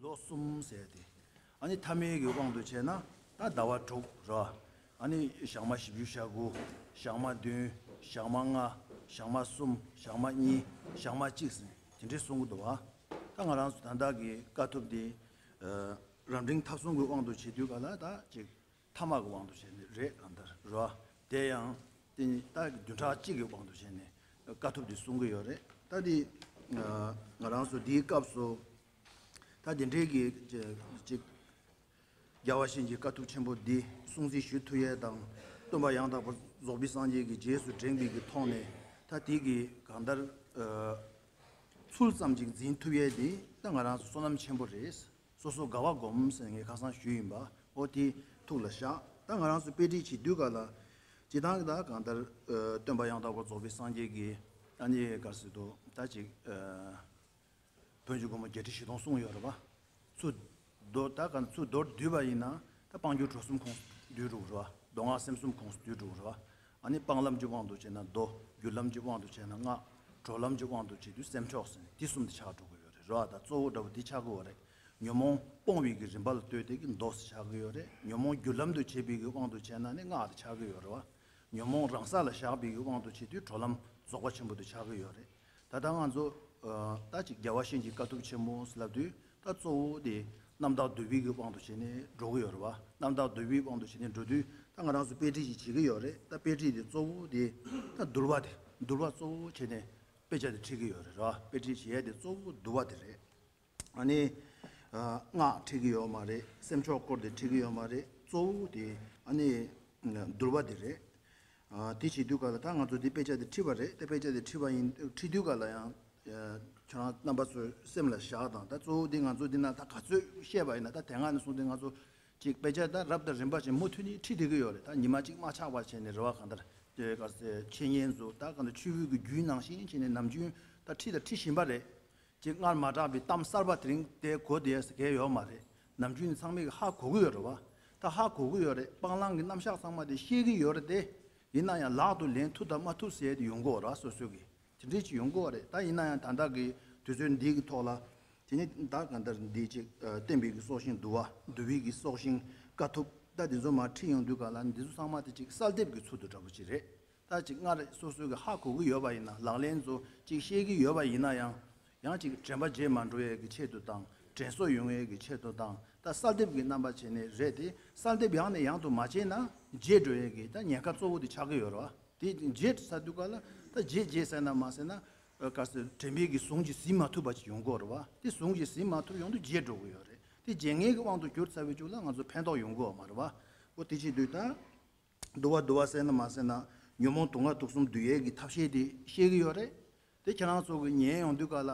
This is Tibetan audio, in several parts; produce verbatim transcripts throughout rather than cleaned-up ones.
མདོ་གསུམ་ཟེར་ཏེ། ཨ་ནི་ཐ་མའི་གི་དབང་དུ་བྱས་ན་ད་ཟླ་བ་དྲུག་རེད་བ། ཨ་ནི་ཞག་མ་བཞི་བཅུ་ཞེ་དགུ། ཞག་མ་བདུན། ཞག་མ་ལྔ། ཞག་མ་གསུམ། ཞག་མ་གཉིས། ཞག་མ་གཅིག་ཟེར་དེ་འདྲའི་གསུང་གི་འདུག་བ། ད་ང་རང་ཚོ་ད་ལྟ་གི་དཀའ་ཐུབ་འདི་རབ་འབྲིང་ཐབས་གསུམ་གྱི་དབང་དུ་བྱེད་དུས་ག་ལ་ད་ཅིག་ཐ་མ་གི་དབང་དུ་བྱས་ནས་རེད་གང་ལྟར་རོ། དེ་ཡང་དེ་ནི་ད་བདུན་ཕྲག་གཅིག་གི་དབང་དུ་བྱས་ནས་དཀའ་ཐུབ་འདི་གསུང་གི་ཡོད་རེད། ད་འདི་ང་རང་ཚོ་འདིའི་སྐབས་སུ་ད་འདི་འདྲའི་གི་ཅིག་རྒྱལ་བ་གཤེན་གྱི་དཀའ་ཐུབ་ཆེན་པོ་འདི་སྲུང་བརྩི་ཞུ་ཐུབ་ཡས་དང་། སྟོན་པ་ཡང་དག་པར་རྫོགས་པའི་སངས་རྒྱས་ཀྱི་རྗེས་སུ་འབྲངས་པའི་གི་ཐོག་ནས་ད་དེ་གི་གང་ལྟར་ཚུལ་ཙམ་ཅིག་འཛིན་ཐུབ་ཡས་འདི་ད་ང་རང་ཚོ་བསོད་ནམས་ཆེན་པོ་རེད། སོ་སོ་དགའ་བ་སྒོམ་ཟེར་ངས་ཁ་སང་ཞུས་ཡིན་པ། འོ་དེ་ཐུགས་ལ་བཞག་ད་ང་རང་ཚོ་དཔེ་ཁྲིད་བྱེད་དུས་ག་ལ་ཇི་ལྟར་ད་གང་ལྟར་སྟོན་པ་ཡང་དག་པར་རྫོགས་པའི་སངས་རྒྱས་ཀྱི་ཨ་ནི་ག་རེ་ཟེར་དུས་ད་ཅིག་བོན་གྱི་སྒོ་མོ་བརྒྱད་ཁྲི་བཞི་སྟོང་གསུངས་ཡོད་རེད་པ། ཚུར་མདོར་ད་ག་ཚུར་མདོར་བསྡུས་པ་ཡིན་ན་ད་སྤང་རྒྱུ་གྲོལ་གསུམ་ཁོངས་སུ་འདུས་འགྲོ་གི་རེད་པ། མདོ་སྔགས་སེམས་གསུམ་ཁོངས་སུ་འདུས་འགྲོ་གི་རེད་པ། ཨ་ནི་སྤང་ལམ་གྱི་དབང་དུ་བྱས་ན་མདོ། བརྒྱུད་ལམ་གྱི་དབང་དུ་བྱས་ན་སྔགས། གྲོལ་ལམ་གྱི་དབང་དུ་བྱེད་དུས་སེམས་མཆོག་ཟེར་ནས་དེ་གསུམ་དེ་ཆགས་འགྲོ་གི་ཡོད་རེད་རེད་པ། ད་གཙོ་བོ་འདྲ་པོ་དེ་ཆགས་ཀྱི་ཡོད་རེད། ཉོན་མོངས་སྤོང་བའི་གི་རིམ་པ་ལ་ལྟོས་ཏེ་གི་མདོ་ཟེར་ཆགས་ཀྱི་ཡོད་རེད། ཉོན་མོངས་བརྒྱུད་ལམ་དུ་བྱེད་པའི་གི་དབང་དུ་བྱས་ན་ནི་སྔགས་དེ་ཆགས་ཀྱི་ཡོད་རེད་པ། ཉོན་མོངས་རང་ས་ལ་བཞག་པའི་གི་དབང་དུ་བྱེད་དུས་གྲོལ་ལམ་རྫོགས་པ་ཆེན་པོ་དེ་ཆགས་ཀྱི་ཡོད་རེད། ད་ལྟ་ང་ཚོ་ད་ཅིག་རྒྱལ་བ་གཤེན་གྱི་དཀའ་ཐུབ་ཆེན་མོ་ཟེར་ལབ་དུས་ད་གཙོ་བོ་དེ་རྣམ་དག་འདུལ་བའི་གི་དབང་དུ་བྱས་ནས་འགྲོ་གི་ཡོད་རེད་པ། རྣམ་དག་འདུལ་བའི་དབང་དུ་བྱས་ནས་འགྲོ་དུས་ད་ང་རང་ཚོ་དཔེ་ཁྲིད་ཅིག་བྱེད་ཀྱི་ཡོད་རེད། ད་དཔེ་ཁྲིད་དེ་གཙོ་བོ་དེ་ད་འདུལ་བ་དེ་འདུལ་བ་གཙོ་བོ་བྱས་ནས་དཔེ་ཆ་དེ་ཁྲིད་ཀྱི་ཡོད་རེད་ར། དཔེ་ཁྲིད་བྱེད་ཡས་དེ་གཙོ་བོ་འདུལ་བ་དེ་རེད། ཨ་ནི་སྔགས་ཁྲིད་ཀྱི་ཡོད་མ་རེད། སེམས་མཆོག་སྐོར་དེ་ཁྲིད་ཀྱི་ཡོད་མ་རེད། གཙོ་བོ་དེ་ཨ་ནི་འདུལ་བ་དེ་རེད། དེ་བྱེད་དུས་ག་ལ་ད་ང་ཚོ་འདི་དཔེ་ཆ་དེ་ཁྲིད་པ་རེད། ད་དཔེ་ཆ་དེ་ཁྲིད་པ་ཡིན། ཁྲིད་དུས་ག་ལ་ཡང་ཁྱོད་རང་རྣམ་པ་ཚོའི་སེམས་ལ་བཞག་དང་། ད་གཙོ་བོ་འདི་ང་ཚོ་འདི་ན་ད་ག་ཚོད་བཤད་པ་ཡིན་ན་ད་དེ་སྔ་ནས་བཟུང་སྟེ་ང་ཚོ་ཅིག་དཔེ་ཆ་ད་རབ་དང་རིམ་པ་བཞིན་མུ་མཐུད་ནས་ཁྲིད་བསྡད་ཀྱི་ཡོད་རེད། ད་ཉི་མ་གཅིག་མ་ཆག་པ་བྱས་ནས་རེད་པ། གང་ལྟར་དེ་ག་ཚོད་འཆད་ཉན་ཚོ་ད་གང་ལྟར་ཆོས་བརྒྱུད་ཀྱི་རྒྱུན་ནང་བཞིན་བྱས་ནས་ནམ་རྒྱུན་ད་ཁྲིད་དང་ཁྲིད་བཞིན་པ་རེད། ཅིག་སྔར་མ་གྲགས་པའི་གཏམ་གསར་པ་དེ་རིང་དེ་གོ་བསྡད་ཟེར་མཁན་ཡོད་མ་རེད། ནམ་རྒྱུན་ནས་ཚང་མས་ཧ་གོ་གི་ཡོད་རེད་པ། ད་ཧ་གོ་གི་ཡོད་རེད། སྤང་བླང་གི་རྣམ་གཞག་ཚང་མ་དེ་ཤེས་ཀྱི་ཡོད་རེད་དེ། ཡིན་ན་ཡང་ལག་ཏུ་ལེན་ཐུབ་དང་མ་ཐུབ་ཟེར་ཡས་དེ་ཡོང་གི་ཡོད་རེད་པ། སོ་སོ་གི་དེ་འདྲས་ཅིག་ཡོང་གི་ཡོད་རེད། ད་ཡིན་ན་ཡང་ད་ལྟ་གི་དུས་ཚོད་འདི་གི་ཐོག་ལ་དེ་ནི་ད་གང་ལྟར་འདི་ཅིག་བསྟན་པའི་གི་སྲོག་ཤིང་འདུལ་བ། འདུལ་བའི་གི་སྲོག་ཤིང་དཀའ་ཐུབ། ད་འདི་ཚོ་མར་ཁྲིད་ཡོང་དུས་ག་ལ་འདི་ཚོ་ཚང་མ་དེ་ཅིག་གསལ་འདེབས་ཀྱི་ཚུལ་དུ་འདྲ་པོ་ཅིག་རེད། ད་ཅིག་སྔར་སོ་སོའི་གི་ཧ་གོ་གི་ཡོད་པ་ཡིན་ན་ལག་ལེན་ཚོ་ཅིག་ཤེས་ཀྱི་ཡོད་པ་ཡིན་ན་ཡང་། ཡང་ཅིག་དྲན་པ་བརྗེད་མ་འགྲོ་ཡས་ཀྱི་ཆེད་དུ་དང་། དྲན་གསོ་ཡོང་ཡས་ཀྱི་ཆེད་དུ་དང་། ད་གསལ་འདེབས་ཀྱི་རྣམ་པ་བྱས་ནས་རེད་དེ། གསལ་འདེབས་ཡང་ནས་ཡང་དུ་མ་བྱས་ན་བརྗེད་འགྲོ་ཡས་ཀྱི་ད་ཉེན་ཁ་གཙོ་བོ་དེ་ཆགས་ཀྱི་ཡོད་རེད་པ། དེ་བརྗེད་ཚར་དུས་ག་ལ་ད་བརྗེད་བརྗེད་ཟེར་ན་མ་ཟེར་ན། ག་ཟེར་དྲན་པའི་གི་ཟུངས་ཀྱིས་ཟིན་མ་ཐུབ་པ་ཅིག་ཡོང་གི་ཡོད་རེད་པ། དེ་ཟུངས་ཀྱིས་ཟིན་མ་ཐུབ་ཡོང་དུས་བརྗེད་འགྲོ་གི་ཡོད་རེད། དེ་བརྗེད་ངེས་ཀྱི་དབང་དུ་གྱུར་ཚར་བའི་གཅིག་ལ་ང་ཚོ་ཕན་ཐོགས་ཡོང་གི་ཡོད་མ་རེད་པ། འོ་དེ་བྱེད་དུས་ད། འདུལ་བ་འདུལ་བ་ཟེར་ན་མ་ཟེར་ན་ཉོན་མོངས་དུག་ལྔ་དུག་གསུམ་འདུལ་ཡས་ཀྱི་ཐབས་ཤེས་དེ་ཤེས་ཀྱི་ཡོད་རེད། དེ་ཁྱེད་རང་ཚོ་གི་ཉན་ཡོང་དུས་ག་ལ་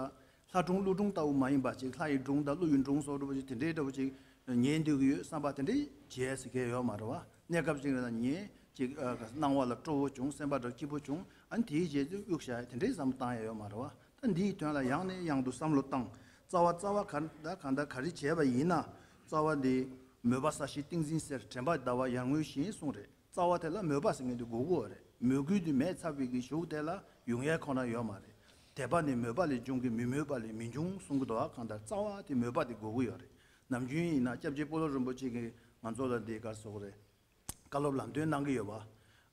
ལྷ་སྒྲུང་ཀླུ་སྒྲུང་ལྟ་བུ་མ་ཡིན་པ་ཅིག་ལྷ་ཡི་སྒྲུང་དང་ཀླུ་ཡི་སྒྲུང་སོགས་འདྲ་པོ་ཅིག་དེ་འདྲའི་འདྲ་པོ་ཅིག་ཉན་འདོད་ཀྱི་ཡོད་བསམ་པ་དེ་འདྲའི་བྱས་ཟེར་མཁན་ཡོད་མ་རེད་པ། གནས་སྐབས་ཅིག་ལ་ཉན་ཅིག་སྣང་བ་ལ་སྤྲོ་བོ་བྱུང་། སེམས་པ་འདྲ་སྐྱིད་པོ་བྱུང་། ཨ་ནི་དེའི་རྗེས་དེ་གཡུག་བཞག་དེ་འདྲའི་བསམ་བློ་བཏང་ཡ་ཡོད་མ་རེད་པ། ད་འདིའི་དོན་ལ་ཡང་ནས་ཡང་དུ་བསམ་བློ་བཏང་། རྩ་བ་རྩ་བ་ག་ད་གང་ལྟར་ག་རེ་བྱས་པ་ཡིན་ན། རྩ་བ་འདི་མོས་པ་ས་གཞི་ཏིང་འཛིན་གསེར། དྲན་པ་ཟླ་བ་ཡར་ངོའི་ཞིང་གསུངས་རེད། རྩ་བ་དེ་ལ་མོས་པ་ཟེར་མཁན་དེ་དགོས་ཀྱི་ཡོད་རེད། མོས་གུས་དེ་མེད་ཚར་བའི་གི་གཞུག་དེ་ལ་ཡོང་ཡས་ཁོ་ན་ཡོད་མ་རེད། དད་པ་ནི་མོས་པ་ལས་འབྱུང་གི། མི་མོས་པ་ལས་མི་འབྱུང་གསུང་གི་འདུག་བ། གང་ལྟར་རྩ་བ་དེ་མོས་པ་དེ་དགོས་ཀྱི་ཡོད་རེད། ནམ་རྒྱུན་ཡིན་ན་སྐྱབས་རྗེ་སྤོ་ལོ་རིན་པོ་ཆེ་གིས་ང་ཚོ་ལ་འདི་ག་རེ་ཟེར་དགོས་རེད། བཀའ་སློབ་ལམ་སྟོན་གནང་གི་ཡོད་པ།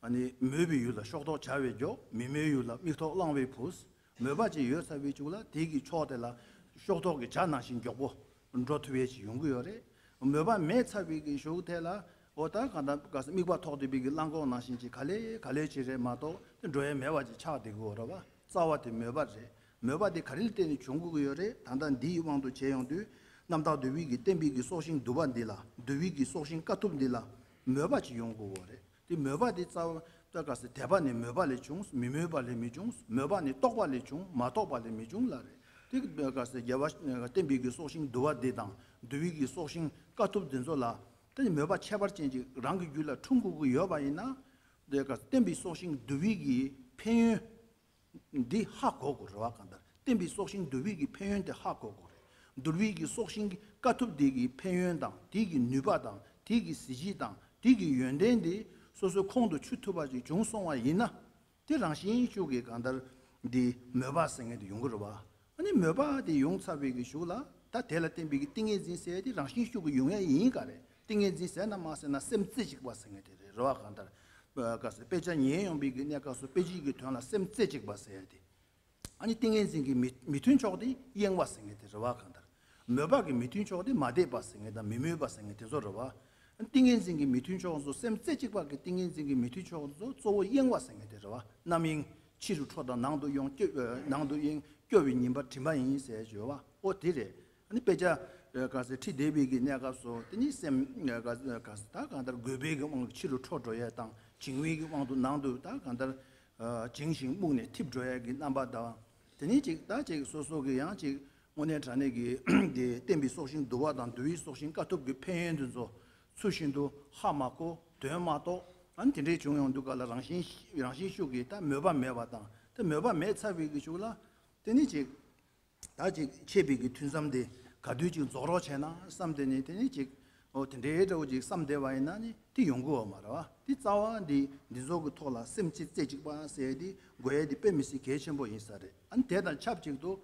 ཨ་ནི་མོས་པའི་ཡུལ་ལ་ཕྱོགས་གཏོགས་བྱ་བའི་མགྱོགས། མི་མོས་ཡུལ་ལ་མིག་ཐོག་གླང་བའི་བུ། མོས་པ་ཅིག་ཡོད་ཚར་བའི་གཅིག་ལ་དེ་གི་ཕྱོགས་དེ་ལ་ཕྱོགས་གཏོགས་ཀྱི་བྱ་ནང་བཞིན་མགྱོགས་པོ་འགྲོ་ཐུབ་ཡས་ཅིག་ཡོང་གི་ཡོད་རེད། མོས་པ་མེད་ཚར་བའི་གི་གཞུག་དེ་ལ་འོ་ད་གང་ལྟར་ག་ས་དམིགས་པ་ཐོགས་བསྡད་པའི་གི་གླང་གོག་ནང་བཞིན་ཅིག་ག་ལེ་ག་ལེ་ཅིག་རེད་མ་གཏོགས་དེ་འགྲོ་ཡས་མེད་པ་ཅིག་ཆགས་བསྡད་ཀྱི་ཡོད་རེད་བ། རྩ་བ་དེ་མོས་པ་རེད། མོས་པ་དེ་ག་རེ་ལ་བརྟེན་ནས་བྱུང་དགོས་ཀྱི་ཡོད་རེད། ད་ལྟ་འདིའི་དབང་དུ་བྱས་ཡོང་དུས་རྣམ་དག་འདུལ་བའི་གི་བསྟན་པའི་གི་སྲོག་ཤིང་འདུལ་བ་འདི་ལ། འདུལ་བའི་གི་སྲོག་ཤིང་དཀའ་ཐུབ་འདི་ལ་མོས་པ་ཅིག་ཡོང་དགོས་ཀྱི་རེད། དེ་མོས་པ་དེ་རྩ་བ་ད་ག་ཟེ་དད་པ་ནི་མོས་པ་ལས་བྱུང་། མི་མོས་པ་ལས་མི་འབྱུང་། མོས་པ་ནི་རྟོགས་པ་ལས་བྱུང་། མ་རྟོགས་པ་ལས་མི་འབྱུང་ལ་རེད། དེ་ག་ཟེ་རྒྱལ་བ་བསྟན་པའི་གི་སྲོག་ཤིང་འདུལ་བ་འདི་དང་འདུལ་བའི་གི་སྲོག་ཤིང་དཀའ་ཐུབ་འདི་ཚོ་ལ་དེ་ནི་མོས་པ་ཁྱད་པར་ཅན་ཅིག་རང་གི་རྒྱུད་ལ་འཁྲུངས་དགོས་ཀྱི་ཡོད་པ་ཡིན་ན། དེ་ག་བསྟན་པའི་སྲོག་ཤིང་འདུལ་བའི་གི་ཕན་ཡོན་འདི་ཧ་གོ་དགོས་རེད་བ། གང་ལྟར་བསྟན་པའི་སྲོག་ཤིང་འདུལ་བའི་གི་ཕན་ཡོན་དེ་ཧ་གོ་དགོས་རེད། འདུལ་བའི་གི་སྲོག་ཤིང་གི་དཀའ་ཐུབ་དེ་གི་ཕན་ཡོན་དང་དེ་གི་ནུས་པ་དང་དེ་གི་གཟི་བརྗིད་དང་དེ་གི་ཡོན་ཏན་དེ་སོ་སོའི་ཁོང་དུ་ཆུད་ཐུབ་པ་ཅིག་བྱུང་སོང་བ་ཡིན་ན། དེ་རང་བཞིན་ཤུགས་ཀྱིས་གང་ལྟར་འདི་མོས་པ་ཟེར་མཁན་དེ་ཡོང་གི་རེད་བ། ཨ་ནི་མོས་པ་དེ་ཡོང་ཚར་བའི་གི་གཞུག་ལ་ ད་དེ་ལ་བརྟེན་པའི་གི་ཏིང་ངེ་འཛིན་ཟེར་དེ་རང་བཞིན་ཤུགས་ཀྱིས་ཡོང་ཡས་ཡིན་ག་རེད། ཏིང་ངེ་འཛིན་ཟེར་ན་མ་ཟེར་ན་སེམས་རྩེ་གཅིག་པ་ཟེར་མཁན་དེ་རེད། རེད་བ། གང་ལྟར། ག་ཟེར། དཔེ་ཆ་ཉན་ཡོང་བའི་གི་གནས་སྐབས་སུ་དཔེ་ཆའི་གི་དོན་ལ་སེམས་རྩེ་གཅིག་པ་ཟེར་ཡས་དེ། ཨ་ནི་ཏིང་ངེ་འཛིན་གྱི་མི་མི་མཐུན་ཕྱོགས་དེ་གཡེང་བ་ཟེར་མཁན་དེ་རེད་བ། གང་ལྟར། མོས་པ་གི་མི་མཐུན་ཕྱོགས་དེ་མ་དད་པ་ཟེར་མཁན་དང་མི་མོས་པ་ཟེར་མཁན་དེ་ཚོ་རེད་བ། ཏིང་ངེ་འཛིན་གྱི་མི་མཐུན་ཕྱོགས་སུ་སེམས་རྩེ་གཅིག་པ་གི་ཏིང་ངེ་འཛིན་གྱི་མི་མཐུན་ཕྱོགས་སུ་གཙོ་བོ་གཡེང་བ་ཟེར་མཁན་དེ་རེད་བ། རྣམ་གཡེང་། ཕྱི་རུ་ཁྲོ་དང་ནང་དུ་གཡེང་སྐྱོ། ནང་དུ་གཡེང་སྐྱོ་བའི་ཉེས་པ་དྲན་པ་ཡིན་ཟེར་བརྗོད་བ། ཨོ་དེ་རེད། ཨ་ནི་དཔེ་ཆ་ག་ཟེར་ཁྲིད་བསྡད་པའི་གི་གནས་སྐབས་སུ་དེ་ནི་སེམས་ག་ཟེར་ག་ཟེར་ད་གང་ལྟར་རྒོད་པའི་གི་དབང་གིས་ཕྱི་རུ་ཁྲོ་འགྲོ་ཡས་དང་། བྱིང་བའི་གི་དབང་དུ་ནང་དུ་ད་གང་ལྟར་བྱིང་ཞིང་སྨུག་ནས་འཐིབས་འགྲོ་ཡས་ཀྱི་རྣམ་པ་དང་། དེ་ནས་ཅིག་ད་ཅིག་སོ་སོ་གི་ཡང་ཅིག་དངོས་གནས་དྲང་གནས་ཀྱི་དེ་བསྟན་པའི་སྲོག་ཤིང་བསྡུ་བ་དང་འདུལ་བའི་སྲོག་ཤིང་དཀའ་ཐུབ་ཀྱི་ཕན་ཡོན་དེ་ཚོ་ཚུལ་བཞིན་དུ་ཧ་མ་གོ། དོན་མ་རྟོགས། ཨ་ནི་དེ་འདྲའི་བྱུང་ཡོང་དུས་ག་ལ་རང་བཞིན་རང་བཞིན་ཤུགས་ཀྱིས་ད་མོས་པ་མེད་པ་དང་། དེ་མོས་པ་མེད་ཚར་བའི་གི་གཞུག་ལ་དེ་ནི་ཅིག་ད་ཅིག་འཆད་པའི་གི་ཐུན་མཚམས་དེ་ག་དུས་ཅིག་རྫོགས་རོགས་བྱས་ན་བསམ་སྟེ་ནི་དེ་ནི་ཅིག་ཨོ་དེ་འདྲའི་འདྲ་བོ་ཅིག་བསམ་བསྡད་པ་ཡིན་ན་ནི་དེ་ཡོང་གི་ཡོད་མ་རེད་བ། དེ་རྩ་བ་འདི་འདི་ཚོ་གི་ཐོག་ལ་སེམས་རྩེ་རྩེ་གཅིག་པ་ཟེར་དེ་དགོས་ཡས་དེ་དཔེ་མི་སྲིད་གལ་ཆེན་པོ་ཡིན་ས་རེད། ཨ་ནི་དེ་དང་ཆབས་ཅིག་ཏུ་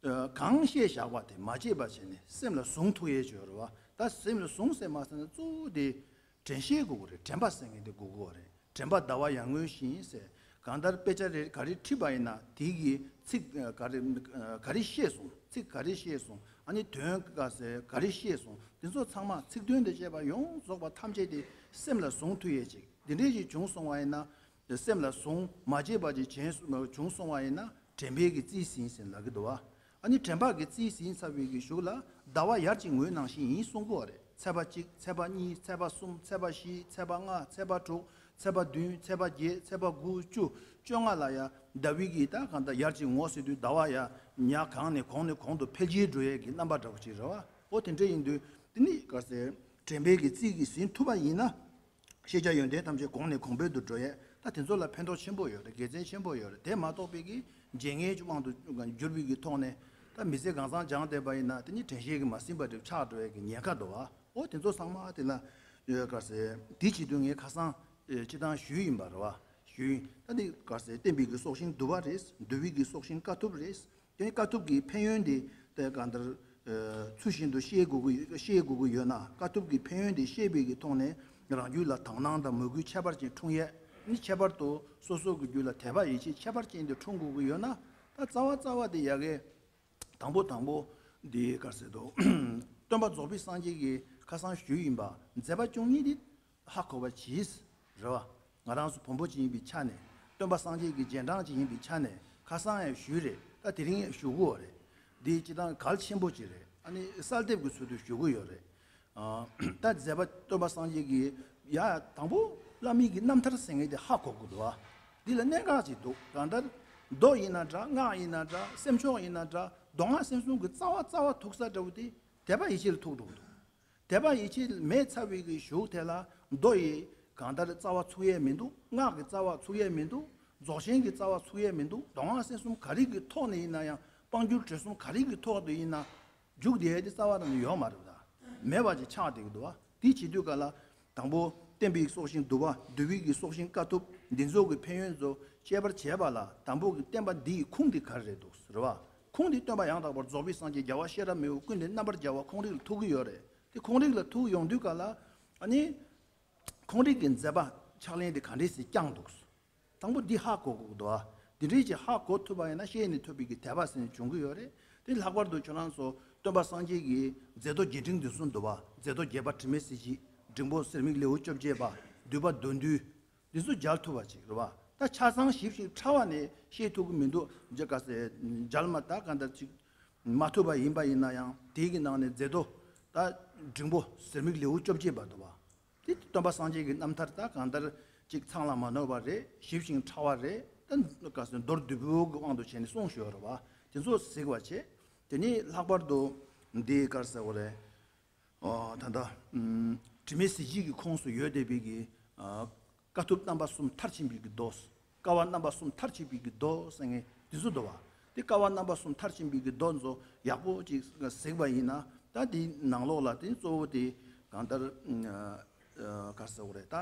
གང་བཤད་བཞག་པ་དེ་མ་བརྗེད་པ་བྱས་ནས་སེམས་ལ་ཟུངས་ཐུབ་ཡས་བྱོས་རེད་བ། ད་སེམས་ལ་ཟུངས་ཟེར་མ་ཟེར་ན་གཙོ་བོ་དེ་དྲན་ཤེས་དགོས་ཀྱི་རེད། དྲན་པ་ཟེར་མཁན་དེ་དགོས་ཀྱི་རེད། དྲན་པ་ཟླ་བ་ཡར་ངོའི་བཞིན་ཟེར། གང་ལྟར་དཔེ་ཆ་རེ་ག་རེ་ཁྲིད་པ་ཡིན་ན་དེ་གི་ཚིག་ག་རེ་ག་རེ་བཤད་སོང་། ཚིག་ག་རེ་བཤད་སོང་། ཨ་ནི་དོན་ག་ཟེར་ག་རེ་བཤད་སོང་། དེ་ཚོ་ཚང་མ་ཚིག་དོན་དང་བཅས་པ་ཡོངས་རྫོགས་པ་ཐམས་ཅད་དེ་སེམས་ལ་ཟུངས་ཐུབ་ཡས་ཅིག་དེ་འདྲས་ཅིག་བྱུང་སོང་བ་ཡིན་ན། སེམས་ལ་ཟུངས་མ་བརྗེད་པ་ཅིག་བྱས་བྱུང་སོང་བ་ཡིན་ན་དྲན་པའི་གི་རྩིས་ཟིན་ཟིན་ལབ་ཀྱི་འདུག་བ། ཨ་ནི་དྲན་པ་གི་རྩིས་ཟིན་ཚར་བའི་གི་གཞུག་ལ་ཟླ་བ་ཡར་གྱི་ངོའི་ནང་བཞིན་ཡིན་གསུང་གི་ཡོད་རེད། ཚེས་པ་གཅིག་ཚེས་པ་གཉིས། ཚེས་པ་གསུམ། ཚེས་པ་བཞི། ཚེས་པ་ལྔ། ཚེས་པ་དྲུག་ཚེས་པ་བདུན། ཚེས་པ་བརྒྱད། ཚེས་པ་དགུ། བཅུ། བཅོ་ལྔ་ལ་ཡ་ཟླ་བའི་གི་ད་གང་ལྟར་ཡར་གྱི་ངོ་ཟེར་དུས་ཟླ་བ་ཡ་ཉ་གང་ནས་གོང་ནས་གོང་དུ་འཕེལ་རྒྱས་འགྲོ་ཡས་ཀྱི་རྣམ་པ་འདྲ་པོ་ཅིག་རེད་བ། ཨོ་དེ་འདྲ་ཡིན་དུས་དེ་ནི་ག་ཟེར་དྲན་པའི་གི་རྩིས་ཀྱིས་ཟིན་ཐུབ་པ་ཡིན་ན། ཤེས་བྱ་ཡོན་ཏན་ཐམས་ཅད་གོང་ནས་གོང་འཕེལ་དུ་འགྲོ་ཡས། ད་དེ་ཚོ་ལ་ཕན་ཐོགས་ཆེན་པོ་ཡོད་རེད། དགེ་མཚན་ཆེན་པོ་ཡོད་རེད། དེ་མ་གཏོགས་པའི་གི་བརྗེད་ངས་ཀྱི་དབང་དུ་གྱུར་པའི་གི་ཐོག་ནས་ད་མི་ཚེ་གང་བཟང་སྦྱངས་བསྡད་པ་ཡིན་ན་དེ་ནི་དྲན་ཤེས་ཀྱིས་མ་ཟིན་པ་འདྲ་ཆགས་འགྲོ་ཡས་ཀྱི་ཉེན་ཁ་འདུག་བ། ཨོ་དེ་ཚོ་ཚང་མ་དེ་ལ་ཡོད་ག་ཟེར། དེ་བྱེད་དུས་ངས་ཁ་སང་སྤྱི་བཏང་ཞུས་ཡིན་པ་རེད་བ། ཞུས་ཡིན། ད་འདི་ག་ཟེར་བསྟན་པའི་གི་སྲོག་ཤིང་བསྡུ་བ་རེད། འདུལ་བའི་གི་སྲོག་ཤིང་དཀའ་ཐུབ་རེད། དེ་ནི་དཀའ་ཐུབ་ཀྱི་ཕན་ཡོན་དེ་དེ་གང་ལྟར་ཚུལ་བཞིན་དུ་ཤེས་དགོས་ཀྱི་ཤེས་དགོས་ཀྱི་ཡོད་ན། དཀའ་ཐུབ་ཀྱི་ཕན་ཡོན་དེ་ཤེས་པའི་གི་ཐོག་ནས་རང་རྒྱུད་ལ་དག་སྣང་དང་མོས་གུས་ཁྱད་པར་ཅན་འཁྲུངས་ཡས། ནི་ཁྱད་པར་དུ་སོ་སོ་གི་རྒྱུད་ལ་དད་པ་ཡིད་ཆེས་ཁྱད་པར་ཅན་དེ་འཁྲུངས་དགོས་ཀྱི་ཡོད་ན། ད་རྩ་བ་རྩ་བ་དེ་ཡ་གི་དང་པོ་དང་པོ་འདི་ག་ཟེར་དོ། སྟོན་པ་རྫོགས་པའི་སངས་རྒྱས་ཀྱིས་ཁ་སང་ཞུས་ཡིན་པ་མཛད་པ་བཅུ་གཉིས་འདི་ཧ་གོ་བ་གྱིས་རེད་བ། ང་རང་ཚོ་བོན་པོ་ཅིག་ཡིན་པའི་ཆ་ནས། སྟོན་པ་སངས་རྒྱས་ཀྱི་རྗེས་འབྲང་ཅིག་ཡིན་པའི་ཆ་ནས་ཁ་སང་ཡང་ཞུས་རེད། ད་དེ་རིང་ཡང་ཞུ་དགོས་པ་རེད། འདི་སྤྱི་བཏང་གལ་ཆེན་པོ་ཅིག་རེད། ཨ་ནི་གསལ་འདེབས་ཀྱི་ཚུལ་དུ་ཞུ་གི་ཡོད་རེད། ཨ། ད་མཛད་པ་སྟོན་པ་སངས་རྒྱས་ཀྱིས་ཡ་དང་པོ་བླ་མའི་གི་རྣམ་ཐར་ཟེར་མཁན་དེ་ཧ་གོ་དགོས་འདུག་བ། འདི་ལ་གནད་འགག་ཅིག་འདུག་གང་ལྟར་མདོ་ཡིན་ན་འདྲ། སྔགས་ཡིན་ན་འདྲ། སེམས་ཕྱོགས་ཡིན་ན་འདྲ། མདོ་སྔགས་སེམས་གསུམ་གྱི་རྩ་བ་རྩ་བ་ཐུག་ས་འདྲ་བོ་དེ་དད་པ་ཡིད་ཆེས་ལ་ཐུག་འགྲོ་གི་འདུག་དད་པ་ཡིད་ཆེས་མེད་ཚར་བའི་གི་གཞུག་དེ་ལ་མདོ་ཡི་གང་ལྟར་རྩ་བ་ཚུགས་ཡས་མི་འདུག་སྔགས་ཀྱི་རྩ་བ་ཚུགས་ཡས་མི་འདུག་རྫོགས་ཆེན་གྱི་རྩ་བ་ཚུགས་ཡས་མི་འདུག་མདོ་སྔགས་སེམས་གསུམ་ག་རེ་གི་ཐོག་ནས་ཡིན་ན་ཡང་། དཔལ་འབྱོར་བགྲེས་གསུམ་ག་རེ་གི་ཐོག་ཏུ་ཡིན་ན། འཇུག་བསྡད་ཡས་དེ་རྩ་བ་ནས་ཡོད་མ་རེད་ད། མེད་པ་ཅིག་ཆགས་བསྡད་ཀྱི་འདུག་བ། དེ་བྱེད་དུས་ག་ལ་དང་པོ་བསྟན་པའི་སྲོག་ཤིང་བསྡུ་བ། འདུལ་བའི་གི་སྲོག་ཤིང་དཀའ་ཐུབ། འདི་ཚོ་གི་ཕན་ཡོན་ཚོ་དཔྱད་པར་བྱས་པ་ལ་དང་པོ་གི་བསྟན་པ་འདི་ཡི་ཁུངས་དེ་ག་རེ་རེད་འདུག་ཟེར་བ། ཁུངས་དེ་སྟོན་པ་ཡང་དག་པར་རྫོགས་པའི་སངས་རྒྱས་རྒྱལ་བ་ཤེས་རབ་མེས་པོ་ཀུན་ལྡན་རྣམ་པར་རྒྱལ་བ་ཁོང་རང་ལ་ཐུག་གི་ཡོད་རེད། དེ་ཁོང་རང་ལ་ཐུག་ཡོང་དུས་ག་ལ་ཨ་ནི། ཁོང་རང་གི་མཛད་པ་ཕྱག་ལེན་དེ་ག་འདྲས་སེ་བསྐྱངས་འདུག་དང་པོ་འདི་ཧ་གོ་དགོས་འདུག་ཨ། འདི་འདྲས་ཀྱི་ཧ་གོ་ཐུབ་པ་ཡིན་ན་ཤེས་ནས་ཐོབ་པའི་གི་དད་པ་ཟེར་ནས་བྱུང་གི་ཡོད་རེད། དེ་ལྷག་པར་དུ་ཁྱོད་རང་ཚོ་སྟོན་པ་སངས་རྒྱས་ཀྱི་མཛད་མདོ་རྒྱས་འབྲིང་བསྡུས་གསུམ་འདུག་བ། མཛད་མདོ་རྒྱས་པ་དྲི་མེད་གཟི་བརྗིད། འབྲིང་པོ་ཟུར་མིག་ལེའུ་བཅོ་བརྒྱད་པ། བསྡུས་པ་མདོ་འདུས། འདི་ཚོ་མཇལ་ཐུབ་པ་ཅིག་རེད་བ། ད་ཆ་ཚང་ཞིབ་ཞིབ་ཕྲ་བ་ནས་ཤེས་ཐུབ་ཀྱི་མི་འདུག་མཇལ་ག་ཟེ་མཇལ་མ་ད་ག་འདྲ་ཅིག་མ་ཐུབ་པ་ཡིན་པ་ཡིན་ན་ཡང་དེའི་གི་ནང་ནས་མཛད་མདོ་ད་འབྲིང་པོ་ཟུར་མིག་ལེའུ་བཅོ་བརྒྱད་པ་འདུག་བ། དེ་སྟོན་པ་སངས་རྒྱས་ཀྱི་རྣམ་ཐར་ད་གང་ལྟར་ཅིག་ཚང་ལ་མ་ནོར་བ་རེད། ཞིབ་ཞིང་ཕྲ་བ་རེད། ད་ག་ཟེ་མདོར་བསྡུས་པའི་གི་དབང་དུ་བྱས་ནས་གསུངས་ཞོར་བ་དེ་ཚོ་གཟིགས་པ་བྱས། དེ་ནས་ལྷག་པར་དུ་འདི་ག་རེ་ཟེར་བ་རེད། ཨ། ད་ལྟ་ཨམ། དྲི་མེད་གཟི་བརྗིད་ཀྱི་ཁོངས་སུ་ཡོད་བསྡད་པའི་གི་ཨ། དཀའ་ཐུབ་རྣམ་པ་གསུམ་མཐར་ཕྱིན་པའི་གི་མདོ། དཀའ་བ་རྣམ་པ་གསུམ་མཐར་ཕྱིན་པའི་གི་མདོ་ཟེར་མཁན་འདི་ཚོ་འདུག་བ། དེ་དཀའ་བ་རྣམ་པ་གསུམ་མཐར་ཕྱིན་པའི་གི་མདོ་ཚོ་ཡག་པོ་ཅིག་གཟིགས་པ་ཡིན་ན། ད་དེའི་ནང་ལོགས་ལ་དེ་གཙོ་བོ་དེ་གང་ལྟར་ཨ། ག་རེ་ཟེར་བ་རེད། ད་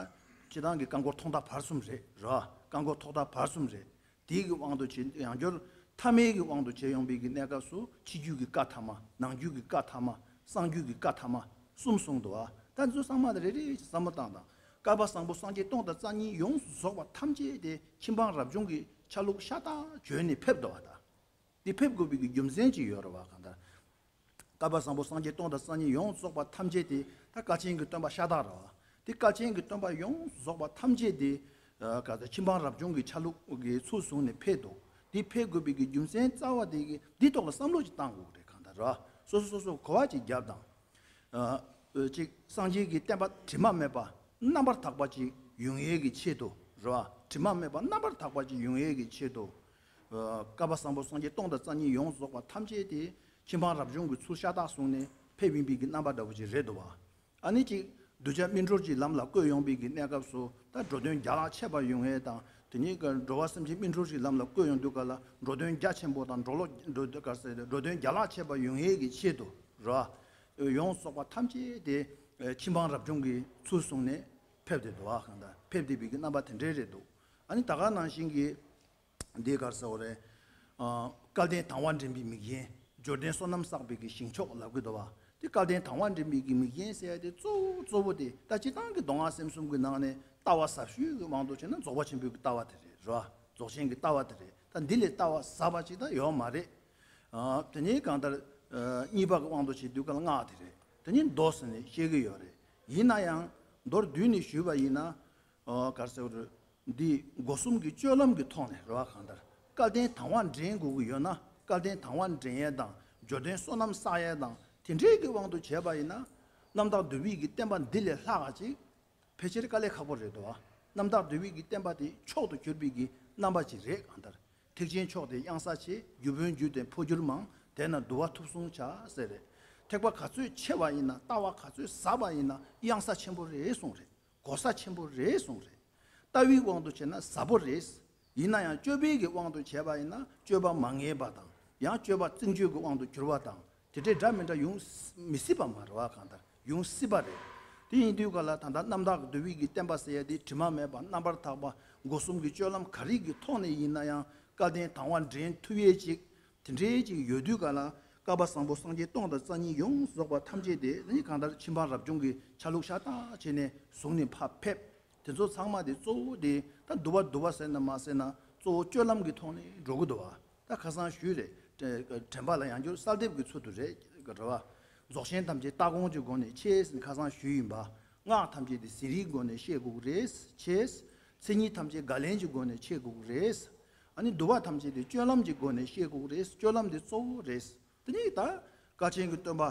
སྤྱི་བཏང་གི་རྐང་འཁོར་ཐོག་མཐའ་བར་གསུམ་རེད། རེད་བ། རྐང་འཁོར་ཐོག་མཐའ་བར་གསུམ་རེད། དེའི་གི་དབང་དུ་བྱས་ཡང་བསྐྱར་ ཐ་མའི་གི་དབང་དུ་བྱས་ཡོང་པའི་གི་གནས་སྐབས་སུ་ཕྱི་རྒྱུད་ཀྱི་བཀའ་ཐ་མ། ནང་རྒྱུད་ཀྱི་བཀའ་ཐ་མ། གསང་རྒྱུད་ཀྱི་བཀའ་ཐ་མ་གསུམ་གསུངས་འདུག་བ། ད་འདི་ཚོ་ཚང་མ་ལ་རེ་རེ་བྱས་བསམ་བློ་བཏང་དང་། བསྐལ་པ་བཟང་པོ་སངས་རྒྱས་སྟོང་དང་རྩ་གཉིས་ཡོངས་སུ་རྫོགས་པ་ཐམས་ཅད་དེ་ཁྱིམ་སྤངས་རབ་བྱུང་གི་ཆ་ལུགས་ཤ་སྟག་བྱོན་ནས་ཕེབས་འདུག་བ། ད་འདི་ཕེབས་དགོས་པའི་གི་རྒྱུ་མཚན་ཅིག་ཡོད་རེད་བ། གང་ལྟར་བསྐལ་པ་བཟང་པོ་སངས་རྒྱས་སྟོང་དང་རྩ་གཉིས་ཡོངས་སུ་རྫོགས་པ་ཐམས་ཅད་དེ་ད་བསྐལ་ཆེན་གྱི་སྟོན་པ་ཤ་སྟག་རེད་བ། དེ་བསྐལ་ཆེན་གྱི་སྟོན་པ་ཡོངས་སུ་རྫོགས་པ་ཐམས་ཅད་དེ་ག་ཚོད་ཁྱིམ་སྤངས་རབ་བྱུང་གི་ཆ་ལུགས་ཀྱི་ཚུལ་བཟུང་ནས་ཕེབས་འདུག་དེ་ཕེབས་དགོས་པའི་གི་རྒྱུ་མཚན་རྩ་བ་དེ་གི་འདིའི་ཐོག་ལ་བསམ་བློ་ཅིག་བཏང་དགོས་རེད། གང་ལྟར་རེད་བ། སོ་སོ་སོ་སོ་གོ་བ་ཅིག་བརྒྱབ་དང་། ཨ། ཅིག་སངས་རྒྱས་ཀྱི་བསྟན་པ་དྲི་མ་མེད་པ་རྣམ་པར་དག་པ་ཅིག་ཡོང་ཡས་ཀྱི་ཆེད་དུ་རེད་བ། དྲི་མ་མེད་པ་རྣམ་པར་དག་པ་ཅིག་ཡོང་ཡས་ཀྱི་ཆེད་དུ། ཨ། བསྐལ་པ་བཟང་པོ་སངས་རྒྱས་སྟོང་དང་རྩ་གཉིས་ཡོངས་སུ་རྫོགས་པ་ཐམས་ཅད་དེ་ཁྱིམ་སྤངས་རབ་བྱུང་གི་ཚུལ་ཤ་སྟག་བཟུང་ནས་ཕེབས་ཡིན་པའི་གི་རྣམ་པ་འདྲ་བོ་ཅིག་རེད་འདུག་བ། ཨ་ནི་ཅིག་གདུལ་བྱ་སྨིན་གྲོལ་གྱི་ལམ་ལ་བཀོད་ཡོང་པའི་གི་གནས་སྐབས་སུ་ད་འགྲོ་དོན་རྒྱ་ལ་ཆེ་བ་ཡོང་ཡས་དང་། དེ་ཉིད་ཀྱི་འགྲོ་བ་སེམས་ཅན་སྨིན་གྲོལ་གྱི་ལམ་ལ་བཀོད་ཡོང་དུས་ག་ལ་འགྲོ་དོན་རྒྱ་ཆེན་པོ་དང་འགྲོ་ལོ་འགྲོ་ག་ཟེར་འགྲོ་དོན་རྒྱ་ལ་ཆེ་བ་ཡོང་ཡས་ཀྱི་ཆེད་དུ་རེད་བ། ཡོངས་སུ་རྫོགས་པ་ཐམས་ཅད་དེ་ཁྱིམ་སྤངས་རབ་བྱུང་གི་ཚུལ་བཟུང་ནས་ཕེབས་ཏེ་འདུག་བ། གང་ལྟར་ཕེབས་བསྡད་པའི་གི་རྣམ་པ་དེ་འདྲའི་རེད་འདུག་ཨ་ནི་ད་ག་ནང་བཞིན་གྱི་འདི་ག་རེ་ཟེར་བ་རེད། ཨ། སྐལ་ལྡན་དང་བ་འདྲེན་པའི་མིག་ཡིན། འབྱོར་ལྡན་བསོད་ནམས་བསགས་པའི་གི་ཞིང་མཆོག་ལབ་ཀྱི་འདུག་བ། དེ་སྐལ་ལྡན་དང་བ་འདྲེན་པའི་གི་མིག་ཡིན་ཟེར་ཡ་དེ་གཙོ་བོ་གཙོ་བོ་དེ་ད་སྤྱིར་བཏང་གི་མདོ་སྔགས་སེམས་གསུམ་གྱི་ནང་ནས་ལྟ་བ་ཟབ་ཤོས་ཀྱི་དབང་དུ་བྱས་ན་རྫོགས་པ་ཆེན་པོའི་གི་ལྟ་བ་དེ་རེད། རེད་བ། རྫོགས་ཆེན་གྱི་ལྟ་བ་དེ་རེད། ད་འདི་ལས་ལྟ་བ་ཟབ་པ་ཅིག་ད་ཡོད་མ་རེད། ཨ། དེ་ནས་གང་ལྟར། ཨ། གཉིས་པ་གི་དབང་དུ་བྱས་དུས་ག་ལ་སྔགས་དེ་རེད། དེ་ནས་མདོ་ཟེར་ནས་བཤད་ཀྱི་ཡོད་རེད། ཡིན་ན་ཡང་མདོར་བསྡུས་ནས་ཞུས་པ་ཡིན་ན། ཨ། ག་རེ་ཟེར་བ་རེད། འདི་སྒོ་གསུམ་གྱི་སྤྱོད་ལམ་གྱི་ཐོག་ནས་རེད་བ། གང་ལྟར་སྐལ་ལྡན་དང་བ་འདྲེན་དགོས་ཀྱི་ཡོད་ན་སྐལ་ལྡན་དང་བ་འདྲེན་ཡས་དང་འབྱོར་ལྡན་བསོད་ནམས་བསགས་ཡས་དང་དེ་འདྲའི་གི་དབང་དུ་བྱས་པ་ཡིན་ན། རྣམ་དག་འདུལ་བའི་གི་བསྟན་པ་འདི་ལས་ལྷག་ག་ཅིག་ཕལ་ཆེར་དཀའ་ལས་ཁག་པོ་རེད་འདུག་བ། རྣམ་དག་འདུལ་བའི་གི་བསྟན་པ་དེ་མཆོག་ཏུ་གྱུར་པའི་གི་རྣམ་པ་ཅིག་རེད། གང་ལྟར་ཐེག་ཆེན་མཆོག་དེ་གཡང་ས་ཆེ། རྒྱུ་དཔོན་རྒྱུད་དེ་འཕོ་འགྱུར་མང་། དེས་ན་འདུལ་བ་ཐུབ་གསུང་བྱ་ཟེར་རེད། ཐེག་པ་ག་ཚོད་ཆེ་བ་ཡིན་ན་ལྟ་བ་ག་ཚོད་ཟབ་པ་ཡིན་ན་གཡང་ས་ཆེན་པོ་རེད་གསུངས་རེད། གོ་ས་ཆེན་པོ་རེད་གསུངས་རེད། ལྟ་བའི་དབང་དུ་བྱས་ན་ཟབ་པོ་རེད། ཡིན་ན་ཡང་སྤྱོད་པའི་གི་དབང་དུ་བྱས་པ་ཡིན་ན་སྤྱོད་པ་མ་ངེས་པ་དང་ཡང་སྤྱོད་པ་རྩིང་སྤྱོད་ཀྱི་དབང་དུ་གྱུར་བ་དང་དེ་འདྲའི་འདྲ་མི་འདྲ་ཡོང་མི་སྲིད་པ་མ་རེད་བ། གང་ལྟར་ཡོང་སྲིད་པ་རེད། དེ་ཡིན་དུས་ག་ལ་ད་ལྟ་རྣམ་དག་འདུལ་བའི་གི་བསྟན་པ་ཟེར་ཡ་དེ་དྲི་མ་མེད་པ་རྣམ་པར་དག་པ་སྒོ་གསུམ་གྱི་སྤྱོད་ལམ་ག་རེ་གི་ཐོག་ནས་ཡིན་ན་ཡང་སྐལ་ལྡན་དང་བ་འདྲེན་ཐུབ་ཡས་ཅིག་དེ་འདྲའི་ཅིག་ཡོད་དུས་ག་ལ་བསྐལ་པ་བཟང་པོ་སངས་རྒྱས་སྟོང་དང་རྩ་གཉིས་ཡོངས་སུ་རྫོགས་པ་ཐམས་ཅད་དེ་ནི་གང་ལྟར་ཁྱིམ་སྤངས་རབ་བྱུང་གི་ཆ་ལུགས་ཤ་སྟག་བྱས་ནས་བཟུང་ནས་ཕར་ཕེབས། དེ་ཚོ་ཚང་མ་དེ་གཙོ་བོ་དེ་ད་འདུལ་བ་འདུལ་བ་ཟེར་ན་མ་ཟེར་ན་གཙོ་བོ་སྤྱོད་ལམ་གྱི་ཐོག་ནས་འགྲོ་གི་འདུག་བ། ད་ཁ་སང་ཞུས་རེད། དྲན་པ་ལ་ཡང་བསྐྱར་གསལ་འདེབས་ཀྱི་ཚུལ་དུ་རེད་ག་རེད་བ། རྫོགས་ཆེན་ཐམས་ཅད་ལྟ་དགོངས་ཀྱི་སྒོ་ནས་ཤེས་ཟེར་ཁ་སང་ཞུས་ཡིན་པ། སྔགས་ཐམས་ཅད་དེ་ཟིན་རིའི་སྒོ་ནས་ཤེས་དགོས་ཀྱི་རེད། ཤེས། མཚན་ཉིད་ཐམས་ཅད་དགག་ལན་གྱི་སྒོ་ནས་ཤེས་དགོས་ཀྱི་རེད། ཨ་ནི་འདུལ་བ་ཐམས་ཅད་དེ་སྤྱོད་ལམ་གྱི་སྒོ་ནས་ཤེས་དགོས་ཀྱི་རེད། སྤྱོད་ལམ་དེ་གཙོ་བོ་རེད། དེ་ནས་ད་བསྐལ་ཆེན་གྱི་སྟོན་པ་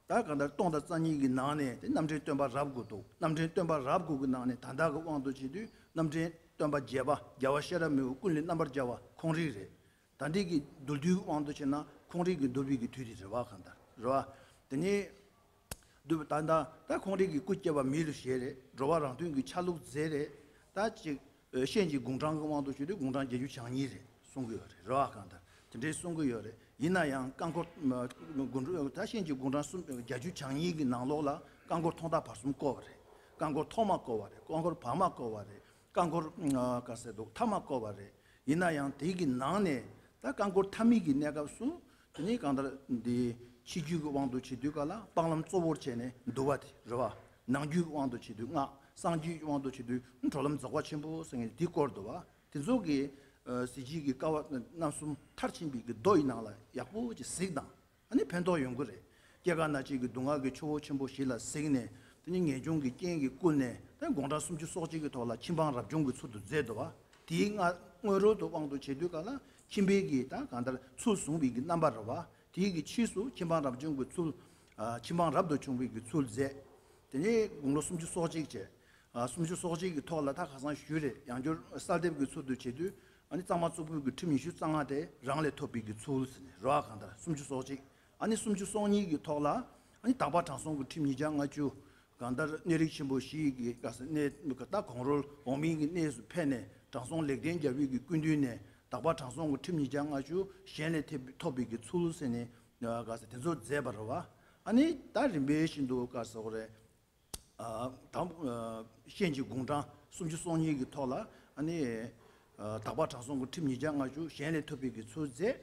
ད་གང་ལྟར་སྟོང་དང་རྩ་གཉིས་ཀྱི་ནང་ནས་དེ་རྣམ་འདྲེན་སྟོན་པ་རབ་དགུ་འདུག་རྣམ་འདྲེན་སྟོན་པ་རབ་དགུ་གི་ནང་ནས་ད་ལྟ་གི་དབང་དུ་བྱེད་དུས་རྣམ་འདྲེན་སྟོན་པ་བརྒྱད་པ་རྒྱལ་བ་ཤེས་རབ་མི་བོ་ཀུན་ལས་རྣམ་པར་རྒྱལ་བ་ཁོང་རང་རེད། ད་འདི་གི་འདུལ་དུས་དབང་དུ་བྱས་ན་ཁོང་རང་གི་འདུལ་བའི་གི་དུས་དེ་རེད་བ། གང་ལྟར་རེད་བ། དེ་ནས་འདུལ་བ་ད་ལྟ་ད་ཁོང་རང་གི་སྐུ་སྐྱེ་བ་མི་ལུས་ཞེས་རེད། འགྲོ་བ་རང་དོན་གྱི་ཆ་ལུགས་མཛད་རེད། ད་ཅིག་ཨ་གཤེན་གྱི་དགུང་གྲངས་ཀྱི་དབང་དུ་བྱས་དུས་དགུང་གྲངས་བརྒྱད་ཅུ་གྱ་གཉིས་རེད་གསུང་གི་ཡོད་རེད། རེད་བ། གང་ལྟར་དེ་འདྲའི་གསུང་གི་ཡོད་རེད། ཡིན་ན་ཡང་བཀའ་འཁོར་དགུང་གྲངས་ད་གཤེན་གྱི་དགུང་གྲངས་གསུམ་བརྒྱད་ཅུ་གྱ་གཉིས་ཀྱི་ནང་ལོགས་ལ་བཀའ་འཁོར་ཐོག་མཐའ་བར་གསུམ་བསྐོར་བ་རེད། བཀའ་འཁོར་ཐོག་མ་བསྐོར་བ་རེད། བཀའ་འཁོར་བར་མ་བསྐོར་བ་རེད། བཀའ་འཁོར་ག་ཟེར་འདུག་ཐ་མ་བསྐོར་བ་རེད། ཡིན་ན་ཡང་དེ་གི་ནང་ནས་ད་བཀའ་འཁོར་ཐ་མའི་གི་གནས་སྐབས་སུ་དེ་ནས་གང་ལྟར་འདི་ཕྱི་རྒྱུད་ཀྱི་དབང་དུ་བྱེད་དུས་ག་ལ་སྤང་ལམ་གཙོ་བོར་བྱས་ནས་འདུལ་བ་དེ་རེད་བ། ནང་རྒྱུད་ཀྱི་དབང་དུ་བྱེད་དུས་སྔགས། གསང་རྒྱུད་ཀྱི་དབང་དུ་བྱེད་དུས་གྲོལ་ལམ་རྫོགས་པ་ཆེན་པོ་ཟེར་མཁན་འདི་སྐོར་འདུག་བ། དེ་ཚོ་གི་ཨ་གཟི་བརྗིད་ཀྱི་སྐལ་བ་རྣམ་གསུམ་མཐར་ཕྱིན་པའི་གི་མདོ་ཡི་ནང་ལ་ཡག་པོ་ཅིག་གཟིགས་དང་། ཨ་ནི་ཕན་ཐོགས་ཡོང་གི་རེད། སྐྱེ་རྒ་ན་འཆི་གི་སྡུག་བསྔལ་གྱི་ཆུ་བོ་ཆེན་པོ་ཞིག་ལ་གཟིགས་ནས་དེ་ནི་ངེས་འབྱུང་གི་རྐྱེན་གྱིས་བསྐུལ་ནས་དེ་དགུང་གྲངས་སུམ་ཅུ་སོ་གཅིག་གི་ཐོག་ལ་ཁྱིམ་སྤངས་རབ་བྱུང་གི་ཚུལ་དུ་མཛད་འདུག་བ། དེའི་སྔ་སྔོན་རོལ་དུ་དབང་དུ་བྱེད་དུས་ག་ལ་ཁྱིམ་པའི་གི་ད་གང་ལྟར་ཚུལ་བཟུང་བའི་གི་རྣམ་པ་རེད་བ། དེའི་གི་ཕྱིས་སུ་ཁྱིམ་སྤངས་རབ་བྱུང་གི་ཚུལ། ཨ་ཁྱིམ་སྤངས་རབ་ཏུ་བྱུང་བའི་གི་ཚུལ་མཛད། དེ་ནས་དགུང་ལོ་སུམ་ཅུ་སོ་གཅིག་བྱས། ཨ་སུམ་ཅུ་སོ་གཅིག་གི་ཐོག་ལ་ད་ཁ་སང་ཞུས་རེད། ཡང་བསྐྱར་གསལ་འདེབས་ཀྱི་ཚུལ་དུ་བྱེད་དུས་ཨ་ནི་གཙང་མ་གཙུག་ཕུད་ཀྱི་ཁྲིམས་ཉི་ཤུ་རྩ་ལྔ་དེ་རང་ལས་ཐོབ་པའི་གི་ཚུལ་ཟེར་ནས་རེད་བ། གང་ལྟར་སུམ་ཅུ་སོ་གཅིག་ཨ་ནི་སུམ་ཅུ་སོ་གཉིས་ཀྱི་ཐོག་ལ་ཨ་ནི་དག་པ་དྲང་སྲོང་གི་ཁྲིམས་ཉིས་བརྒྱ་ལྔ་བཅུ། གང་ལྟར་གནས་རིགས་ཆེན་པོ་བཞི་ཡི་གི་ག་ས་གནས་ད་གོང་རོལ་འོག་མིན་གྱི་གནས་སུ་ཕེབས་ནས་དྲང་སྲོང་ལེགས་ལྡན་རྒྱལ་པོའི་གི་སྐུ་མདུན་ནས་དག་པ་དྲང་སྲོང་གི་ཁྲིམས་ཉིས་བརྒྱ་ལྔ་བཅུ་གཞན་ལས་ཐོབ་པའི་གི་ཚུལ་ཟེར་ནས་ག་ས་དེ་ཚོ་མཛད་པ་རེད་བ། ཨ་ནི་ད་རིམ་པས་བཞིན་དུ་ག་ས་འོ་རེད། ཨ་དང་ཨ་གཤེན་གྱི་དགུང་གྲངས་སུམ་ཅུ་སོ་གཉིས་ཀྱི་ཐོག་ལ་ཨ་ནི་ཨ་དག་པ་དྲང་སྲོང་གི་ཁྲིམས་ཉིས་བརྒྱ་ལྔ་བཅུ་གཞན་ལས་ཐོབ་པའི་གི་ཚུལ་མཛད།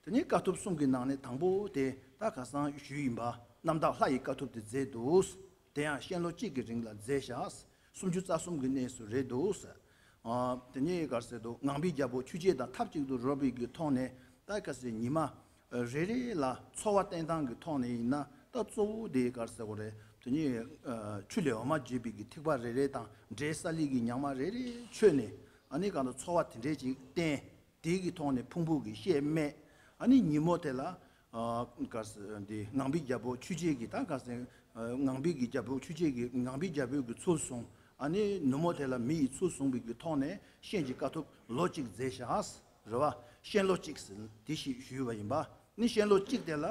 དེ་ནས་དཀའ་ཐུབ་གསུམ་གྱི་ནང་ནས་དང་པོ་དེ་ད་ཁ་སང་ཞུས་ཡིན་པ། རྣམ་དག་ལྷ་ཡི་དཀའ་ཐུབ་དེ་མཛད་འདུག། དེ་ཡང་གཤེན་ལོ་གཅིག་གི་རིང་ལ་མཛད་བཞག། སུམ་ཅུ་རྩ་གསུམ་གྱི་གནས་སུ་རེད་འདུག། ཨ། དེ་ནས་ག་རེ་ཟེར་འདུག། ངང་པའི་རྒྱལ་པོ་ཆོས་རྒྱལ་དང་ཐབས་ཅིག་ཏུ་རོལ་བའི་གི་ཐོག་ནས། ད་ག་ཟེར། ཉི་མ་རེ་རེ་ལ་འཚོ་བ་བསྟེན་སྟངས་ཀྱི་ཐོག་ནས་ཡིན་ན། ད་གཙོ་བོ་དེ་ག་རེ་ཟེར་དགོས་རེད། དེ་ནས་ཆུ་ལས་འོ་མ་བརྗེས་པའི་གི་ཐིགས་པ་རེ་རེ་དང་། འབྲས་སཱ་ལུ་གི་ཉག་མ་རེ་རེ་མཆོད་ནས། ཨ་ནི་གང་ལྟར་འཚོ་བ་དེ་འདྲས་ཅིག་བསྟེན། དེ་གི་ཐོག་ནས་ཕུང་པོ་གི་བཤེད་སྨད། ཨ་ནི་ཉིན་མོ་དེ་ལ། ཨ། ག་རེ་ཟེར། འདི་ངང་པའི་རྒྱལ་པོ་ཆོས་རྒྱལ་གྱི། ད་ག་རེ་ཟེར། ཨ། ངང་པའི་གི་རྒྱལ་པོ་ཆོས་རྒྱལ་གྱི། ངང་པའི་རྒྱལ་པོའི་གི་ཚུལ་བཟུང་། ཨ་ནི་ནུབ་མོ་དེ་ལ་མི་ཡི་ཚུལ་བཟུང་བའི་གི་ཐོག་ནས་གཤེན་གྱི་དཀའ་ཐུབ་ལོ་གཅིག་མཛད་བཞག། རེད་བ། གཤེན་ལོ་གཅིག་ཟེར་དེ་ཞིག་ཞུས་པ་ཡིན་པ། ནི་གཤེན་ལོ་གཅིག་དེ་ལ།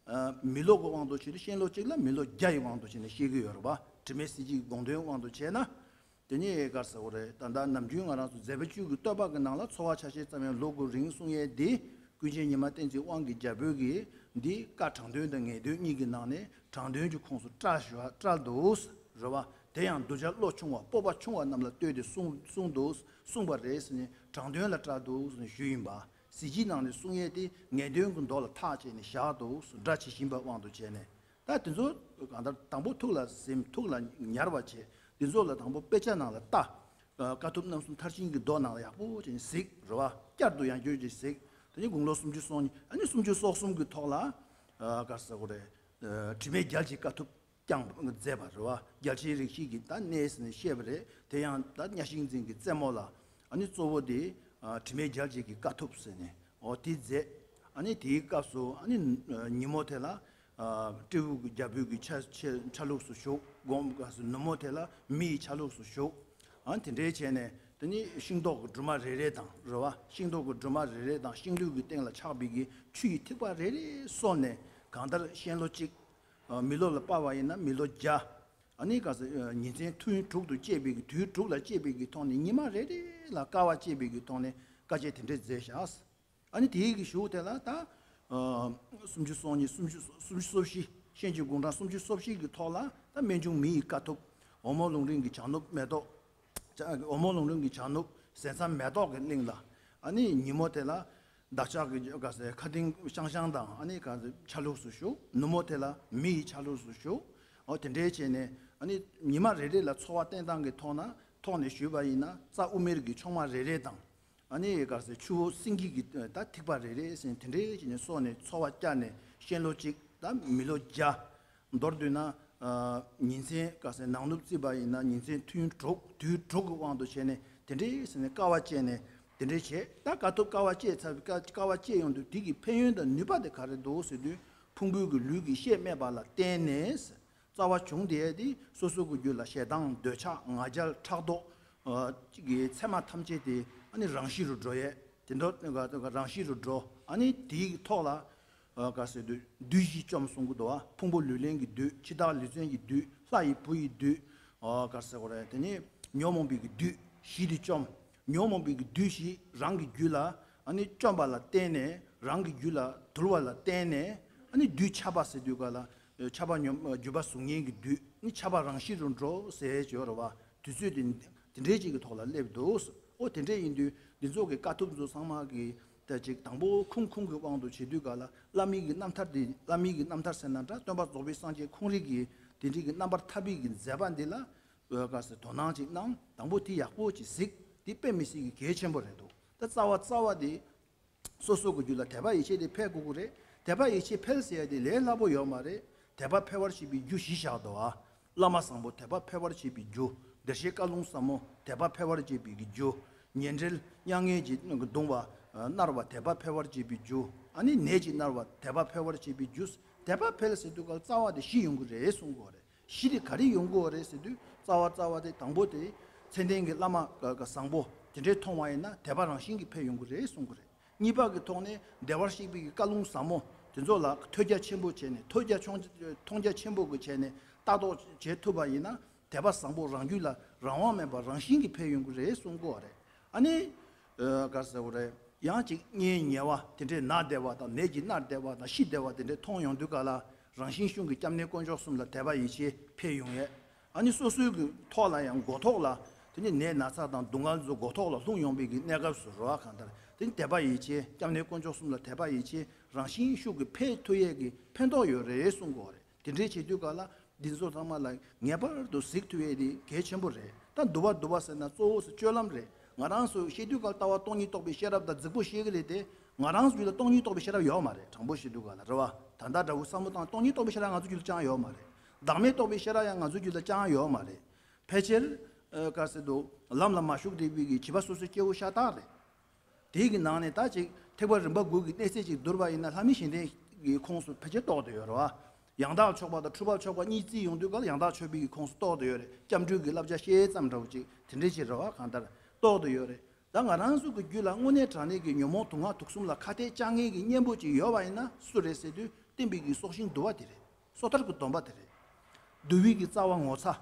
ཨ། མི་ལོ་གི་དབང་དུ་བྱས་ཏེ། གཤེན་ལོ་གཅིག་ལ་མི་ལོ་བརྒྱ་ཡི་དབང་དུ་བྱས་ནས་བཤད་ཀྱི་ཡོད་རེད་བ། དྲི་མེད་གཟི་བརྗིད་ཀྱི་དགོངས་དོན་དབང་དུ་བྱས་ན། དེ་ནས་ག་རེ་ཟེར་དགོས་རེད། ད་ལྟ་ནམ་རྒྱུན་ང་རང་ཚོ་མཛད་པ་བཅུ་གི་བསྟོད་པ་གི་ནང་ལ། འཚོ་བ་ཆ་ཤས་ཙམ་ཡང་ལོ་དགུ་རིང་གསུང་ཡས་འདི། ཀུན་མཁྱེན་ཉི་མ་བསྟན་འཛིན་དབང་གི་རྒྱལ་པོས་གི་འདི། བཀའ་དྲང་དོན་དང་ངེས་དོན་གཉིས་ཀྱི་ནང་ནས་དྲང་དོན་གྱི་ཁོངས་སུ་བཀྲལ་བཞག། བཀྲལ་འདུག། རེད་བ། དེ་ཡང་གདུལ་བྱ་བློ་ཆུང་བ། སྤོབས་པ་ཆུང་བ་རྣམས་ལ་ལྟོས་ཏེ་གསུངས། གསུངས་འདུག། གསུངས་པ་རེད་ཟེར་ནས། དྲང་དོན་ལ་བཀྲལ་འདུག་ཟེར་ནས་ཞུས་ཡིན་པ། གཟི་བརྗིད་ནང་ནས་གསུང་ཡས་དེ་ངེས་དོན་གྱི་མདོ་ལ་ཐག་བཅད་ནས་བཞག་འདུག། སྒྲ་ཇི་བཞིན་པ་དབང་དུ་བྱས་ནས། ད་དེ་ཚོ་གང་ལྟར་དང་པོ་ཐུགས་ལ་ཟིན། ཐུགས་ལ་ཉར་བ་བྱས། དེ་ཚོ་ལ་དང་པོ་དཔེ་ཆ་ནང་ལ་ལྟ། ཨ། དཀའ་ཐུབ་རྣམ་གསུམ་མཐར་ཕྱིན་གྱི་མདོ་ནང་ལ་ཡག་པོ་བྱས་ནས་གཟིགས། རེད་བ། བསྐྱར་དུ་ཡང་བསྐྱར་གྱིས་གཟིགས། དེ་ནས་དགུང་ལོ་སུམ་ཅུ་སོ་གཉིས། ཨ་ནི་སུམ་ཅུ་སོ་གསུམ་གྱི་ཐོག་ལ། ཨ། ག་རེ་ཟེར་དགོས་རེད། ཨ། དྲི་མེད་རྒྱལ་གྱི་དཀའ་ཐུབ་བསྐྱངས་མཛད་པ་རེད་བ། རྒྱལ་ཆེན་རིགས་བཞི་གི་ད་གནས་ཟེར་ནས་བཤད་པ་རེད། དེ་ཡང་ད་གཉའ་ཤིང་འཛིན་གྱི་རྩེ་མོ་ལ། ཨ་ནི་གཙོ་བོ་དེ། ཨ། དྲི་མེད་རྒྱལ་བྱེད་ཀྱི་དཀའ་ཐུབ་ཟེར་ནས། འོ་དེ་མཛད། ཨ་ནི་དེའི་སྐབས་སུ། ཨ་ནི་ཉིན་མོ་དེ་ལ། ཨ། སྤྲེའུ་གི་རྒྱལ་པོའི་གི་ཆ། ཆ། ཆ་ལུགས་སུ་བཞུགས། དགོང་སྐབས་སུ་ནུབ་མོ་དེ་ལ་མི་ཡི་ཆ་ལུགས་སུ་བཞུགས། ཨ། དེ་འདྲའི་བྱས་ནས། དེ་ནི་ཤིང་ཏོག་གི་སྦྲུམ་མ་རེ་རེ་དང་། རེད་བ། ཤིང་ཏོག་གི་སྦྲུམ་མ་རེ་རེ་དང་། ཤིང་ལུས་ཀྱི་སྟེང་ལ་ཆགས་པའི་གི་ཆུ་ཡི་ཐིགས་པ་རེ་རེ་གསོལ་ནས། གང་ལྟར་གཤེན་ལོ་གཅིག། ཨ། མི་ལོ་ལ་དཔག་པ་ཡིན་ན་མི་ལོ་བརྒྱ། ཨ་ནི་ག་ཟེར། ཉིན་མཚན་ཐུན་དྲུག་ཏུ་བཅད་པའི་གི། དུས་དྲུག་ལ་བཅད་པའི་གི་ཐོག་ནས། ཉི་མ་རེ་རེ་ལ་དཀའ་བ་སྤྱད་པའི་གི་ཐོག་ནས་དཀའ་སྤྱད་དེ་འདྲས་མཛད་བཞག། ཨ་ནི་དེའི་གི་གཞུག་དེ་ལ་ད། ཨ། སུམ་ཅུ་སོ་གཉིས། སུམ་ཅུ། སུམ་ཅུ་སོ་བཞི། གཤེན་གྱི་དགུང་གྲངས་སུམ་ཅུ་སོ་བཞི་གི་ཐོག་ལ་ད་རྨད་བྱུང་མི་ཡི་དཀའ་ཐུབ། འོལ་མོ་ལུང་རིང་གི་བྱང་ནུབ་མེ་ཏོག། འོལ་མོ་ལུང་རིང་གི་བྱང་ནུབ་ཟས་གཙང་མེ་ཏོག་གི་གླིང་ལ། ཨ་ནི་ཉིན་མོ་དེ་ལ་བདག་ཅག་གི་ག་ཟེར། མཁའ་ལྡིང་ཤང་ཤང་དང་། ཨ་ནི་ག་ཟེར། ཆ་ལུགས་སུ་བཞུགས། ནུབ་མོ་དེ་ལ་མི་ཡི་ཆ་ལུགས་སུ་བཞུགས། འོ་དེ་འདྲའི་བྱས་ནས། ཨ་ནི་ཉི་མ་རེ་རེ་ལ་འཚོ་བ་བསྟེན་སྟངས་ཀྱི་ཐོག་ན། ཐོག་ནས་ཞུས་པ་ཡིན་ན། རྩྭ་དབུ་མེར་གྱི་ཕྱོགས་མ་རེ་རེ་དང་། ཨ་ནི་ག་ཟེར། ཆུ་བོ་སེང་གེ་གི་ད་ཐིགས་པ་རེ་རེ་ཟེར། དེ་འདྲའི་བྱས་ནས་གསོལ་ནས་འཚོ་བ་བསྐྱལ་ནས། གཤེན་ལོ་གཅིག་དང་མི་ལོ་བརྒྱ། མདོར་བསྡུས་ན། ཨ། ཉིན་མཚན་ག་ཟེར། ནང་ནུབ་བརྩིས་པ་ཡིན་ན་ཉིན་མཚན་ཐུན་དྲུག། དུས་དྲུག་གི་དབང་དུ་བྱས་ནས་དེ་འདྲའི་ཟེར་ནས་དཀའ་བ་སྤྱད་ནས་དེ་འདྲའི་བྱས། ད་དཀའ་ཐུབ་དཀའ་བ་སྤྱད་ཚར་བའི། དཀའ། དཀའ་བ་སྤྱད་ཡོང་དུས་དེ་གི་ཕན་ཡོན་དང་ནུས་པ་དེ་ག་རེ་འདུག་ཟེར་དུས། ཕུང་པོའི་གི་ལུས་ཀྱི་བཤེད་སྨད་པ་ལ་བརྟེན་ནས། རྩ་བ་བྱུང་དེ་དེ་སོ་སོ་གི་རྒྱུད་ལ་ཞེ་སྡང་འདོད་ཆགས་ང་རྒྱལ་ཕྲག་དོག། ཨ། གི་མཚན་མ་ཐམས་ཅད་དེ་ཨ་ནི་རང་ཞི་རུ་འགྲོ་ཡས། དེ་འདྲ་རང་ཞི་རུ་འགྲོ། ཨ་ནི་དེའི་ཐོག་ལ། ཨ། ག་ཟེར་དུས། བདུད་བཞི་བཅོམ་གསུང་གི་འདུག་བ། ཕུང་པོ་ལུས་ལེན་གྱི་བདུད། འཆི་བདག་ལུས་རྩལ་གྱི་བདུད། ལྷ་ཡི་བུ་ཡི་བདུད། ཨ། ག་ཟེར་དགོས་རེད། དེ་ནི་ཉོན་མོངས་པའི་གི་བདུད་བཞི་དེ་བཅོམ། ཉོན་མོངས་པའི་གི་བདུད་བཞི་རང་གི་རྒྱུད་ལ་ཨ་ནི་བཅོམ་པ་ལ་བརྟེན་ནས། རང་གི་རྒྱུད་ལ་དུལ་བ་ལ་བརྟེན་ནས། ཨ་ནི་བདུད་ཆགས་པ་ཟེར་དུས་ག་ལ། ཆགས་པ་ཉོན། བརྒྱུད་པ་གཟུགས་བརྙན་གྱི་བདུད་ནི་ཆགས་པ་རང་ཞི་རུ་འགྲོ་ཟེར་བརྗོད་རེད་བ། དུས་ཚོད་དེ་དེ་འདྲའི་ཅིག་གི་ཐོག་ལ་སླེབས་འདུག། ཨོ་དེ་འདྲ་ཡིན་དུས་འདི་ཚོ་གི་དཀའ་ཐུབ་ཚོ་ཚང་མ་གི་ད་ཅིག་དང་པོ་ཁུངས་ཁུངས་ཀྱི་དབང་དུ་བྱེད་དུས་ག་ལ། བླ་མའི་གི་རྣམ་ཐར་དེ། བླ་མའི་གི་རྣམ་ཐར་ཟེར་ན་འདྲ། སྟོན་པ་རྫོགས་པའི་སངས་རྒྱས་ཁོང་རང་གི་དེ་འདྲའི་གི་རྣམ་པར་ཐར་པའི་གི་མཛད་པ་འདི་ལ། ཨོ་ག་ཟེར། དོ་སྣང་ཅིག་གནང་། དང་པོ་དེ་ཡག་པོ་ཅིག་གཟིགས། དེ་དཔེ་མི་སྲིད་ཀྱི་གལ་ཆེན་པོ་རེད་འདུག། ད་རྩ་བ་རྩ་བ་དེ། སོ་སོ་གི་རྒྱུད་ལ་དད་པ་ཡིད་ཆེས་དེ་འཕེལ་དགོས་ཀྱི་རེད། དད་པ་ཡིད་ཆེས་འཕེལ་ཟེར་ཡ་དེ་ལས་སླ་པོ་ཡོད་མ་རེད། དད་པ་འཕེལ་བར་བྱེད་པའི་རྒྱུ་བཞི་བཞག་འདུག་ཨ། བླ་མ་བཟང་པོ་དད་པ་འཕེལ་བར་བྱེད་པའི་རྒྱུ། བདེར་གཤེགས་བཀའ་ལུང་ཟབ་མོ་དད་པ་འཕེལ་བར་བྱེད་པའི་གི་རྒྱུ། ཉེ་འབྲེལ་མྱ་ངན་གྱིས་གདུང་བ་མནར་བ་དད་པ་འཕེལ་བར་བྱེད་པའི་རྒྱུ། ཨ་ནི་ནད་ཀྱིས་མནར་བ་དད་པ་འཕེལ་བར་བྱེད་པའི་རྒྱུ། དད་པ་འཕེལ་ཟེར་དུས་ག་ལ་རྩ་བ་དེ་བཞི་ཡོང་གི་རེད་གསུང་གི་རེད། གཞི་དེ་ག་རེ་ཡོང་གི་ཡོད་རེད་ཟེར་དུས། རྩ་བ་རྩ་བ་དེ་དང་པོ་དེ་མཚན་ལྡན་གྱི་བླ་མ་ག་ག་བཟང་པོ་དེ་འདྲའི་མཐོང་བ་ཡིན་ན་དད་པ་རང་བཞིན་གྱིས་འཕེལ་ཡོང་གི་རེད་གསུང་གི་རེད། གཉིས་པ་གི་ཐོག་ནས་བདེ་བར་གཤེགས་པའི་བཀའ་ལུང་ཟབ་མོ་དེ་ཚོ་ལ་ཐོས་རྒྱ་ཆེན་པོ་བྱས་ནས། ཐོས་རྒྱ་ཆུང་། མཐོང་རྒྱ་ཆེན་པོ་གི་བྱས་ནས་ལྟ་རྟོག་བྱེད་ཐུབ་པ་ཡིན་ན། དད་པ་བཟང་པོ་རང་རྒྱུད་ལ་རང་དབང་མེད་པར་རང་བཞིན་གྱིས་འཕེལ་ཡོང་གི་རེད་གསུང་གི་ཡོད་རེད། ཨ་ནི། ཨ། ག་རེ་ཟེར་དགོས་རེད། ཡང་ཅིག་གཉེན་ཉེ་བ་དེ་འདྲས་ན་བདེ་བ་དང་། ནད་ཀྱིས་མནར་བདེ་བ་དང་། ཤི་བདེ་བ་དེ་འདྲས་མཐོང་ཡོང་དུས་ག་ལ། རང་བཞིན་གཞུང་གི་སྐྱབས་གནས་དཀོན་མཆོག་གསུམ་ལ་དད་པ་ཡིད་ཆེས་འཕེལ་ཡོང་ཡས། ཨ་ནི་སོ་སོའི་གི་ཐོག་ལ་ཡང་མགོ་ཐོག་ལ་དེ་ནི་ནད་ན་ཚ་དང་སྡུག་བསྔལ་ཚོ་མགོ་ཐོག་ལ་ལྷུང་ཡོང་བའི་གི་གནས་སྐབས་སུ་རེད་བ། གང་ལྟར་ དེ་ནི་དད་པ་ཡིད་ཆེས། སྐྱབས་གནས་དཀོན་མཆོག་གསུམ་ལ་དད་པ་ཡིད་ཆེས་རང་བཞིན་ཤུགས་ཀྱིས་འཕེལ་ཐུབ་ཡས་ཀྱི་ཕན་ཐོགས་ཡོད་རེད་གསུང་གི་ཡོད་རེད། དེ་འདྲའི་བྱེད་དུས་ག་ལ་འདི་ཚོ་ཚང་མ་ལ་ངེས་པར་དུ་གཟིགས་ཐུབ་ཡས་དེ་གལ་ཆེན་པོ་རེད། ད་འདུལ་བ་འདུལ་བ་ཟེར་ན་གཙོ་བོ་སྤྱོད་ལམ་རེད། ང་རང་ཚོ་བཤད་དུས་ག་ལ་ལྟ་བ་སྟོང་ཉིད་རྟོགས་པའི་ཤེས་རབ་དང་རྫིག་པོ་བཤད་ཀྱི་རེད་དེ། ང་རང་ཚོ་རྒྱུད་ལ་སྟོང་ཉིད་རྟོགས་པའི་ཤེས་རབ་ཡོད་མ་རེད། དྲང་པོ་བཤད་དུས་ག་ལ་རེད་བ། ད་ལྟ་འདྲ་བོ་བསམ་བློ་བཏང་སྟོང་ཉིད་རྟོགས་པའི་ཤེས་རབ་ང་ཚོ་རྒྱུད་ལ་ཅང་ཡོད་མ་རེད། བདག་མེད་རྟོགས་པའི་ཤེས་རབ་ཡང་ང་ཚོ་རྒྱུད་ལ་ཅང་ཡོད་མ་རེད། ཕལ་ཆེར་ཨ་ག་ཟེར་འདུག་ལམ་ལ་མ་ཞུགས་བསྡད་པའི་གི་བྱིས་པ་སོ་སོའི་སྐྱེ་བོ་ཤ་སྟག་རེད། དེའི་གི་ནང་ནས་ད་ཅིག་ཐེག་པ་རིམ་པ་དགུ་གི་གནས་ཚད་ཅིག་བསྡུར་བ་ཡིན་ན་ལྷ་མི་གཞན་ལྡན་གྱི་ཁོངས་སུ་ཕལ་ཆེར་གཏོགས་བསྡད་ཡོད་རེད་བ། ཡང་དག་ཕྱོགས་པ་དང་འཁྲུལ་པ་ཕྱོགས་པ་གཉིས་བརྩིས་ཡོང་དུས་ག་ལ་ཡང་དག་ཕྱོགས་པའི་གི་ཁོངས་སུ་གཏོགས་བསྡད་ཡོད་རེད། སྐྱབས་འགྲོའི་གི་བསླབ་བྱ་བཤད་ཙམ་འདྲ་བོ་ཅིག་དེ་འདྲ་ཅིག་རེད་བ། གང་ལྟར་གཏོགས་བསྡད་ཡོད་རེད། ད་ང་རང་ཚོ་གི་རྒྱུད་ལ་དངོས་གནས་དྲང་གནས་ཀྱི་ཉོན་མོངས་དུག་ལྔ་དུག་གསུམ་ལ་ཁ་གཏད་བཅག་མཁན་གྱི་གཉེན་པོ་ཅིག་ཡོད་པ་ཡིན་ན་སུ་རེད་ཟེར་དུས་བསྟན་པའི་གི་སྲོག་ཤིང་འདུལ་བ་དེ་རེད། སོ་ཐར་གྱི་སྡོམ་པ་དེ་རེད། འདུལ་བའི་གི་རྩ་བ་ངོ་ཚ།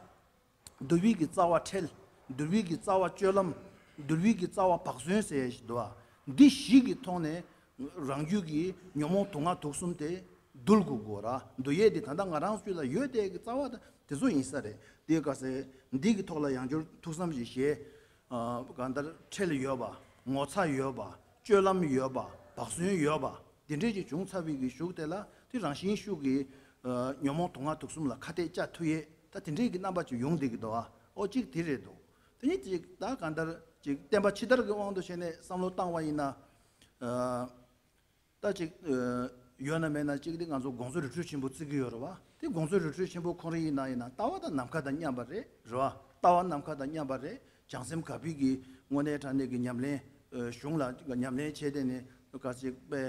འདུལ་བའི་གི་རྩ་བ་ཁྲེལ། འདུལ་བའི་གི་རྩ་བ་སྤྱོད་ལམ། འདུལ་བའི་གི་རྩ་བ་བག་ཟོན་ཟེར་ཡ་ཞིག་འདུག་བ། འདི་བཞི་གི་ཐོག་ནས་རང་རྒྱུད་ཀྱི་ཉོན་མོངས་དུག་ལྔ་དུག་གསུམ་དེ་འདུལ་དགོས་དགོས་ར། འདུལ་ཡས་དེ་ད་ལྟ་ང་རང་ཚོ་ལ་ཡོད་དེ་གི་རྩ་བ་དེ་ཚོ་ཡིན་ས་རེད། དེ་ག་ཟེ་འདི་གི་ཐོག་ལ་ཡང་བསྐྱར་ཐུགས་བསམ་ཞིག་བཞེས། ཨ་གང་ལྟར་ཁྲེལ་ཡོད་པ། ངོ་ཚ་ཡོད་པ། སྤྱོད་ལམ་ཡོད་པ། བག་ཟོན་ཡོད་པ། དེ་འདྲས་ཀྱི་བྱུང་ཚར་བའི་གི་གཞུག་དེ་ལ་དེ་རང་བཞིན་ཤུགས་ཀྱིས་ཨ་ཉོན་མོངས་དུག་ལྔ་དུག་གསུམ་ལ་ཁ་གཏད་བཅག་ཐུབ་ཡས་ད་དེ་འདྲས་ཀྱི་རྣམ་པ་ཅིག་ཡོང་བསྡད་ཀྱི་འདུག་ཨ། ཨོ་གཅིག་དེ་རེད་འདུག་དེ་ནས་ཅིག་ད་གང་ལྟར་ཅིག་བསྟན་པ་ཕྱི་དར་གྱི་དབང་དུ་བྱས་ནས་བསམ་བློ་བཏང་བ་ཡིན་ན། ཨ་ད་ཅིག་ཨ་ཡོད་ན་མེད་ན་ཅིག་དེ་ང་ཚོ་དགོངས་རྫོགས་རི་ཁྲོད་ཆེན་པོ་བརྩི་གི་ཡོད་རེད་བ། དེ་དགོངས་རྫོགས་རི་ཁྲོད་ཆེན་པོ་ཁོ་རང་ཡིན་ན་ཡིན་ན་ལྟ་བ་དང་ནམ་མཁའ་དང་མཉམ་པ་རེད་རེད་བ། ལྟ་བ་ནམ་མཁའ་དང་མཉམ་པ་རེད། བྱང་སེམས་དགའ་བའི་གི་དངོས་གནས་དྲང་གནས་ཀྱི་ཉམས་ལེན་ཨ་གཞུང་ལ་ཉམས་ལེན་བྱས་ཏེ་ནས་ག་ཅིག་པའི་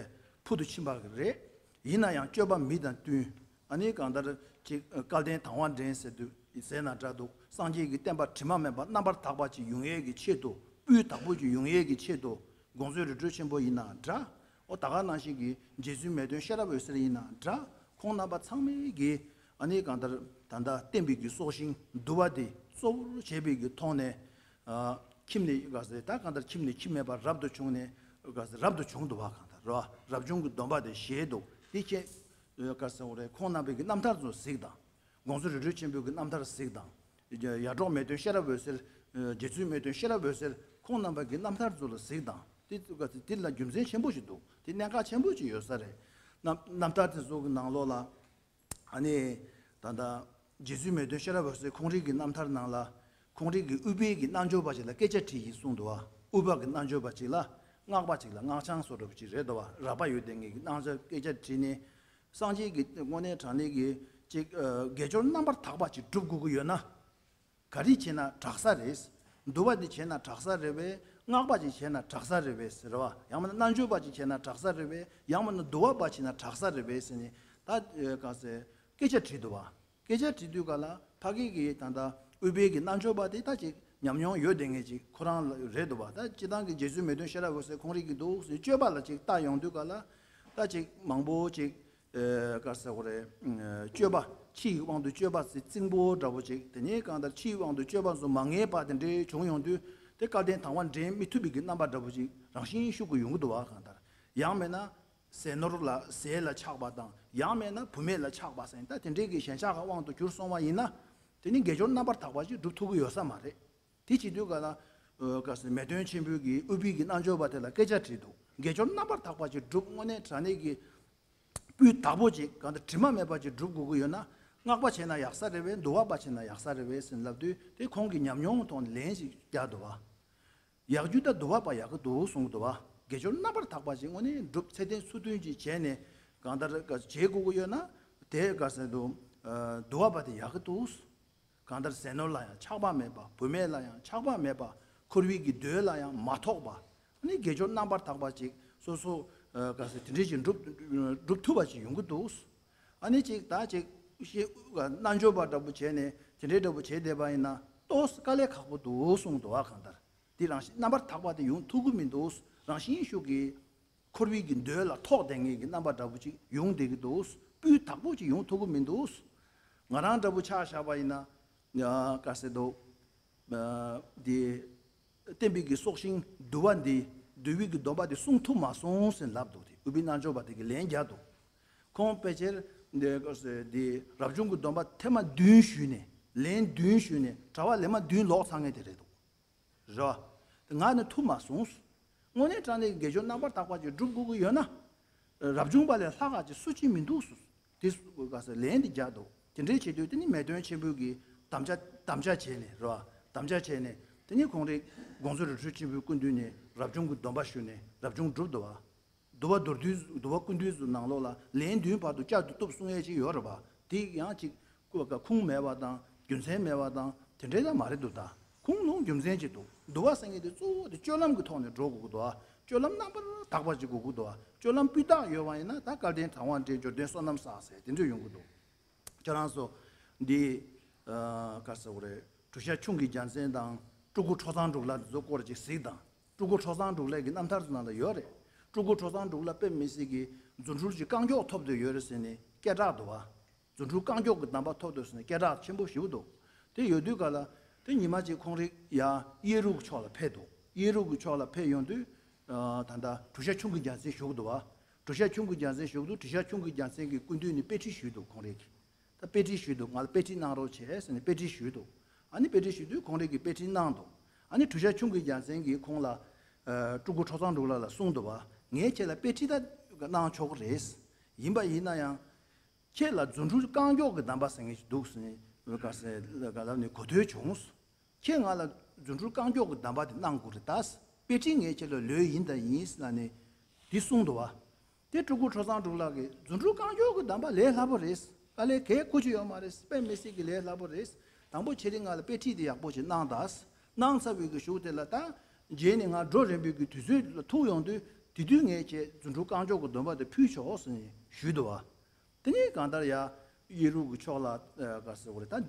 ཕུལ་དུ་ཕྱིན་པ་རེད། ཡིན་ན་ཡང་སྤྱོད་པ་མི་དང་བསྟུན། ཨ་ནི་གང་ལྟར་ཅིག་སྐལ་ལྡན་དང་བ་འདྲེན་ཟེར་དུས་ཟེར་ན་འདྲ་འདུག་སངས་རྒྱས་ཀྱི་བསྟན་པ་དྲི་མ་མེད་པ་རྣམ་པར་དག་པ་ཅིག་ཡོང་ཡས་ཀྱི་ཆེད་དུ་སྤུས་དག་པོ་ཅིག་ཡོང་ཡས་ཀྱི་ཆེད་དུ་དགོངས་རྫོགས་རི་ཁྲོད་ཆེན་པོ་ཡིན་ན་འདྲ། ཨོ་ད་ག་ནང་བཞིན་གྱི་རྗེ་བཙུན་མེས་སྟོན་ཤེས་རབ་འོད་ཟེར་ཡིན་ན་འདྲ། ཁོང་རྣམ་པ་ཚང་མས་ཀྱི་ཨ་ནི་གང་ལྟར་ད་ལྟ་བསྟན་པའི་གི་སྲོག་ཤིང་འདུལ་བ་དེ་གཙོ་བོར་བྱས་པའི་གི་ཐོག་ནས། ཨ་ཁྱིམ་ནས་ག་ཟེ་ད་གང་ལྟར་ཁྱིམ་ནས་ཁྱིམ་མེད་པར་རབ་ཏུ་བྱུང་ནས་ག་ཟེ་རབ་ཏུ་བྱུང་འདུག་བ། གང་ལྟར་ར་རབ་བྱུང་གི་སྡོམ་པ་དེ་བཞེས་འདུག་དེ་ཁྱེད་ག་ཟེ་འོ་རེད། ཁོང་རྣམ་པའི་གི་རྣམ་ཐར་ཚོ་གཟིགས་དང་། དགོངས་རྫོགས་རི་ཁྲོད་ཆེན་པོའི་གི་རྣམ་ཐར་གཟིགས་དང་། ཡ་གྲོགས་མེས་སྟོན་ཤེས་རབ་འོད་ཟེར། རྗེ་བཙུན་མེས་སྟོན་ཤེས་རབ་འོད་ཟེར་ཁོང་རྣམ་པའི་གི་རྣམ་ཐར་ཚོ་ལ་གཟིགས་དང་། དེ་ག་ཟེ་དེ་ལ་རྒྱུ་མཚན་ཆེན་པོ་ཞིག་འདུག་དེ་གནད་འགག་ཆེན་པོ་ཞིག་ཡོད་ས་རེད། རྣམ་རྣམ་ཐར་དེ་ཚོ་གི་ནང་ལོགས་ལ། ཨ་ནི། ད་ལྟ། རྗེ་བཙུན་མེས་སྟོན་ཤེས་རབ་འོད་ཟེར་ཁོང་རང་གི་རྣམ་ཐར་ནང་ལ། ཁོང་རང་གི་ཨུཏྤལ་གྱི་རྣལ་འབྱོར་པ་ཅིག་ལ་སྐད་ཆ་དྲིས་ཡིན་གསུངས་འདུག་བ། ཨུཏྤལ་གྱི་རྣལ་འབྱོར་པ་ཅིག་ལ། སྔགས་པ་ཅིག་ལ་སྔགས་འཆང་བཟོ་འདྲ་པོ་ཅིག་རེད་འདུག་བ། རགས་པ་ཡོད་དེ་ངེད་ཀྱི་སྣང་ཆ་སྐད་ཆ་དྲིས་ནས། སངས་རྒྱས་ཀྱི་དངོས་གནས་དྲང་གནས་ཀྱི་ཅིག་དགེ་སྦྱོར་རྣམ་པར་དག་པ་ཅིག་སྒྲུབ་དགོས་ཀྱི་ཡོད་ན། ག་རེ་བྱས་ན་དྲག་ས་རེད། འདུལ་བ་འདི་བྱས་ན་དྲག་ས་རེད་པས། སྔགས་པ་ཅིག་བྱས་ན་དྲག་ས་རེད་པས་ཟེར་བ། ཡང་མིན་ན་རྣལ་འབྱོར་པ་ཅིག་བྱས་ན་དྲག་ས་རེད་པས། ཡང་མིན་ན་འདུལ་བ་པ་བྱས་ན་དྲག་ས་རེད་པས་ཟེར་ནས་ད་ག་ཟེ་སྐད་ཆ་དྲིས་འདུག་བ། སྐད་ཆ་དྲིས་དུས་ག་ལ་ཕ་གི་གི་ད་ལྟ་ཨུཏྤལ་གྱི་རྣལ་འབྱོར་པ་དེ་ད་ཅིག་ཉམས་མྱོང་ཡོད་དེ་ངེས་ཅིག་ཁོ་རང་ལ་རེད་འདུག་བ། ད་སྤྱི་བཏང་གི་རྗེ་བཙུན་མེས་སྟོན་ཤེས་རབ་འོད་ཟེར་ཁོང་རང་གི་འདུག་ཟེར་སྤྱོད་པ་ལ་ཅིག་ལྟ་ཡོང་དུས་ག་ལ་ད་ཅིག་མང་པོ་ཅིག་ཨེ་ག་ཟེར་དགོས་རེད། སྤྱོད་པ་ཕྱི་ཡི་དབང་དུ་སྤྱོད་པ་ཟེར་རྩིང་པོ་འདྲ་པོ་ཅིག་དེ་ནས་གང་ལྟར་ཕྱི་ཡི་དབང་དུ་སྤྱོད་པ་ཚོ་མ་ངེས་པ་དེ་འདྲའི་བྱུང་ཡོང་དུས་དེ་སྐལ་ལྡན་དང་བ་འདྲེན་མི་ཐུབ་པའི་གི་རྣམ་པ་འདྲ་པོ་ཅིག་རང་བཞིན་ཤུགས་ཀྱིས་ཡོང་གི་འདུག་བ། གང་ལྟར་ཡང་མེད་ན་ཟས་ནོར་ལ་ཟས་ལ་ཆགས་པ་དང་ཡང་མེད་ན་བུད་མེད་ལ་ཆགས་པ་ཟེར་ད་དེ་འདྲའི་གི་ཞེན་ཆགས་ཀྱི་དབང་དུ་གྱུར་སོང་བ་ཡིན་ན་དེ་ནི་དགེ་སྦྱོར་རྣམ་པར་དག་པ་ཅིག་སྒྲུབ་ཐུབ་ཀྱི་ཡོད་ས་མ་རེད། དེ་བྱེད་དུས་ག་ལ། ཨོ་ག་ཟེ་མེས་སྟོན་ཆེན་པོའི་གི་ཨུཏྤལ་གྱི་རྣལ་འབྱོར་པ་དེ་ལ་སྐད་ཆ་དྲིས་འདུག་དགེ་སྦྱོར་རྣམ་པར་དག་པ་ཅིག་སྒྲུབ་དངོས་གནས་དྲང་གནས་ཀྱི་སྤུས་དག་པོ་ཅིག་གང་ལྟར་དྲི་མ་མེད་པ་ཅིག་སྒྲུབ་དགོས་ཀྱི་ཡོད་ན་སྔགས་པ་བྱས་ན་ཡག་ས་རེད་པས། འདུལ་བ་པ་བྱས་ན་ཡག་ས་རེད་པས་ཟེར་ལབ་དུས་དེ་ཁོང་གི་ཉམས་མྱོང་ཐོག་ནས་ལན་ཞིག་བརྒྱབ་འདུག་བ། ཡག་རྒྱུ་ད་འདུལ་བ་པ་ཡག་གི་འདུག་གསུངས་འདུག་བ། དགེ་སྦྱོར་རྣམ་པར་དག་པ་ཅིག་དངོས་གནས་སྒྲུབ་ཚད་ལྡན་ཚུལ་མཐུན་ཅིག་བྱས་ནས་གང་ལྟར་བྱེད་དགོས་ཀྱི་ཡོད་ན་དེ་ག་ཟེ་འདུག་ཨ་འདུལ་བ་པ་དེ་ཡག་གི་འདུག་གང་ལྟར་ཟས་ནོར་ལ་ཡང་ཆགས་པ་མེད་པ། བུད་མེད་ལ་ཡང་ཆགས་པ་མེད་པ། འཁོར་བའི་གི་འདོད་ལ་ཡང་མ་ཐོགས་པ། ཨ་ནི་དགེ་སྦྱོར་རྣམ་པར་དག་པ་ཅིག་སོ་སོ་ཨ་ག་ཟེ་དེ་འདྲས་ཅིག་སྒྲུབ་སྒྲུབ་ཐུབ་པ་ཅིག་ཡོང་གི་འདུག་ཨ་ནི་ཅིག་ད་ཅིག་ཤེས་རྣལ་འབྱོར་པ་འདྲ་པོ་བྱས་ནས་དེ་འདྲའི་འདྲ་པོ་བྱས་བསྡད་པ་ཡིན་ན་ཏོག་ཙམ་དཀའ་ལས་ཁག་པོ་འདུག་གསུངས་འདུག་བ། གང་ལྟར་དེ་རང་བཞིན་རྣམ་པར་དག་པ་དེ་ཡོང་ཐུབ་ཀྱི་མི་འདུག་རང་བཞིན་ཤུགས་ཀྱིས། འཁོར་བའི་གི་འདོད་ལ་ཐོགས་བསྡད་མཁན་གྱི་རྣམ་པ་འདྲ་པོ་ཅིག་ཡོང་བསྡད་ཀྱི་འདུག་སྤུས་དག་པོ་ཅིག་ཡོང་ཐུབ་ཀྱི་མི་འདུག་ང་རང་འདྲ་པོ་ཆ་བཞག་པ་ཡིན་ན། ཡ་ག་ཟེ་འདུག་ཨ་འདི། བསྟན་པའི་གི་སྲོག་ཤིང་འདུལ་བ་འདི། འདུལ་བའི་གི་སྡོམ་པ་འདི་སྲུང་ཐུབ་མ་སོང་ཟེར་ལབ་འདུག་དེ་ཨུཏྤལ་རྣལ་འབྱོར་པ་དེ་གི་ལན་རྒྱག་འདུག་ཁོང་ཕལ་ཆེར་འདི་ག་ཟེ་འདི་རབ་བྱུང་གི་སྡོམ་པ་ཐེངས་མ་བདུན་ཞུས་ནས་ལན་བདུན་ཞུས་ནས་གྲྭ་པ་ལེན་མ་བདུན་ལོག་ཚར་མཁན་དེ་རེད་འདུག་རེད་བ། དེ་ང་ནི་ཐུབ་མ་སོང་། དངོས་གནས་དྲང་གནས་ཀྱི་དགེ་སྦྱོར་རྣམ་པར་དག་པ་ཅིག་སྒྲུབ་དགོས་ཀྱི་ཡོད་ན། རབ་བྱུང་པ་ལས་ལྷག་ག་ཅིག་སུ་གཅིག་མི་འདུག་སུ། དེ་སུ་ག་ས་ལན་འདི་རྒྱག་འདུག་དེ་འདྲའི་བྱེད་དུས་དེ་ནི་མེས་སྟོན་ཆེན་པོའི་གི་དམ་བཅའ་དམ་བཅའ་བྱས་ནས་རོ། དམ་བཅའ་བྱས་ནས་དེ་ནི་ཁོང་རེ་དགོངས་མཛོད་རི་ཁྲོད་ཆེན་པོའི་སྐུ་མདུན་ནས་རབ་བྱུང་གི་སྡོམ་པ་ཞུས་ནས་རབ་བྱུང་སྒྲུབ་འདུག་བ། འདུལ་བ་མདོར་བསྡུས། འདུལ་བ་ཀུན་བཏུས་སུ་ནང་ལོགས་ལ་ལན་བདུན་བར་དུ་བསྐྱར་དུ་བཏུབ་གསུང་ཡས་ཅིག་ཡོད་རེད་པ། དེ་ཡང་ཅིག་ཁུངས་མེད་པ་དང་རྒྱུ་མཚན་མེད་པ་དང་དེ་འདྲའི་ལ་མ་རེད་འདུག་ད་ཁུངས་ལུང་རྒྱུ་མཚན་ཅིག་འདུག་འདུལ་བ་ཟེར་མཁན་དེ་གཙོ་བོ་དེ་སྤྱོད་ལམ་གྱི་ཐོག་ནས་འགྲོ་དགོས་ཀྱི་འདུག་ཨ། སྤྱོད་ལམ་རྣམ་པར་དག་པ་ཅིག་དགོས་ཀྱི་འདུག་ཨ། སྤྱོད་ལམ་སྤུས་དག་ཡོད་པ་ཡིན་ན་ད་སྐལ་ལྡན་དྲང་བ་འདྲེན་འབྱོར་ལྡན་བསོད་ནམས་བསགས་ཟེར་དེ་འདྲ་ཡོང་གི་འདུག་ཁྱེད་རང་ཚོ་འདི་ག་ཟེར་བ་རེད། གྲུབ་ཆ་ཁྱུང་གི་རྒྱལ་མཚན་དང་སྤྲུལ་སྐུ་ཁྲོ་ཚང་འབྲུག་ལྷ་འདི་ཚོ་སྐོར་ཅིག་གཟིགས་དང་། སྤྲུལ་སྐུ་ཁྲོ་ཚང་འབྲུག་ལྷ་གི་རྣམ་ཐར་ཚོ་ནང་ལ་ཡོད་རེད། སྤྲུལ་སྐུ་ཁྲོ་ཚང་འབྲུག་ལྷ་དཔེ་མི་སྲིད་ཀྱི་རྫུ་འཕྲུལ་གྱི་རྐང་མགྱོགས་ཐོབ་བསྡད་ཡོད་རེད་ཟེར་ནས་སྐད་གྲགས་འདུག་བ། རྫུ་འཕྲུལ་རྐང་མགྱོགས་ཀྱི་གདམས་པ་ཐོབ་འདུག་ཟེར་ནས་སྐད་གྲགས་ཆེན་པོ་ཞེ་པོ་འདུག་དེ་ཡོད་དུས་ག་ལ་དེ་ཉི་མ་གཅིག་ཁོང་རིག་ཡ་གཡས་རུ་གི་ཕྱོགས་ལ་ཕེབས་འདུག་གཡས་རུ་གི་ཕྱོགས་ལ་ཕེབས་ཡོང་དུས་ད་ལྟ་གྲུབ་ཆ་ཁྱུང་གི་རྒྱལ་མཚན་བཞུགས་འདུག་བ། གྲུབ་ཆ་ཁྱུང་གི་རྒྱལ་མཚན་བཞུགས་འདུག་གྲུབ་ཆ་ཁྱུང་གི་རྒྱལ་མཚན་གྱི་སྐུ་མདུན་ནས་དཔེ་ཁྲིད་ཞུས་འདུག་ཁོང་རིག་ད་དཔེ་ཁྲིད་ཞུས་འདུག་ང་ལ་དཔེ་ཁྲིད་གནང་རོགས་བྱས་ཟེར་ནས་དཔེ་ཁྲིད་ཞུས་འདུག་ཨ་ནི་དཔེ་ཁྲིད་ཞུས་དུས་ཁོང་རང་གིས་དཔེ་ཁྲིད་གནང་འདུག་ཨ་ནི་གྲུབ་ཆ་ཁྱུང་གི་རྒྱལ་མཚན་གྱིས་ཁོང་ལ་ཨ་སྤྲུལ་སྐུ་ཁྲོ་ཚང་འབྲུག་ལྷ་ལ་གསུངས་འདུག་བ། ངས་ཁྱེད་ལ་དཔེ་ཁྲིད་ད་གནང་ཆོག་གི་རེད། ཡིན་པ་ཡིན་ན་ཡང་ཁྱེད་ལ་རྫུ་འཕྲུལ་རྐང་མགྱོགས་ཀྱི་གདམས་པ་ཟེར་མཁན་ཞིག་འདུག་ཟེར་ནས་ག་ཟེར་ག་ལབ་ནས་གོ་ཐོས་བྱུང་། ཁྱེད་ང་ལ་རྫུ་འཕྲུལ་རྐང་མགྱོགས་ཀྱི་གདམས་པ་དེ་གནང་དགོས་རེད་ད། དཔེ་ཁྲིད་ངས་ཁྱེད་ལ་ལོས་ཡིན་དང་ཡིན་ཟེར་ནས་དེ་གསུངས་འདུག་བ། དེ་སྤྲུལ་སྐུ་ཁྲོ་ཚང་འབྲུག་ལྷ་གིས་རྫུ་འཕྲུལ་རྐང་མགྱོགས་ཀྱི་གདམས་པ་ལས་སླ་པོ་རེད། དཀའ་ལས་གའི་ཁུ་ཆུ་ཡོད་མ་རེད། དཔེ་མི་སྲིད་ཀྱི་ལས་སླ་པོ་རེད། དང་པོ་ཁྱེད་རང་ང་ལ་དཔེ་ཁྲིད་དེ་ཡག་པོ་ཞིག་གནང་དང་། གནང་ཚར་བའི་གི་གཞུག་དེ་ལ་ད་རྗེས་ནས་ང་འགྲོ་རན་པའི་གི་དུས་ཚོད་ལ་ཐུག་ཡོང་དུས་དེ་དུས་ངས་ཁྱེད་རྫུ་འཕྲུལ་རྐང་མགྱོགས་ཀྱི་སྡོམ་པ་དེ་ཕུལ་ཆོག་ཟེར་ནས་ཞུས་འདུག་བ། དེ་ནས་གང་ལྟར་ཡ་གཡས་རུ་གི་ཕྱོགས་ལ་ག་ཟེར་བ་རེད་ད།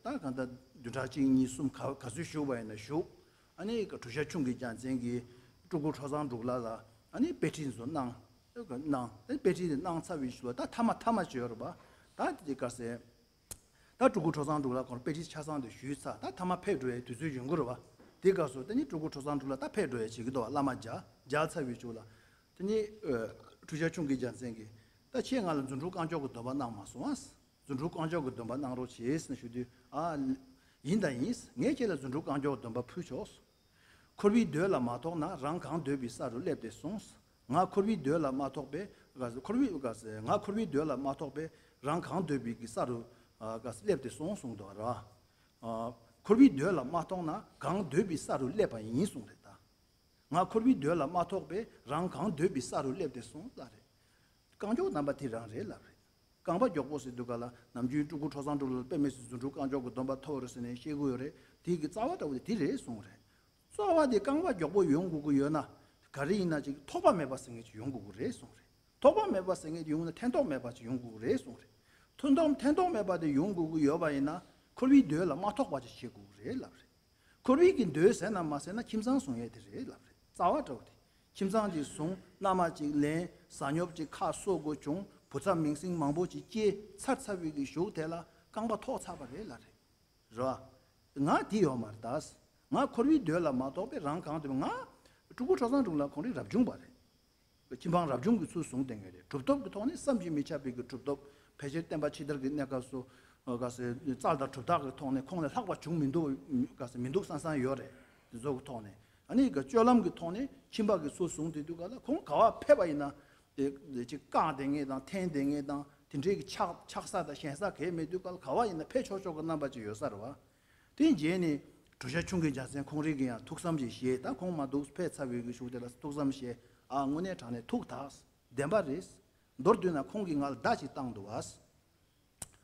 ད་གང་ལྟར་བདུན་ཕྲག་གཅིག་གཉིས་གསུམ་ག་ག་ཚོད་བཞུགས་པ་ཡིན་ན་བཞུགས། ཨ་ནི་གྲུབ་ཆ་ཁྱུང་གི་རྒྱལ་མཚན་གྱིས་སྤྲུལ་སྐུ་ཁྲོ་ཚང་འབྲུག་ལྷ་ལ་ཨ་ནི་དཔེ་ཁྲིད་ཚོ་གནང་། གནང་། དཔེ་ཁྲིད་དེ་གནང་ཚར་བའི་ཤུལ་ལ་ད་ཐ་མ་ཐ་མ་བྱས་ཡོད་རེད་པ། ད་དེ་ག་ཟེར། ད་སྤྲུལ་སྐུ་ཁྲོ་ཚང་འབྲུག་ལྷ་ཁོང་དཔེ་ཁྲིད་ཆ་ཚང་དེ་ཞུས་ཚར། ད་ཐ་མ་ཕེབས་འགྲོ་ཡའི་དུས་ཚོད་ཡོང་གི་རེད་པ། དེ་སྐབས་སུ་དེ་ནི་སྤྲུལ་སྐུ་ཁྲོ་ཚང་འབྲུག་ལྷ་ད་ཕེབས་འགྲོ་ཡ་བྱེད་ཀྱི་འདུག་བ། བླ་མ་མཇལ་མཇལ་ཚར་བའི་ཤུལ་ལ། དེ་ནི་ཨ་གྲུབ་ཆ་ཁྱུང་གི་རྒྱལ་མཚན་གྱིས་ད་ཁྱེད་ང་ལ་རྫུ་འཕྲུལ་རྐང་མགྱོགས་ཀྱི་སྡོམ་པ་གནང་མ་སོང་ཨ། རྫུ་འཕྲུལ་རྐང་མགྱོགས་ཀྱི་སྡོམ་པ་གནང་རོགས་བྱེད་ཟེར་ནས་ཞུ་དུས་ཨ། ཡིན་དང་ཡིན། ངས་ཁྱེད་ལ་རྫུ་འཕྲུལ་རྐང་མགྱོགས་ཀྱི་སྡོམ་པ་ཕུལ་ཆོག་འཁོར་བའི་འདོད་ལ་མ་ཐོགས་ན་རང་གང་འདོད་པའི་ས་རུ་སླེབས་ཏེ་སོང་། ང་འཁོར་བའི་འདོད་ལ་མ་ཐོགས་པས་འཁོར་བའི་ང་འཁོར་བའི་འདོད་ལ་མ་ཐོགས་པས་རང་གང་འདོད་པའི་གི་ས་རུ་སླེབས་ཏེ་སོང་གསུངས་འདུག་ར། འཁོར་བའི་འདོད་ལ་མ་ཐོགས་ན་གང་འདོད་པའི་ས་རུ་སླེབས་པ་ཡིན་གསུངས་རེད་ད། ང་འཁོར་བའི་འདོད་ལ་མ་ཐོགས་པས་རང་གང་འདོད་པའི་ས་རུ་སླེབས་ཏེ་སོང་ལབ་རེད། རྐང་མགྱོགས་རྣམ་པ་དེ་རང་རེད་ལབ་རེད། རྐང་པ་མགྱོགས་པོ་ཟེར་དུས་ག་ལ་ནམ་རྒྱུན་སྤྲུལ་སྐུ་ཁྲོ་ཚང་འབྲུག་ལྷ་དཔེ་མི་སྲིད་རྫུ་འཕྲུལ་རྐང་མགྱོགས་ཀྱི་སྡོམ་པ་ཐོབ་རེད་ཟེར་ནས་བཤད་ཀྱི་ཡོད་རེད། དེ་གི་རྩ་བ་འདྲ་བོ་དེ་དེ་རེད་གསུངས་རེད། རྩ་བ་དེ་རྐང་པ་མགྱོགས་པོ་ཡོང་དགོས་ཀྱི་ཡོད་ན་ག་རེ་ཡིན་ན་ཅིག་ཐོགས་པ་མེད་པ་ཟེར་མཁན་ཅིག་ཡོང་དགོས་ཀྱི་རེད་གསུངས་རེད། ཐོགས་པ་མེད་པ་ཟེར་མཁན་དེ་ཡོང་ན་ཕན་ཐོགས་མེད་པ་ཅིག་ཡོང་དགོས་ཀྱི་རེད་གསུངས་རེད། ཐོན་ཐོགས་ཕན་ཐོགས་མེད་པ་དེ་ཡོང་དགོས་ཀྱི་ཡོད་པ་ཡིན་ན་འཁོར་བའི་འདོད་ལ་མ་ཐོགས་པ་ཅིག་བྱེད་དགོས་ཀྱི་རེད་ལབ་རེད། འཁོར་བའི་གི་འདོད་ཟེར་ན་མ་ཟེར་ན་ཁྱིམ་ཚང་བཟུང་ཡས་དེ་རེད་ལབ་རེད། རྩ་བ་འདྲ་བོ་དེ། ཁྱིམ་ཚང་ཅིག་བཟུང་། མནའ་མ་ཅིག་ལེན། ཟ་སྙོབ་ཅིག་ཁ་གསོ་དགོས་བྱུང་། བུ་ཚ་མིང་སྲིང་མང་པོ་ཅིག་སྐྱེས་ཚར་ཚར་བའི་གི་གཞུག་དེ་ལ་རྐང་པ་ཐོགས་ཚར་བ་རེད་ལབ་རེད། རེད་བ། ང་དེ་ཡོད་མ་རེད་ད། ང་འཁོར་བའི་འདོད་ལ་མ་ཐོགས་པས་རང་གང་འདོད་པ། ང་སྤྲུལ་སྐུ་ཁྲོ་ཚང་འབྲུག་ལྷ་ཁོང་རང་རབ་བྱུང་པ་རེད། ཁྱིམ་སྤངས་རབ་བྱུང་གི་ཚུལ་བཟུང་བསྡད་མཁན་རེད། གྲུབ་ཐོབ་ཀྱི་ཐོག་ནས་བསམ་གྱིས་མི་ཁྱབ་པའི་གི་གྲུབ་ཐོབ། ཕལ་ཆེར་བསྟན་པ་ཕྱི་དར་གྱི་གནས་སྐབས་སུ་ག་ཟེ་རྩལ་དང་གྲུབ་རྟགས་ཀྱི་ཐོག་ནས་ཁོང་ལས་ལྷག་པ་བྱུང་མི་འདུག་ག་ཟེ་མི་འདུག་བསམ་བསམ་ཡོད་རེད། དེ་ཚོ་གི་ཐོག་ནས་ཨ་ནི་གི་སྤྱོད་ལམ་གྱི་ཐོག་ནས་ཁྱིམ་པ་གི་ཚུལ་བཟུང་དེ་དུས་ག་ལ་ཁོང་ག་བ་ཕེབས་པ་ཡིན་ན་དེ་དེ་ཅིག་བཀག་བསྡད་མཁན་དང་འཐེན་བསྡད་མཁན་དང་དེ་འདྲའི་གི་ཆགས་ཆགས་ས་དང་ཞེན་ས་གས་མེད་དུས་ག་ལ་ག་བ་ཡིན་ན་ཕེབས་ཆོག་ཆོག་གི་རྣམ་པ་ཅིག་ཡོད་ས་རེད་བ། དེ་རྗེས་ནས་གྲུབ་ཆ་ཁྱུང་གི་རྒྱལ་མཚན་ཁོང་རང་གིས་ཡང་ཐུགས་བསམ་ཅིག་བཞེས། ད་ཁོང་མ་འདུག་ཕེབས་ཚར་བའི་གི་གཞུག་དེ་ལ་ཐུགས་བསམ་བཞེས། ཨ་དངོས་གནས་དྲང་གནས་ཐུགས་ཐག་བདེན་པ་རེད། མདོར་བསྡུས་ན་ཁོང་གིས་ང་ལ་བརྡ་ཅིག་བཏང་འདུག་བ།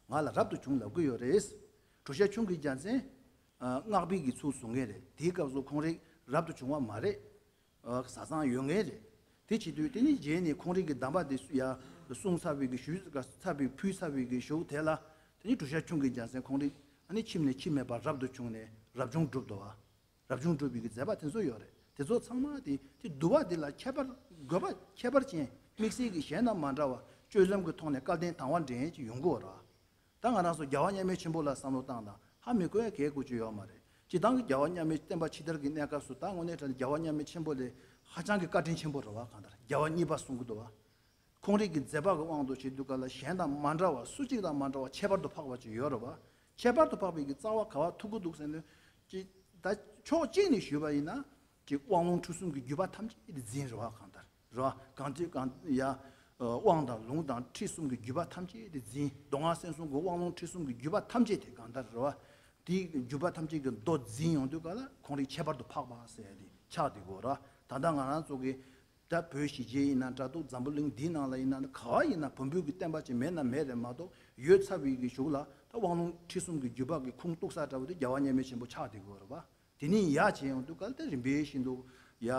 ང་ལ་རབ་ཏུ་བྱུང་ལབ་ཀྱི་ཡོད་རེད། གྲུབ་ཆ་ཁྱུང་གི་རྒྱལ་མཚན་ཨ་སྔགས་པའི་གི་ཚུལ་བཟུང་མཁན་རེད། དེའི་སྐབས་སུ་ཁོང་རང་རབ་ཏུ་བྱུང་བ་མ་རེད། ཨ་བཟའ་ཚང་ཡོད་མཁན་རེད། དེ་བྱེད་དུས་དེ་ནི་རྗེས་ནས་ཁོང་རང་གི་གདམས་པ་དེ་ཡ་གསུངས་ཚར་བའི་གི་ཞུས་ཚར་བའི་ཕུལ་ཚར་བའི་གི་གཞུག་དེ་ལ་དེ་ནི་གྲུབ་ཆ་ཁྱུང་གི་རྒྱལ་མཚན་ཁོང་རང་ཨ་ནི་ཁྱིམ་ནས་ཁྱིམ་མེད་པར་རབ་ཏུ་བྱུང་ནས་རབ་བྱུང་བསྒྲུབས་འདུག་བ། རབ་བྱུང་སྒྲུབ་པའི་གི་མཛད་པ་དེ་ཚོ་ཡོད་རེད། དེ་ཚོ་ཚང་མ་དེ་དེ་འདུལ་བ་འདི་ལ་ཁྱད་པར་དགོས་པ་ཁྱད་པར་ཅན་དམིགས་བསལ་གྱི་གཞན་དང་མ་འདྲ་བ་སྤྱོད་ལམ་གྱི་ཐོག་ནས་སྐལ་ལྡན་དང་བ་འདྲེན་གྱི་ཡོང་གི་ཡོད་རེད། ད་ང་རང་ཚོ་རྒྱལ་བ་མཉམ་མེད་ཆེན་པོ་ལ་བསམ་བློ་བཏང་དང་ཧ་མི་གོ་ཡ་གལ་དགོས་ཀྱི་ཡོད་མ་རེད། སྤྱིར་བཏང་གི་རྒྱལ་བ་མཉམ་མེད་བསྟན་པ་ཕྱི་དར་གྱི་གནས་སྐབས་སུ་ད་དངོས་གནས་དྲང་གནས་རྒྱལ་བ་མཉམ་མེད་ཆེན་པོ་ལས་ཧ་ཅང་གི་བཀའ་དྲིན་ཆེན་པོ་རེད་བ། གང་ལྟར་རྒྱལ་བ་གཉིས་པ་གསུང་གི་འདུག་བ། ཁོང་རང་གི་མཛད་པ་གི་དབང་དུ་བྱེད་དུས་ག་ལ་གཞན་དང་མ་འདྲ་བ་སུ་གཅིག་དང་མ་འདྲ་བ་ཁྱད་པར་དུ་འཕགས་པ་ཅིག་ཡོད་རེད་བ། ཁྱད་པར་དུ་འཕགས་པའི་གི་རྩ་བ་ག་བ་ཐུག་གི་འདུག་ཟེར་ན། ཅི་ད་ཕྱོགས་གཅིག་ནས་ཞུས་པ་ཡིན་ན། ཅིག་དབང་ལུང་ཁྲིད་གསུམ་གྱི་བརྒྱུད་པ་ཐམས་ཅད་དེ་འཛིན་རེད་བ། གང་ལྟར་རེད་བ། གང་ཅི་གང་ཡ། དབང་དང་ལུང་དང་ཁྲིད་གསུམ་གྱི་བརྒྱུད་པ་ཐམས་ཅད་དེ་འཛིན། མདོ་སྔགས་སེམས་གསུམ་གྱི་དབང་ལུང་ཁྲིད་གསུམ་གྱི་བརྒྱུད་པ་ཐམས་ཅད་དེ་གང་ལྟར་རེད་བ། དེའི་བརྒྱུད་པ་ཐམས་ཅད་ཀྱི་མདོ་འཛིན་ཡོང་དུས་ག་ལ་ཁོང་རིག་ཁྱད་པར་དུ་འཕགས་པ་ཟེར་ཡ་དེ་ཆགས་བསྡད་དགོས་རེད་བ། ད་ལྟ་ང་རང་ཚོ་གི་ད་བོད་གཞིས་བྱེས་ཡིན་ན་འདྲ་འདུག་འཛམ་བུ་གླིང་འདིའི་ནང་ལ་ཡིན་ན་ག་བ་ཡིན་ན་བོན་པོའི་གི་བསྟན་པ་ཅིག་མེད་ན་མེད་རེད་མ་གཏོགས། ཡོད་ཚར་བའི་གི་གཞུག་ལ་ད་དབང་ལུང་ཁྲིད་གསུམ་གྱི་བརྒྱུད་པ་གི་ཁུངས་གཏུགས་ས་འདྲ་བོ་དེ་རྒྱལ་བ་མཉམ་མེད་ཆེན་པོ་ཆགས་བསྡད་དགོས་རེད་བ། དེ་ནས་ཡར་བྱས་ཡོང་དུས་ག་ལ་ད་རིམ་པས་བཞིན་དུ་ཡ།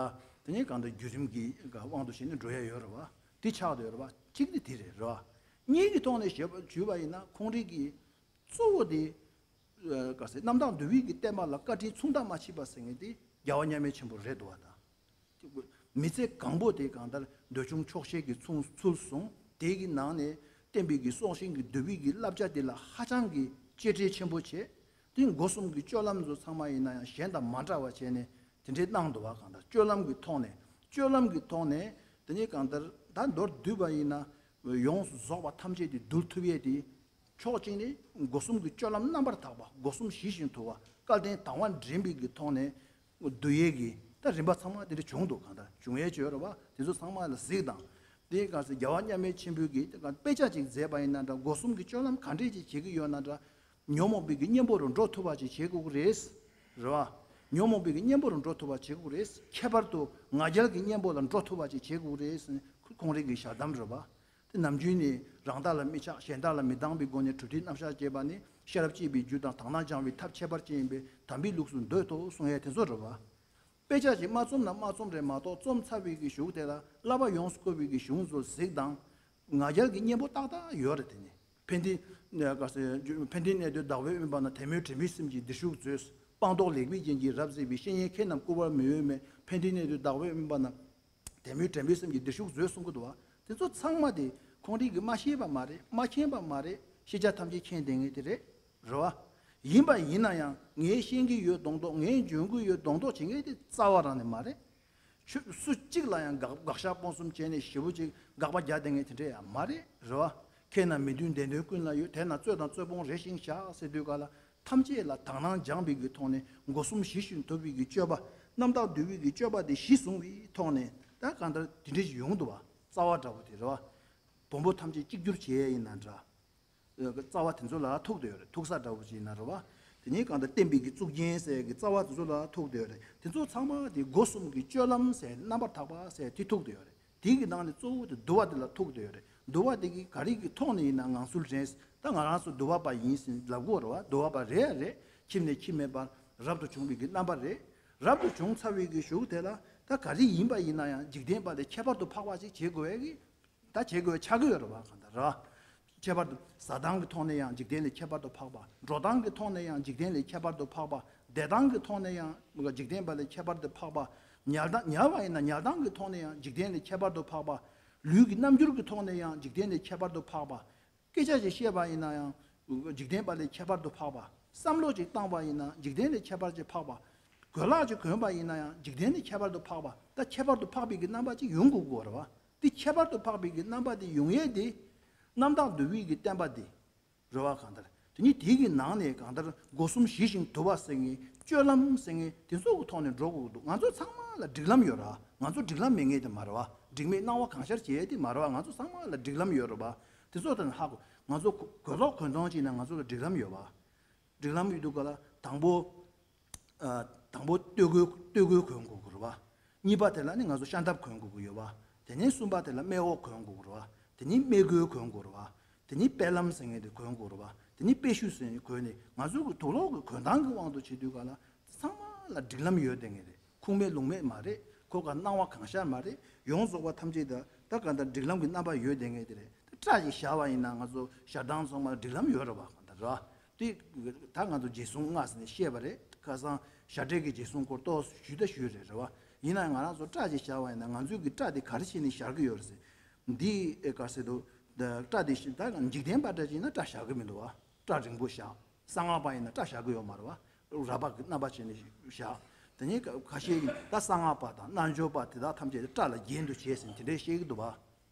དེ་ནས་གང་ལྟར་བརྒྱུད་རིམ་གྱི་དབང་དུ་བྱས་ནས་འགྲོ་ཡ་ཡོད་རེད་བ། དེ་ཆགས་བསྡད་ཡོད་རེད་བ། གཅིག་ནི་དེ་རེད་རེད་བ། གཉིས་ཀྱི་ཐོག་ནས་ཞུས་པ་ཞུས་པ་ཡིན་ན་ཁོང་རིག་གི་གཙོ་བོ་དེ་ག་ཟེར་རྣམ་དག་འདུལ་བའི་གི་བསྟན་པ་ལ་བཀའ་དྲིན་མཚུངས་ཟླ་མ་མཆིས་པ་ཟེར་མཁན་དེ་རྒྱལ་བ་མཉམ་མེད་ཆེན་པོ་རེད་འདུག་བ། ད་མི་ཚེ་གང་པོ་དེ་གང་ལྟར་འདོད་ཆུང་ཆོག་ཤེས་ཀྱི་ཚུལ་ཚུལ་བཟུང་། དེ་གི་ནང་ནས་བསྟན་པའི་གི་སྲོག་ཤིང་གི་འདུལ་བའི་གི་བསླབ་བྱ་དེ་ལ་ཧ་ཅང་གི་གཅེས་སྤྲས་ཆེན་པོ་བྱས། དེ་སྒོ་གསུམ་གྱི་སྤྱོད་ལམ་ཚོ་ཚང་མ་ཡིན་ན་ཡང་གཞན་དང་མ་འདྲ་བ་བྱས་ནས་དེ་འདྲའི་གནང་འདུག་བ། གང་ལྟར་སྤྱོད་ལམ་གྱི་ཐོག་ནས་སྤྱོད་ལམ་གྱི་ཐོག་ནས་དེ་ནས་གང་ལྟར་ད་མདོར་བསྡུས་པ་ཡིན་ན་ཡོངས་སུ་རྫོགས་པ་ཐམས་ཅད་དེ་འདུལ་ཐུབ་ཡས་དེ། ཕྱོགས་གཅིག་ནས་སྒོ་གསུམ་གྱི་སྤྱོད་ལམ་རྣམ་པར་དག་པ་སྒོ་གསུམ་ཞི་ཞིང་དུལ་བ་སྐལ་ལྡན་དང་བ་འདྲེན་པའི་གི་ཐོག་ནས་འདུལ་ཡས་ཀྱི་ད་རིམ་པ་ཚང་མ་དེ་འདྲ་བྱུང་འདུག། གང་ལྟར་བྱུང་ཡས་བྱོས་རེད་བ། དེ་ཚོ་ཚང་མ་ལ་གཟིགས་དང་། དེ་ག་ཚོད་རྒྱལ་བ་མཉམ་མེད་ཆེན་པོས་ཀྱི་དཔེ་ཆ་ཅིག་མཛད་པ་ཡིན་ན་འདྲ། སྒོ་གསུམ་གྱི་སྤྱོད་ལམ་ག་འདྲས་ཅིག་བྱེད་ཀྱི་ཡོད་ན་འདྲ། ཉོན་མོངས་པའི་གི་གཉེན་པོ་རུ་འགྲོ་ཐུབ་པ་ཅིག་བྱེད་དགོས་ཀྱི་རེད། རེད་བ། ཉོན་མོངས་པའི་གི་གཉེན་པོ་རུ་འགྲོ་ཐུབ་པ་བྱེད་དགོས་ཀྱི་རེད། ཁྱད་པར་དུ་ང་རྒྱལ་གྱི་གཉེན་པོ་ལ་འགྲོ་ཐུབ་པ་ཅིག་བྱེད་དགོས་ཀྱི་རེད་ཟེར་ནས་ཁོང་རང་གི་ཞལ་གདམས་རེད་བ། དེ་ནམ་རྒྱུན་ནས་རང་དག་ལ་མི་ཆགས། གཞན་དག་ལ་མི་སྡང་བའི་སྒོ་ནས་གྲུབ་མཐའི་རྣམ་གཞག་བྱེད་པ་ནི་ཤེས་རབ་བསྐྱེད་པའི་རྒྱུ་དང་དག་སྣང་སྦྱང་བའི་ཐབས་ཁྱད་པར་ཅན་ཡིན་པས་དམ་པའི་ལུགས་སུ་འདོད་དོ་གསུང་ཡས་དེ་ཚོ་རེད་བ། དཔེ་ཆ་ཞིག་མ་རྩོམ་ན་མ་རྩོམ་རེད་མ་གཏོགས། རྩོམ་ཚར་བའི་གི་གཞུག་དེ་ལ་བསླབ་པ་ཡོངས་སུ་བཀོད་པའི་གི་གཞུང་ཚོ་གཟིགས་དང་། ང་རྒྱལ་གྱི་གཉེན་པོ་ཏག་ཏག་ཡོད་རེད། དེ་ནི་ཕན་བདེ་ག་ཟེར་ཕན་བདེའི་གནས་དུས་བདག་པོས་དབེན་པ་ན། དལ་མོས་དྲན་པའི་སེམས་ཀྱིས་བདེ་ཕྱོགས་མཛོད། སྤངས་རྟོགས་ལེགས་པའི་རྒྱན་གྱིས་རབ་གཟིགས་པའི། བཤེས་གཉེན་ཁྱེད་རྣམས་སྐུར་བ་མི་འོས་མེད། ཕན་བདེའི་གནས་དུས་བདག་པོས་དབེན་པ་ན། དལ་མོས་དྲན་པའི་སེམས་ཀྱིས་བདེ་ཕྱོགས་མཛོད་གསུང་གི་འདུག་བ། དེ་ཚོ་ཚང་མ་དེ་ཁོང་རང་གིས་མ་ཤེས་པ་མ་རེད། མ་མཁྱེན་པ་མ་རེད། ཤེས་བྱ་ཐམས་ཅད་མཁྱེན་བསྡད་མཁན་དེ་རེད། རེད་བ། ཡིན་པ་ཡིན་ན་ཡང་ངས་ཤེས་ཀྱི་ཡོད་མདོག་མདོག་ངས་འཇོན་གྱི་ཡོད་མདོག་མདོག་བྱེད་མཁན་དེ་རྩ་བ་རང་ནས་མ་རེད། ཆོས་སུ་གཅིག་ལ་ཡང་དགག་དགག་བཞག་སྤོང་གསུམ་བྱས་ནས་ཞེ་པོ་ཅིག་དགག་པ་རྒྱག་བསྡད་མཁན་དེ་འདྲ་ཡང་མ་རེད། རེད་བ། ཁྱེད་རྣམས་མི་མཐུན་བདེན་དོན་ཀུན་ལ་ཡོད། དེས་ན་རྩོད་དང་རྩོད་སྤོང་རེ་ཞིག་བྱ་ཟེར་དུས་ག་ལ། ཐམས་ཅད་ལ་དག་སྣང་སྦྱངས་པའི་གི་ཐོག་ནས་སྒོ་གསུམ་ཞི་ཞིང་དུལ་བའི་གི་སྤྱོད་པ། རྣམ་དག་འདུལ་བའི་གི་སྤྱོད་པ་དེ་གཞི་བཟུང་བའི་ཐོག་ནས་ད་གང་ལྟར་དེ་འདྲ་ཞིག་ཡོང་འདུག་བ། རྩ་བ་འདྲ་བོ་དེ་རེད་བ། བོན་པོ་ཐམས་ཅད་གཅིག་གྱུར་བྱེད་ཡས་ཡིན་ན་འདྲ། རྩ་བ་དེ་ཚོ་ལ་ཐུག་བསྡད་ཡོད་རེད། ཐུག་ས་འདྲ་བོ་ཅིག་ཡིན་ན་རེད་བ། དེ་ནས་གང་ལྟར་བསྟན་པའི་གི་གཙུག་རྒྱན་ཟེར་གི་རྩ་བ་དེ་ཚོ་ལ་ཐུག་བསྡད་ཡོད་རེད། དེ་ཚོ་ཚང་མ་དེ་སྒོ་གསུམ་གི་སྤྱོད་ལམ་ཟེར་རྣམ་པར་དག་པ་ཟེར་དེ་ཐུག་བསྡད་ཡོད་རེད། དེའི་གི་ནང་ནས་གཙོ་བོ་དེ་འདུལ་བ་དེ་ལ་ཐུག་བསྡད་ཡོད་རེད། འདུལ་བ་དེ་གི་ག་རེ་གི་ཐོག་ནས་ཡིན་ན་ངང་ཚུལ་དྲན། ད་ང་རང་ཚོ་འདུལ་བ་པ་ཡིན་ཟེར་ལབ་དགོས་རེད་བ། འདུལ་བ་པ་རེད་ཡ་རེད། ཁྱིམ་ནས་ཁྱིམ་མེད་པར་རབ་ཏུ་བྱུང་བའི་གི་རྣམ་པ་རེད། རབ་ཏུ་བྱུང་ཚར་བའི་གི་གཞུག་དེ་ལ་ད་ག་རེ་ཡིན་པ་ཡིན་ན་ཡང་འཇིག་རྟེན་པ་ལས་ཁྱད་པར་དུ་འཕགས་པ་ཅིག་བྱེད་དགོས་ཡ་གི་ད་བྱེད་དགོས་ཆགས་ཀྱི་ཡོད་རེད་བ། གང་ལྟར་ར། ཁྱད་པར་དུ་ཟ་སྟངས་ཀྱི་ཐོག་ནས་ཡང་འཇིག་རྟེན་ལས་ཁྱད་པར་དུ་འཕགས་པ། འགྲོ་སྟངས་ཀྱི་ཐོག་ནས་ཡང་འཇིག་རྟེན་ལས་ཁྱད་པར་དུ་འཕགས་པ། བསྡད་སྟངས་ཀྱི་ཐོག་ནས་ཡང་འཇིག་རྟེན་པ་ལས་ཁྱད་པར་དུ་འཕགས་པ། ཉལ་སྟངས་ཉལ་བ་ཡིན་ན་ཉལ་སྟངས་ཀྱི་ཐོག་ནས་ཡང་འཇིག་རྟེན་ལས་ཁྱད་པར་དུ་འཕགས་པ། ལུས་ཀྱི་རྣམ་འགྱུར་གྱི་ཐོག་ནས་ཡང་འཇིག་རྟེན་ལས་ཁྱད་པར་དུ་འཕགས་པ། སྐད་ཆ་ཅིག་བཤད་པ་ཡིན་ན་ཡང་འཇིག་རྟེན་པ་ལས་ཁྱད་པར་དུ་འཕགས་པ། བསམ་བློ་ཅིག་བཏང་བ་ཡིན་ན་འཇིག་རྟེན་ལས་ཁྱད་པར་ཅིག་འཕགས་པ། གོས་ལག་ཅིག་གོན་པ་ཡིན་ན་ཡང་འཇིག་རྟེན་ལས་ཁྱད་པར་དུ་འཕགས་པ། ད་ཁྱད་པར་དུ་འཕགས་པའི་གི་རྣམ་པ་ཅིག་ཡོང་དགོས་ཀྱི་ཡོད་རེད་བ། དེ་ཁྱད་པར་དུ་འཕགས་པའི་གི་རྣམ་པ་དེ་ཡོང་ཡས་དེ་རྣམ་དག་འདུལ་བའི་གི་བསྟན་པ་དེ་རེད་བ། གང་ལྟར་དེ་ནི་དེའི་གི་ནང་ནས་གང་ལྟར་སྒོ་གསུམ་ཞི་ཞིང་དུལ་བ་ཟེར་མཁན་སྤྱོད་ལམ་ཟེར་མཁན་དེ་ཚོ་གི་ཐོག་ནས་འགྲོ་དགོས་ཀྱི་འདུག། ང་ཚོ་ཚང་མ་ལ་སྒྲིག་ལམ་ཡོད་རེད་བ། ང་ཚོ་སྒྲིག་ལམ་མེད་མཁན་དེ་མ་རེད་བ། སྒྲིག་མེད་སྣང་བ་གང་ཤར་བྱེད་ཡས་དེ་མ་རེད་བ། ང་ཚོ་ཚང་མ་ལ་སྒྲིག་ལམ་ཡོད་རེད་བ། དེ་ཚོ་དང་ཧ་གོ། ང་ཚོ་གོས་ལོག་གོན་སྟངས་ཅིག་ན་ང་ཚོ་ལ་སྒྲིག་ལམ་ཡོད་བ། སྒྲིག་ལམ་ཡོད་དུས་ག་ལ་དང་པོ། ཨ། དང་པོ་སྟོད་གོས་སྟོད་གོས་གོན་དགོས་ཀྱི་རེད་བ། གཉིས་པ་དེ་ལ་ནི་ང་ཚོ་ཤམ་ཐབས་གོན་དགོས་ཀྱི་ཡོད་བ། དེ་ནས་གསུམ་པ་དེ་ལ་སྨད་འོག་གོན་དགོས་ཀྱི་རེད་བ། དེ་ནས་སྨད་གོས་གོན་དགོས་རེད་བ། དེ་ནས་དཔེ་ལམ་ཟེར་མཁན་དེ་གོན་དགོས་རེད་བ། དེ་ནས་དཔེ་ཤུ་ཟེར་མཁན་གོན་ནས་ང་ཚོ་གི་དུག་ལོག་གི་གོན་སྟངས་ཀྱི་དབང་དུ་བྱེད་དུས་ག་ལ་ཚང་མ་ལ་སྒྲིག་ལམ་ཡོད་བསྡད་མཁན་རེད། ཁུངས་མེད་ལུང་མེད་མ་རེད། ཁོ་ག་སྣང་བ་གང་ཤར་མ་རེད། ཡོངས་རྫོགས་པ་ཐམས་ཅད་ད་ད་ག་ད་སྒྲིག་ལམ་གྱི་རྣམ་པ་ཡོད་བསྡད་མཁན་དེ་རེད། སྐྲ་ཞིག་བཞར་བ་ཡིན་ན་ང་ཚོ་བཞར་སྟངས་ཚང་མ་ལ་སྒྲིག་ལམ་ཡོད་རེད་བ། གང་ལྟར་རེད་བ། དེ་ད་ང་ཚོ་རྗེས་གསུང་སྔ་ས་ནས་བཤད་པ་རེད། ཁ་སང་ཞྭ་སྒྲིལ་གྱི་རྗེས་གསུང་སྐོར་ཏོག་ཙམ་ཞུས་ད་ཞུས་རེད། རེད་བ། ཡིན་ན་ང་རང་ཚོ་སྐྲ་ཅིག་བཞར་བ་ཡིན་ན་ང་ཚོའི་གི་སྐྲ་དེ་ག་རེ་བྱས་ནས་བཞར་གི་ཡོད་རེད་ཟེར། འདི་ཨེ་ག་ཟེར་འདུག། ད་སྐྲ་དེ་ཞིག་ད་འཇིག་རྟེན་པ་འདྲ་ཅིག་ན་སྐྲ་བཞར་གི་མི་འདུག་བ། སྐྲ་རིང་པོ་བཞར། གསང་སྔགས་པ་ཡིན་ན་སྐྲ་བཞར་གི་ཡོད་མ་རེད་བ། རལ་པ་གི་རྣམ་པ་བྱས་ནས་བཞར། དེ་ནས་ཁ་ཤས་ཀྱིས་ད་གསང་སྔགས་པ་དང་རྣལ་འབྱོར་པ་དེ་དག་ཐམས་ཅད་དེ་སྐྲ་ལ་རྒྱན་དུ་བྱས་ཟིན་དེ་འདྲས་བཤད་ཀྱི་འདུག་བ།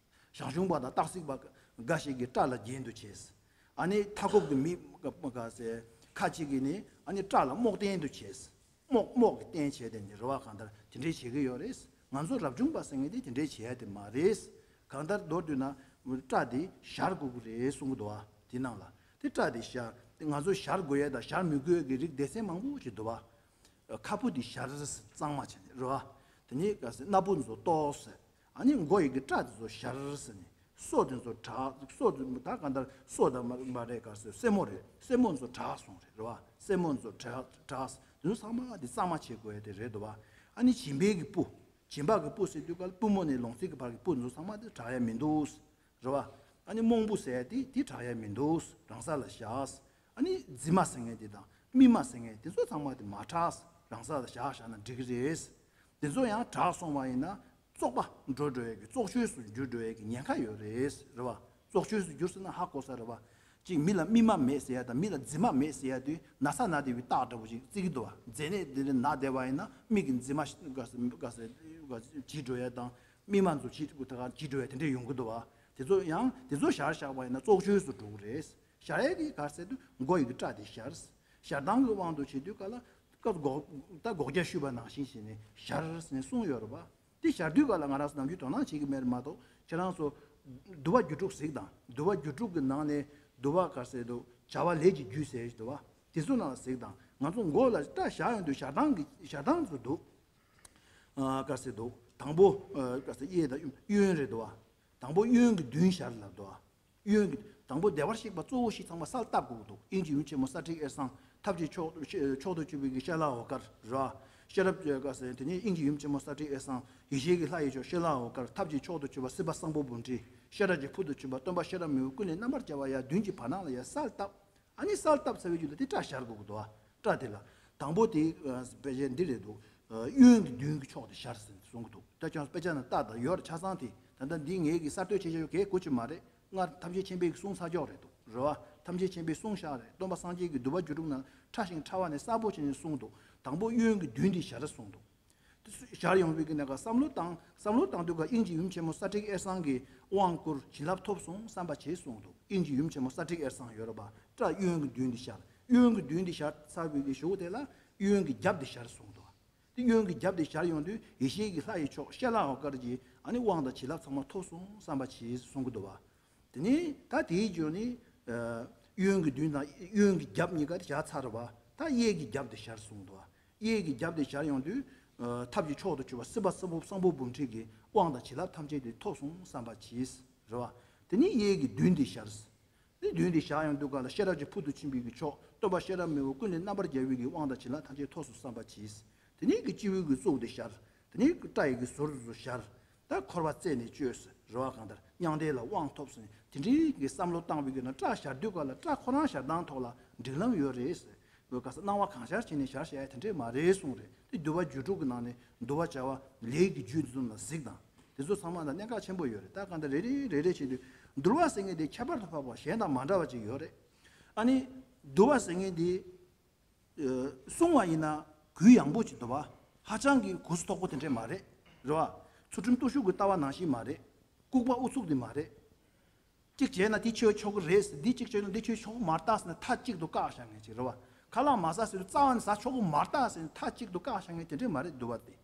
ཞང་ཞུང་པ་དང་སྟག་གཟིག་པ་འགའ་ཞིག་གིས་སྐྲ་ལ་རྒྱན་དུ་བྱས། ཨ་ནི་མཐའ་འཁོབ་ཀྱི་མི་ག་ཟེ་ཁ་ཅིག་གིས་ནི་ཨ་ནི་སྐྲ་ལ་རྨོག་སྟན་དུ་བྱས། རྨོག་རྨོག་གི་རྟེན་བྱས་ཏེ་ནི་རེད་བ། གང་ལྟར་དེ་འདྲས་བྱེད་ཀྱི་ཡོད་རེད། ང་ཚོ་རབ་བྱུང་པ་ཟེར་མཁན་དེ་དེ་འདྲས་བྱེད་ཡ་དེ་མ་རེད། གང་ལྟར་མདོར་བསྡུས་ན་སྐྲ་དེ་བཞར་དགོས་ཀྱི་རེད་གསུང་གི་འདུག་བ། དེ་ནང་ལ་དེ་སྐྲ་དེ་བཞར། དེ་ང་ཚོ་བཞར་དགོས་ཡ་དང་བཞར་མི་དགོས་ཡ་གི་རིགས་སྡེ་ཚན་མང་པོ་ཞིག་འདུག་བ། ཁ་སྤུ་དེ་བཞར་གཙང་མ་བྱས་ནས་རེད་བ། དེ་ནས་ག་ཟེར་སྣ་སྤུ་ཚོ་གཏོར། ཨ་ནི་མགོ་ཡི་གི་སྐྲ་དེ་ཚོ་བཞར་ཟེར་ནས། སོ་དེ་ཚོ་བྲེགས། སོ་དེ་ད་གང་ལྟར་སོ་དང་མ་མ་རེད་ག་ཟེར། སེན་མོ་རེད། སེན་མོ་ཚོ་བྲེགས་སོང་རེད་རེད་བ། སེན་མོ་ཚོ་བྲེགས་བྲེགས། དེ་ཚོ་ཚང་མ་དེ་གཙང་མ་བྱེད་དགོས་ཡ་དེ་རེད་འདུག་བ། ཨ་ནི་བྱིས་པའི་གི་སྤུ། བྱིས་པ་གི་སྤུ་ཟེར་དུས་ག་ལ་པུས་མོ་ནས་ལོང་ཚད་ཀྱི་བར་གྱི་སྤུ་དེ་ཚོ་ཚང་མ་དེ་བྲེགས་ཡ་མི་འདུག་རེད་བ། ཨ་ནི་རྨོང་སྤུ་ཟེར་ཡ་དེ་དེ་བྲེགས་ཡ་མི་འདུག་རང་ས་ལ་བཞག་ཨ་ནི་རྫི་མ་ཟེར་མཁན་དེ་དང་སྨིན་མ་ཟེར་མཁན་དེ་ཚོ་ཚང་མ་དེ་མ་བྲེགས། རང་ས་ལ་བཞག་བཞག་ན་འགྲིག་གི་རེད། དེ་ཚོ་ཡང་བྲེགས་སོང་བ་ཡིན་ན་བཙོག་པ་འགྲོ་འགྲོ་ཡས་ཀྱི་བཙོག་ཆོས་སུ་འགྱུར་འགྲོ་ཡས་ཀྱི་ཉེན་ཁ་ཡོད་རེད་རེད་བ། བཙོག་ཆོས་སུ་འགྱུར་ཟེར་ན་ཧ་གོ་ས་རེད་བ། གཅིག་མི་ལ་སྨིན་མ་མེད་ཟེར་ཡ་དང་མི་ལ་རྫི་མ་མེད་ཟེར་ཡ་དུས་ན་ཚ་ན་བདེ་བའི་རྟགས་འདྲ་པོ་ཞིག་བརྩི་གི་འདུག་བ། མཛེ་ནད་འདི་འདྲ་ན་བསྡད་པ་ཡིན་ན་མིག་གི་རྫི་མ་ཤི་ག་ས་ག་ས་ག་ས་བྱིས་འགྲོ་ཡ་དང་སྨིན་མ་ཚོ་བྱིས་ད་ག་བྱིས་འགྲོ་ཡ་དེ་འདྲ་ཡོང་གི་འདུག་བ། དེ་ཚོ་ཡང་དེ་ཚོ་བཞར་བཞག་པ་ཡིན་ན་བཙོག་ཆོས་སུ་འགྲོ་གི་རེད། བཞར་ཡས་ཀྱི་ག་ཟེར་དུས་མགོ་ཡི་གི་སྐྲ་དེ་བཞར། བཞར་སྟངས་ཀྱི་དབང་དུ་བྱེད་དུས་ག་ལ་སྐབས་སྒོ་ད་སྒོ་རྒྱ་ཞུས་པ་ནང་བཞིན་བྱས་ནས་བཞར་ཟེར་ནས་གསུངས་ཡོད་རེད་པ། དེ་བཞར་དུས་ག་ལ་ང་རང་ཚོ་ནམ་རྒྱུན་དོ་སྣང་བྱེད་ཀྱི་མེད་རེད་མ་གཏོགས་ཁྱེད་རང་ཚོ་འདུལ་བ་རྒྱུད་དྲུག་གཟིགས་དང་། འདུལ་བ་རྒྱུད་དྲུག་གི་ནང་ནས་འདུལ་བ་ག་ཟེར་དུས་བྱ་བ་ལས་ཀྱི་རྒྱུ་ཟེར་ཞིག་འདུལ་བ་དེ་ཚོ་ནང་ལ་གཟིགས་དང་། ང་ཚོ་མགོ་ལ་སྐྲ་བཞར་ཡོང་དུས་བཞར་སྟངས་ཀྱི་བཞར་སྟངས་ཚོ་འདུག་ཨ་ག་ཟེར་འདུག་དང་པོ་ཨ་ག་ཟེར་གཡས་དང་གཡོན་རེད་འདུག་བ། དང་པོ་གཡོན་གྱི་མདུན་བཞར་ལབ་འདུག་བ། གཡོན་གྱི་དང་པོ་བདེ་བར་གཤེགས་པ་གཙོ་བོ་བཞི་ཚང་མ་ས་ལ་བཏབ་དགོས་ཀྱི་འདུག་དབྱིངས་ཀྱི་ཡུམ་ཆེན་མོ་ས་ཏྲིག་ཨེར་སང་། ཐབས་ཀྱི་མཆོག་མཆོག་ཏུ་གྱུར་པའི་གི་ཤ་ལ་འོ་དཀར་ར། ཤེས་རབ་ཀྱི་ག་ཟེར་དེ་ནས་དབྱིངས་ཀྱི་ཡུམ་ཆེན་མོ་ས་ཏྲིག་ཨེར་སང་། ཡེ་ཤེས་ཀྱི་ལྷ་ཡི་མཆོག་ཤ་ལ་འོ་དཀར། ཐབས་ཀྱི་མཆོག་ཏུ་གྱུར་པ་སྲིད་པ་སྲིན་པོ་འབུམ་ཁྲི། ཤེས་རབ་ཀྱི་ཕུད་དུ་ཆུད་པ་སྟོན་པ་ཤེས་རབ་མི་བོ། ཀུན་ནས་རྣམ་པར་རྒྱལ་བ་ཡར་མདུན་གྱི་བར་སྣང་ལ་ཡར་ས་ལ་བཏབ། ཨ་ནི་ས་ལ་བཏབ་ཚར་བའི་རྒྱུད་ལ་དེ་སྐྲ་བཞར་དགོས་ཀྱི་འདུག་བ། སྐྲ་དེ་ལ་དང་པོ་དེ་ཨ་དཔེ་ཆ་འདི་རེད་འདུག་ཨ་གཡོན་གྱི་མདུན་གྱི་ཕྱོགས་དེ་བཞར་ཟིན་གསུང་གི་འདུག་ད་ཀྱང་དཔེ་ཆ་ནང་ལྟ་དང་ཡོད་རེད། ཆ་ཚང་དེ་ད་ལྟ་འདི་ངས་ཀྱི་གསར་གཏོད་བྱེད་བྱ་ཡོད་གས་གོ་ཆོད་མ་རེད། སྔར་ཐམས་ཅད་མཁྱེན་པས་ཀྱི་གསུང་ཚར་ཀྱོག་རེད་འདུག་རེད་བ། ཐམས་ཅད་མཁྱེན་པས་གསུངས་བཞག་རེད། སྟོན་པ་སངས་རྒྱས་ཀྱི་འདུལ་བ་རྒྱུད་དྲུག་ནང་ཕྲ་ཞིང་ཕྲ་བ་ནས་གསལ་པོ་བྱས་ནས་གསུངས་འདུག་དང་པོ་གཡོན་གྱི་མདུན་དེ་བཞར་གསུངས་འདུག་དེ་བཞར་ཡོང་བའི་གི་ནང་ག་བསམ་བློ་བཏང་བསམ་བློ་བཏང་དུས་ཀ་དབྱིངས་ཀྱི་ཡུམ་ཆེན་མོ་ས་ཏྲིག་ཨེར་སང་གིས་དབང་བསྐུར་བྱིན་རླབས་ཐོབ་སོང་བསམ་པ་བྱེད་གསུངས་འདུག་དབྱིངས་ཀྱི་ཡུམ་ཆེན་མོ་ས་ཏྲིག་ཨེར་སང་ཡོད་རེད་པ། སྐྲ་གཡོན་གྱི་མདུན་དེ་བཞར། གཡོན་གྱི་མདུན་དེ་བཞར་ཚར་བའི་གི་གཞུག་དེ་ལ་གཡོན་གྱི་རྒྱབ་དེ་བཞར་གསུངས་འདུག་དེ་གཡོན་གྱི་རྒྱབ་དེ་བཞར་ཡོང་དུས་ཡེ་ཤེས་ཀྱི་ལྷ་ཡི་མཆོག་ཤ་ལ་འོ་དཀར་གྱི་ཨ་ནི་དབང་དང་བྱིན་རླབས་ཚང་མ་ཐོབ་སོང་བསམ་པ་བྱེད་གསུང་གི་འདུག་བ། དེ་ནས་ད་དེའི་རྗེས་ནི་ཨ་གཡོན་གྱི་མདུན་དང་གཡོན་གྱི་རྒྱབ་གཉིས་ཀ་དེ་བཞག་ཚར་བ། ད་གཡས་ཀྱི་རྒྱབ་དེ་བཞར་གསུངས་འདུག་གཡས་ཀྱི་རྒྱབ་དེ་བཞར་ཡོང་དུས་ཨ་ཐབས་ཀྱི་མཆོག་ཏུ་གྱུར་པ་སྲིད་པ་སྲིན་པོ་སྲིན་པོ་འབུམ་ཁྲི་གི་དབང་དང་བྱིན་རླབས་ཐམས་ཅད་དེ་ཐོབ་སོང་བསམ་པ་གྱིས་རེད་བ། དེ་ནས་གཡས་ཀྱི་མདུན་དེ་བཞར། དེ་མདུན་དེ་བཞག་ཡོང་དུས་ག་ལ་ཤེས་རབ་ཀྱི་ཕུད་དུ་ཕྱིན་པའི་གི་མཆོག་སྟོན་པ་ཤེས་རབ་མི་བོ་ཀུན་ནས་རྣམ་པར་རྒྱལ་བའི་གི་དབང་དང་བྱིན་རླབས་ཐམས་ཅད་ཐོབ་སོང་བསམ་པ་གྱིས། དེ་ནས་གི་སྤྱི་བོའི་གི་གཙུག་དེ་བཞར། དེ་ནས་གི་སྐྲ་ཡི་གི་ཟུར་དེ་ཚོ་བཞར། ད་འཁོར་བ་རྩད་ནས་གཅོད་ཟེར་རེད་བ། གང་ལྟར་མྱང་འདས་ལ་དབང་ཐོབ་ཟེར་ནས་དེ་འདྲའི་གི་བསམ་བློ་བཏང་བའི་གི་ན་སྐྲ་བཞར་དུས་ག་ལ་སྐྲ་ཁོ་རང་བཞར་སྟངས་ཐོག་ལ་འགྲིག་ལམ་ཡོད་རེད་ཟེར། བོད་ག་ས་སྣང་བ་གང་ཤར་བྱས་ནས་བཞར་བཞག་ཡ་དེ་འདྲས་མ་རེད་གསུངས་རེད། དེ་འདུལ་བ་རྒྱུད་དྲུག་གི་ནང་ནས་འདུལ་བ་བྱ་བ་ལས་ཀྱི་རྒྱུད་འདི་ཚོ་ལ་གཟིགས་དང་། དེ་ཚོ་ཚང་མ་ལ་གནད་འགག་ཆེན་པོ་ཡོད་རེད། ད་གང་ལྟར་རེ་རེ་རེ་རེ་བྱེད་དུས་འདུལ་བ་ཟེར་མཁན་དེ་ཁྱད་པར་དུ་འཕགས་པ་གཞན་དང་མ་འདྲ་བ་ཅིག་ཡོད་རེད། ཨ་ནི་འདུལ་བ་ཟེར་མཁན་དེ་ཨ་གསུང་བ་ཡིན་ན་གུ་ཡངས་པོ་ཅིག་འདུལ་བ་ཧ་ཅང་གི་གུ་སུ་དོག་པོ་དེ་འདྲས་མ་རེད། རེད་བ། ཚུལ་ཁྲིམས་བརྟུལ་ཞུགས་ཀྱི་ལྟ་བ་ནང་བཞིན་མ་རེད། ལྐུགས་པ་ཨུ་ཚུགས་དེ་མ་རེད། གཅིག་བྱས་ན་འདི་ཆོས་ཆོག་གི་རེད། འདི་གཅིག་བྱས་ན་འདི་ཆོས་ཆོག་གི་མ་རེད་ད་ཟེར་ནས་མཐའ་གཅིག་ཏུ་བཀག་བཞག་མཁན་ཅིག་རེད་བ། ཁ་ལག་མ་ཟ་ཟེར་དུས་རྩ་བ་ནས་ཟ་ཆོག་གི་མ་རེད་ད་ཟེར་ནས་མཐའ་གཅིག་ཏུ་བཀག་བཞག་མཁན་དེ་འདྲས་མ་རེད་འདུལ་བ་དེ།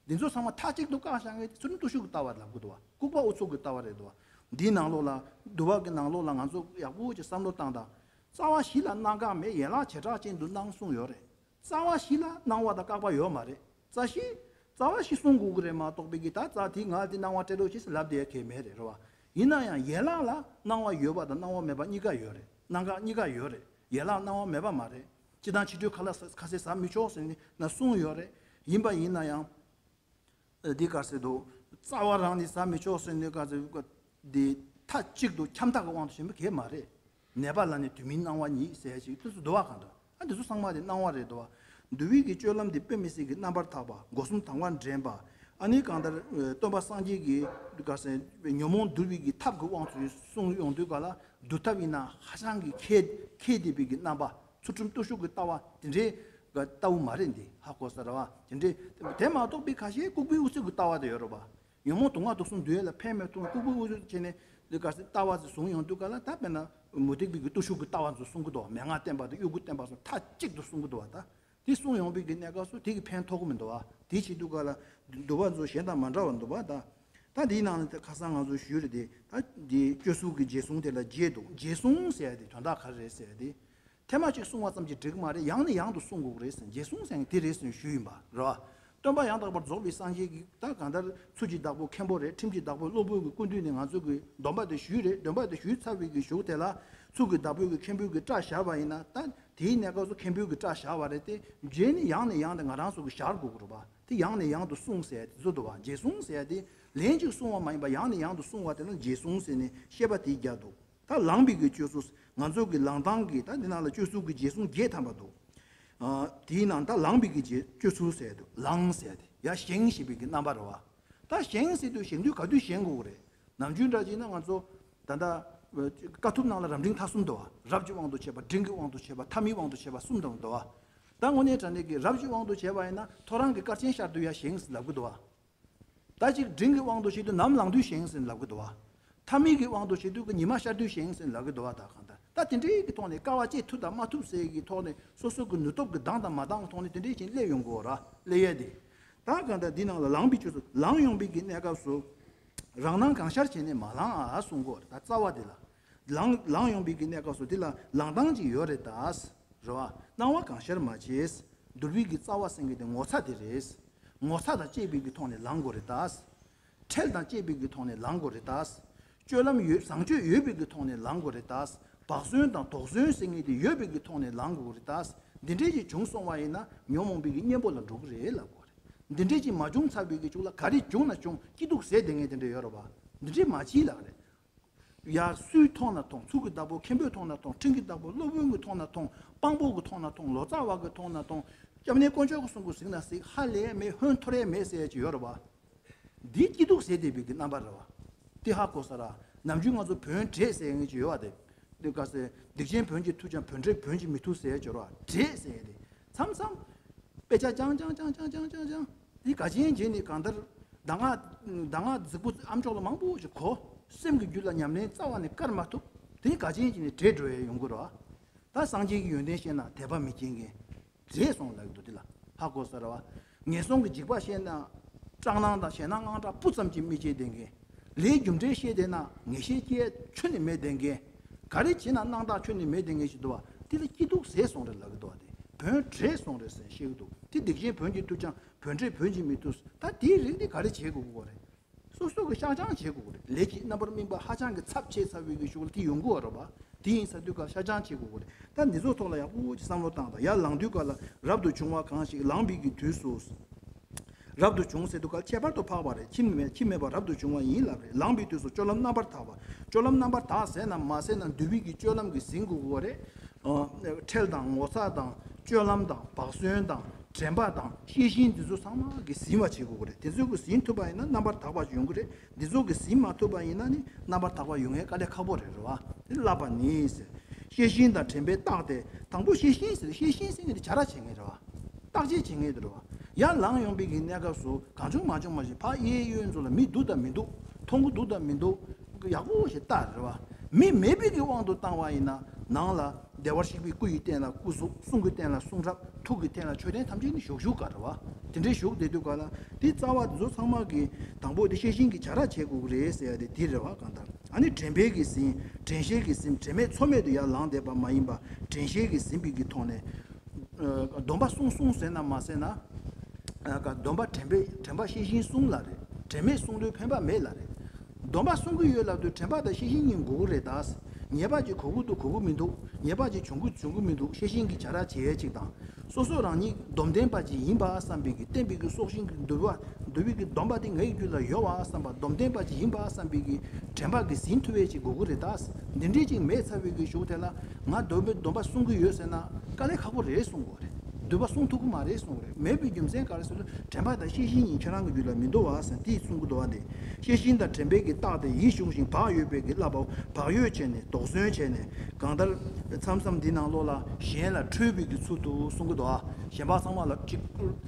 འདི་ཚོ་ཚང་མ་མཐའ་གཅིག་ཏུ་བཀག་བཞག་མཁན་དེ་ཚུལ་ཁྲིམས་བརྟུལ་ཞུགས་ཀྱི་ལྟ་བ་ལབ་དགོས་འདུག་བ། ལྐུགས་པ་ཨུ་ཚུགས་ཀྱི་ལྟ་བ་རེད་འདུག་བ། འདིའི་ནང་ལོགས་ལ་འདུལ་བ་གི་ནང་ལོགས་ལ་ང་ཚོ་ཡག་པོ་ཅིག་བསམ་བློ་བཏང་དང་། རྩ་བ་བཞི་ལ་གནང་ག་མེད། ཡན་ལག་བྱེ་བྲག་ཅན་དུ་གནང་གསུངས་ཡོད་རེད། རྩ་བ་བཞི་ལ་གནང་བ་དང་བཀག་པ་ཡོད་མ་རེད། རྩ་བཞི། རྩ་བ་བཞི་གསུང་དགོས་ཀྱི་རེད་མ་གཏོགས་པའི་གི་ད་རྩ་དེ་ང་དེ་གནང་བ་སྤྲད་རོགས་བྱེད་ཟེར་ལབ་བསྡད་ཡ་གལ་མེད་རེད། རེད་བ། ཡིན་ན་ཡང་ཡན་ལག་ལ་གནང་བ་ཡོད་པ་དང་གནང་བ་མེད་པ་གཉིས་ཀ་ཡོད་རེད། གནང་ག་གཉིས་ཀ་ཡོད་རེད། ཡན་ལག་གནང་བ་མེད་པ་མ་རེད། སྤྱིར་བཏང་ཕྱི་དྲོའི་ཁ་ལག་ཁ་ཟས་ཟ་མི་ཆོག་ཟེར་ནས་ན་གསུངས་ཡོད་རེད། ཡིན་པ་ཡིན་ན་ཡང་། འདི་ག་ཟེར་འདུག་རྩ་བ་རང་ནས་ཟ་མི་ཆོག་ཟེར་ནས་ག་ཟེར་འདི་མཐའ་གཅིག་ཏུ་ཁྱབ་མཐའ་གི་དབང་དུ་བྱས་པ་གས་མ་རེད། ནད་པ་ལ་ནི་དུས་མིན་གནང་བ་ཉིད་ཟེར་ཞིག་དུས་སུ་འདུལ་བ་གང་འདུལ། ཨ་འདི་ཚོ་ཚང་མ་དེ་གནང་བ་རེད་འདུལ་བ། འདུལ་བའི་གི་སྤྱོད་ལམ་འདི་དཔེ་མི་སྲིད་ཀྱི་རྣམ་པར་དག་པ། སྒོ་གསུམ་དང་བ་འདྲེན་པ། ཨ་ནི་གང་ལྟར་སྟོན་པ་སངས་རྒྱས་ཀྱི་ག་ཟེར་ཉོན་མོངས་འདུལ་བའི་གི་ཐབས་ཀྱི་དབང་དུ་གསུངས་ཡོང་དུས་ག་ལ་འདུལ་ཐབས་ཡིན་ན་ཧ་ཅང་གི་ཁྱད་ཁྱད་དེ་པའི་གི་རྣམ་པ། ཚུལ་ཁྲིམས་བརྟུལ་ཞུགས་ཀྱི་ལྟ་བ་དེ་འདྲའི་ལྟ་བུ་མ་རེད་འདི་ཧ་གོ་ས་རེད་བ། དེ་འདྲའི་དེ་མ་གཏོགས་པའི་ཁ་ཤས་ལྐུགས་པའི་ཨུ་ཚུགས་ཀྱི་ལྟ་བ་དེ་ཡོད་རེད་བ། ཉོན་མོངས་དུག་ལྔ་དུག་གསུམ་འདུལ་ཡས་ལ་ཕན་མེད་དུ་ལྐུགས་པའི་ཨུ་ཚུགས་བྱས་ནས་འདི་ག་ཟེར་ལྟ་བ་ཟེར་བཟུང་ཡོང་དུས་ག་ལ་ད་དཔེར་ན་མུ་སྟེགས་པའི་གི་བརྟུལ་ཞུགས་ཀྱི་ལྟ་བ་ཚོ་གསུང་གི་འདུག་མན་ངག་བསྟན་པ་དང་དབྱུ་གུ་བསྟན་པ་སོགས་མཐའ་གཅིག་ཏུ་གསུང་གི་འདུག་བ། ད་ དེ་གསུངས་ཡོང་བའི་གི་གནས་སྐབས་སུ་དེ་གི་ཕན་ཐོགས་ཀྱི་མི་འདུག་བ། དེ་བྱེད་དུས་ག་ལ་འདུལ་བ་ཚོ་གཞན་དང་མ་འདྲ་བ་འདུག་བ། ད་ད་དེའི་ནང་ནས་ད་ཁ་སང་ང་ཚོ་ཞུས་རེད་དེ། ད་དེ་སྤྱོད་ཚུལ་གྱི་རྗེས་བཟུང་དེ་ལ་རྗེས་འདུག་རྗེས་བཟུང་ཟེར་ཡ་དེ་དོན་དག་ག་རེ་རེད་ཟེར་ཡ་དེ། ཐེངས་མ་གཅིག་གསུང་བ་ཙམ་གྱིས་འགྲིག་གི་མ་རེད། ཡང་ནས་ཡང་དུ་གསུང་དགོས་ཀྱི་རེད་ཟེར། རྗེས་བཟུང་ཟེར་མཁན་དེ་རེད་ཟེར་ཞུས་ཡིན་པ་རེད་བ། སྟོན་པ་ཡང་དག་པར་རྫོགས་པའི་སངས་རྒྱས་ཀྱིས་ད་གང་ལྟར་ཚུལ་གྱི་བདག་པོ་མཁན་པོ་རེད། ཁྲིམས་ཀྱི་བདག་པོ་སློབ་དཔོན་གྱི་སྐུ་མདུན་ནས་ང་ཚོ་གི་སྡོམ་པ་དེ་ཞུས་རེད། སྡོམ་པ་དེ་ཞུས་ཚར་བའི་གི་གཞུག་དེ་ལ་ཚུལ་གྱི་བདག་པོ་གི་མཁན་པོ་གི་སྐྲ་བཞར་བ་ཡིན་ན། ད་དེའི་གནས་སྐབས་སུ་མཁན་པོ་གི་སྐྲ་བཞར་བ་རེད་དེ། རྗེས་ནས་ཡང་ནས་ཡང་དུ་ང་རང་ཚོ་གི་བཞར་དགོས་ཀྱི་རེད་བ། དེ་ཡང་ནས་ཡང་དུ་གསུངས་ཟེར་ཡ་དེ་ཚོ་འདུག་བ། རྗེས་གསུངས་ཟེར་ཡ་དེ་ལན་གཅིག་གསུང་བ་མ་ཡིན་པ་ཡང་ནས་ཡང་དུ་གསུང་བ་དེ་ལ་རྗེས་གསུངས་ཟེར་ནས་བཤད་པ་དེ་རྒྱག་འདུག་ད་ལངས་པའི་གི་སྤྱོད་ཚུལ། ང་ཚོ་གི་ལངས་སྟངས་ཀྱི་ད་འདི་ནང་ལ་སྤྱོད་ཚུལ་གྱི་རྗེས་བཟུང་བརྒྱད་ཐམ་པ་འདུག་ཨ། དེའི་ནང་ད་ལངས་པའི་གི་རྗེས་སྤྱོད་ཚུལ་ཟེར་དུས། ལངས་ཟེར་དེ་ཡར་བཞེངས་ཞེས་པའི་གི་རྣམ་པ་རེད་བ། ད་བཞེངས་ཟེར་དུས་བཞེངས་དུས་ག་དུས་བཞེངས་དགོས་རེད། ནམ་རྒྱུན་འདྲ་བྱས་ན་ང་ཚོ་ད་ལྟ་དཀའ་ཐུབ་ནང་ལ་རབ་འབྲིང་ཐ་གསུམ་འདུག་བ། རབ་ཀྱི་དབང་དུ་བྱས་པ། འབྲིང་གི་དབང་དུ་བྱས་པ། ཐ་མའི་དབང་དུ་བྱས་པ་གསུམ་འདུག་འདུག་བ། ད་དངོས་གནས་དྲང་གནས་ཀྱི་རབ་ཀྱི་དབང་དུ་བྱས་པ་ཡིན་ན་ཐོ་རངས་ཀྱི་སྐར་ཆེན་ཤར་དུས་ཡར་བཞེངས་ཟེར་ལབ་གི་འདུག་བ། ད་ཅིག་འབྲིང་གི་དབང་དུ་བྱེད་དུས་ནམ་ལངས་དུས་བཞེངས་ཟེར་ལབ་གི་འདུག་བ། ཐ་མའི་གི་དབང་དུ་བྱེད་དུས་ཀྱི་ཉི་མ་ཤར་དུས་བཞེངས་ཟེར་ལབ་གི་འདུག་བ། ད་གང་ལྟར་ད་དེ་འདྲའི་གི་ཐོག་ནས་དཀའ་བ་སྤྱད་ཐུབ་དང་མ་ཐུབ་ཟེར་གི་ཐོག་ནས་སོ་སོ་གི་ནུས་སྟོབས་ཀྱི་འདང་དང་མ་འདང་གི་ཐོག་ནས་དེ་འདྲའི་ཅིག་སླེབས་ཡོང་གི་ཡོད་ར། སླེབས་ཡས་དེ། ད་གང་ལྟར་འདི་ནང་ལ་ལངས་པའི་སྤྱོད་ཚུལ། ལངས་ཡོང་པའི་གི་གནས་སྐབས་སུ་རང་སྣང་གང་ཤར་བྱས་ནས་མ་ལངས་ཨ་གསུང་གི་ཡོད་རེད། ད་རྩ་བ་དེ་ལ། ལངས་ལངས་ཡོང་པའི་གི་གནས་སྐབས་སུ་དེ་ལ་ལངས་སྟངས་ཅིག་ཡོད་རེད་ད། རེད་བ། སྣང་བ་གང་ཤར་མ་བྱེད། འདུལ་བའི་གི་རྩ་བ་ཟེར་མཁན་དེ་ངོ་ཚ་དེ་རེད། ངོ་ཚ་དང་བཅས་པའི་གི་ཐོག་ནས་ལངས་དགོས་རེད་ད། ཁྲེལ་དང་བཅས་པའི་གི་ཐོག་ནས་ལངས་དགོས་རེད་ད། སྤྱོད་ལམ་ཡོད། བཟང་སྤྱོད་ཡོད་པའི་གི་ཐོག་ནས་ལངས་དགོས་རེད་ད། བག་ཟོན་དང་དོགས་ཟོན་ཟེར་མཁན་དེ་ཡོད་པའི་གི་ཐོག་ནས་ལངས་དགོས་རེད་ད། འདི་འདྲས་ཅིག་བྱུང་སོང་བ་ཡིན་ན་ཉོན་མོངས་པའི་གི་གཉེན་པོ་ལ་འགྲོ་གི་རེད་ལབ་དགོས་རེད། འདི་འདྲས་ཅིག་མ་བྱུང་ཚར་བའི་གི་གཞུག་ལ་ག་རེ་བྱུང་ན་བྱུང་སྐྱིད་སྡུག་ཟེར་བསྡད་མཁན་དེ་འདྲས་ཡོད་རེད་བ། འདི་འདྲས་མ་བྱེད་ལབ་རེད། ཡར་སུའི་ཐོག་ན་མཐོང་། ཚུལ་གྱི་བདག་པོ་མཁན་པོའི་ཐོག་ན་མཐོང་། ཁྲིམས་ཀྱི་བདག་པོ་སློབ་དཔོན་གྱི་ཐོག་ན་མཐོང་། དཔང་པོ་གི་ཐོག་ན་མཐོང་། ལོ་ཙཱ་བ་གི་ཐོག་ན་མཐོང་། སྐྱབས་གནས་དཀོན་མཆོག་གི་གསུང་གི་གཟིགས་ན་གཟིགས། ཧ་ལས་མེད། ཧོན་འཐོར་ཡས་མེད་ཟེར་ཡས་ཅིག་ཡོད་རེད་བ། འདི་སྐྱིད་སྡུག་ཟེར་བསྡད་པའི་གི་རྣམ་པ་རེད་བ། འདི་ཧ་གོ་ས་ར། ནམ་རྒྱུན་ང་ཚོ་བོན་བྲེས་ཟེར་མཁན་ཅིག་ཡོད་བ་དེ། འདི་ག་ཟེར། སྡིག་ཅན་བོན་གྱིས་འཐུ་ཀྱང་བོན་བྲེས་བོན་གྱིས་མི་འཐུ་ཟེར་ཡས་ཅིག་ཡོད་རེད་བ། བྲེས་ཟེར་ཡས་དེ། མཚམས་མཚམས། དཔེ་ཆ་སྦྱང་སྦྱང་སྦྱང་སྦྱང་སྦྱང་སྦྱང་སྦྱང་། འདི་ག་ཅན་བྱས་ནས་གང་ལྟར་གདམས་ངག་གདམས་ངག་རྫིག་པོ་ཨ་མཆོག་ལ་མང་པོ་ཞིག་གོ། སེམས་ཀྱི་རྒྱུད་ལ་ཉམས་ལེན་རྩ་བ་ནས་བཀར་མ་ཐུབ། དེ་ག་ཅན་བྱས་ནས་བྲེས་འགྲོ་ཡས་ཡོང་གི་རེད་བ། ད་སངས་རྒྱས་ཀྱི་ཡོན་ཏན་བཤད་ན་དད་པ་མི་སྐྱེ་མཁན། བྲེས་སོང་ལབ་ཀྱི་འདུག་འདི་ལ་ཧ་གོ་ས་རེད་བ། ངན་སོང་གི་འཇིགས་པ་བཤད་ན་སྐྲག་སྣང་དང་ཞེད་སྣང་དངངས་སྐྲག་སྤུ་ཙམ་གྱིས་མི་སྐྱེ་བསྡད་མཁན། ལས་རྒྱུ་འབྲས་བཤད་བསྡད་ན་ངེས་ཤེས་སྐྱེ་ཁྱོན་ནས་མེད་བསྡད་མཁན། ག་རེ་བྱས་ན་སྣང་དག་ཁྱོན་ནས་མེད་བསྡད་མཁན་ཞིག་འདུག་བ། དེ་ལ་སྐྱིད་སྡུག་ཟད་སོང་རེད་ལབ་ཀྱི་འདུག་བ། དེ་བོན་བྲེས་སོང་རེད་ཟེར་བཤད་ཀྱི་འདུག་དེ་སྡིག་ཅན་བོན་གྱིས་འཐུ་ཀྱང་བོན་བྲེས་བོན་གྱིས་མི་འཐུ། ད་དེའི་རིགས་འདི་ག་རེ་བྱེད་དགོས་ཀྱི་ཡོད་རེད། སོ་སོ་གི་བཤགས་སྦྱང་བྱེད་དགོས་ཀྱི་རེད། ལས་ཀྱི་རྣམ་པར་སྨིན་པ་ཧ་ཅང་གི་ཚབས་ཆེ་ཚར་བའི་གི་གཞུག་ལ་དེ་ཡོང་གི་ཡོད་རེད་བ། དེ་ཡིན་ས་དུས་ག་བཤགས་སྦྱང་བྱེད་དགོས་ཀྱི་རེད། ད་འདི་ཚོ་ཐོག་ལ་ཡག་པོ་ཅིག་བསམ་བློ་བཏང་དང་། ཡར་ལངས་དུས་ག་ལ་རབ་ཏུ་བྱུང་བ་གང་ཞིག་ལངས་པའི་གི་དུས་སུ། རབ་ཏུ་བྱུང་ཟེར་དུས་ག་ཁྱད་པར་དུ་འཕགས་པ་རེད། ཁྱིམ་མེད་ཁྱིམ་མེད་པར་རབ་ཏུ་བྱུང་བ་ཡིན་ལབ་རེད། ལངས་པའི་དུས་སུ་སྤྱོད་ལམ་རྣམ་པར་དག་པ། སྤྱོད་ལམ་རྣམ་པར་དག་ཟེར་ན་མ་ཟེར་ན་འདུལ་བའི་གི་སྤྱོད་ལམ་གྱིས་ཟིན་དགོས་ཀྱི་རེད། ཨ། ཁྲེལ་དང་ངོ་ཚ་དང་སྤྱོད་ལམ་དང་བག་ཟོན་དང་དྲན་པ་དང་ཤེས་བཞིན་འདི་ཚོ་ཚང་མ་གིས་ཟིན་པ་བྱེད་དགོས་ཀྱི་རེད། དེ་ཚོ་གིས་ཟིན་ཐུབ་པ་ཡིན་ན་རྣམ་པར་དག་པ་ཡོང་གི་རེད། འདི་ཚོ་གིས་ཟིན་མ་ཐུབ་པ་ཡིན་ན་ནི་རྣམ་པར་དག་པ་ཡོང་ཡས་དཀའ་ལས་ཁག་པོ་རེད། རེད་བ། དེ་བསླབ་པ་ནི་ཟེར། ཤེས་བཞིན་དང་དྲན་པས་བརྟགས་ཏེ། དང་པོ་ཤེས་བཞིན་ཟེར། ཤེས་བཞིན་ཟེར་ནི་དེ་བྱ་ར་བྱེད་མཁན་རེད་བ། བརྟག་དཔྱད་བྱེད་མཁན་དེ་རེད་བ། ཡར་ལངས་ཡོང་པའི་གི་གནས་སྐབས་སུ་གང་བྱུང་མང་བྱུང་མ་ཞིག་ཕར་གཡས་གཡོན་ཚོ་ལ་མི་འདུག་དང་མི་འདུག་མཐོང་གི་འདུག་དང་མི་འདུག་ཡག་པོ་ཞིག་བལྟ་རེད་བ། མི་མེད་པའི་གི་དབང་དུ་བཏང་བ་ཡིན་ན་ནང་ལ་བདེ་བར་གཤེགས་པའི་སྐུ་ཡི་སྟེང་ལ་སྐུ་གཟུགས། གསུང་གི་སྟེང་ལ་གསུང་རབ། ཐུགས་ཀྱི་སྟེང་ལ་མཆོད་རྟེན་ཐམས་ཅད་ནི་བཞུགས་བཞུགས་ག་རེད་བ། དེ་འདྲའི་བཞུགས་བསྡད་དུས་ག་ལ་དེ་རྩ་བ་དེ་ཚོ་ཚང་མ་གི་དང་པོ་དེ་ཤེས་བཞིན་གྱི་བྱ་ར་བྱེད་དགོས་ཀྱི་རེད་ཟེར་ཡ་དེ་དེ་རེད་བ། གང་ལྟར་ཨ་ནི་དྲན་པས་ཀྱིས་ཟིན། དྲན་ཤེས་ཀྱིས་ཟིན། དྲན་མེད་ཚོར་མེད་དུ་ཡར་ལངས་བསྡད་པ་མ་ཡིན་པ། དྲན་ཤེས་ཀྱིས་ཟིན་པའི་གི་ཐོག་ནས། ཨ། སྡོམ་པ་སྲུང་སྲུང་ཟེར་ན་མ་ཟེར་ན། ཨ། ག་སྡོམ་པ་དྲན་པས་དྲན་པ་ཤེས་བཞིན་སྲུང་ལབ་རེད། དྲན་མེད་སྲུང་དུས་ཕན་པ་མེད་ལབ་རེད། སྡོམ་པ་སྲུང་གི་ཡོད་ལབ་དུས་དྲན་པ་དང་ཤེས་བཞིན་གཉིས་དགོས་ཀྱི་རེད་ད། ཉེས་པ་ཅིག་གོ་གི་འདུག་གོ་གི་མི་འདུག་ཉེས་པ་ཅིག་བྱུང་གི་བྱུང་གི་མི་འདུག་ཤེས་བཞིན་གྱི་བྱ་ར་བྱེད་ཡས་ཅིག་དང་། སོ་སོ་རང་ཉིད་སྡོམ་ལྡན་པ་ཅིག་ཡིན་པ་བསམ་པའི་གི་བསྟན་པའི་གི་སྲོག་ཤིང་གི་འདུལ་བ། འདུལ་བའི་གི་སྡོམ་པ་དེ་ངའི་རྒྱུད་ལ་ཡོད་པ་བསམ་པ། སྡོམ་ལྡན་པ་ཅིག་ཡིན་པ་བསམ་པའི་གི་དྲན་པ་གིས་ཟིན་ཐུབ་པའི་ཅིག་དགོས་ཀྱི་རེད་ད། འདི་འདྲའི་ཅིག་མེད་ཚར་བའི་གི་གཞུག་དེ་ལ་ང་སྡོམ་པའི་སྡོམ་པ་སྲུང་གི་ཡོད་ཟེར་ན་དཀའ་ལས་ཁག་པོ་རེད་གསུང་དགོས་རེད། འདུལ་བ་སྲུང་ཐུབ་ཀྱི་མ་རེད་གསུང་གི་རེད། མེད་པའི་རྒྱུ་མཚན་ག་རེ་ཟེར་ན་དྲན་པ་དང་ཤེས་བཞིན་གཉིས་ཁྱེད་རང་གི་རྒྱུད་ལ་མི་འདུག་བ་ཟེར་དེ་གསུང་གི་འདུག་བ། འདི་ཤེས་བཞིན་དང་དྲན་པས་ཀྱིས་བརྟགས་ཏེ། ཡིད་གཞུངས་ཤིང་བག་ཡོད་པས་ཀྱིས་བསླབ་པའོ། བག་ཡོད་བྱས་ནས་དོགས་ཟོན་བྱས་ནས། གང་ལྟར་མཚམས་མཚམས་འདི་ནང་ལོགས་ལ་གཞན་ལ་ཁྲོས་པའི་གི་ཚུལ་དུ་གསུང་གི་འདུག་བ། གཞན་པ་ཚང་མ་ལ་ཅིག་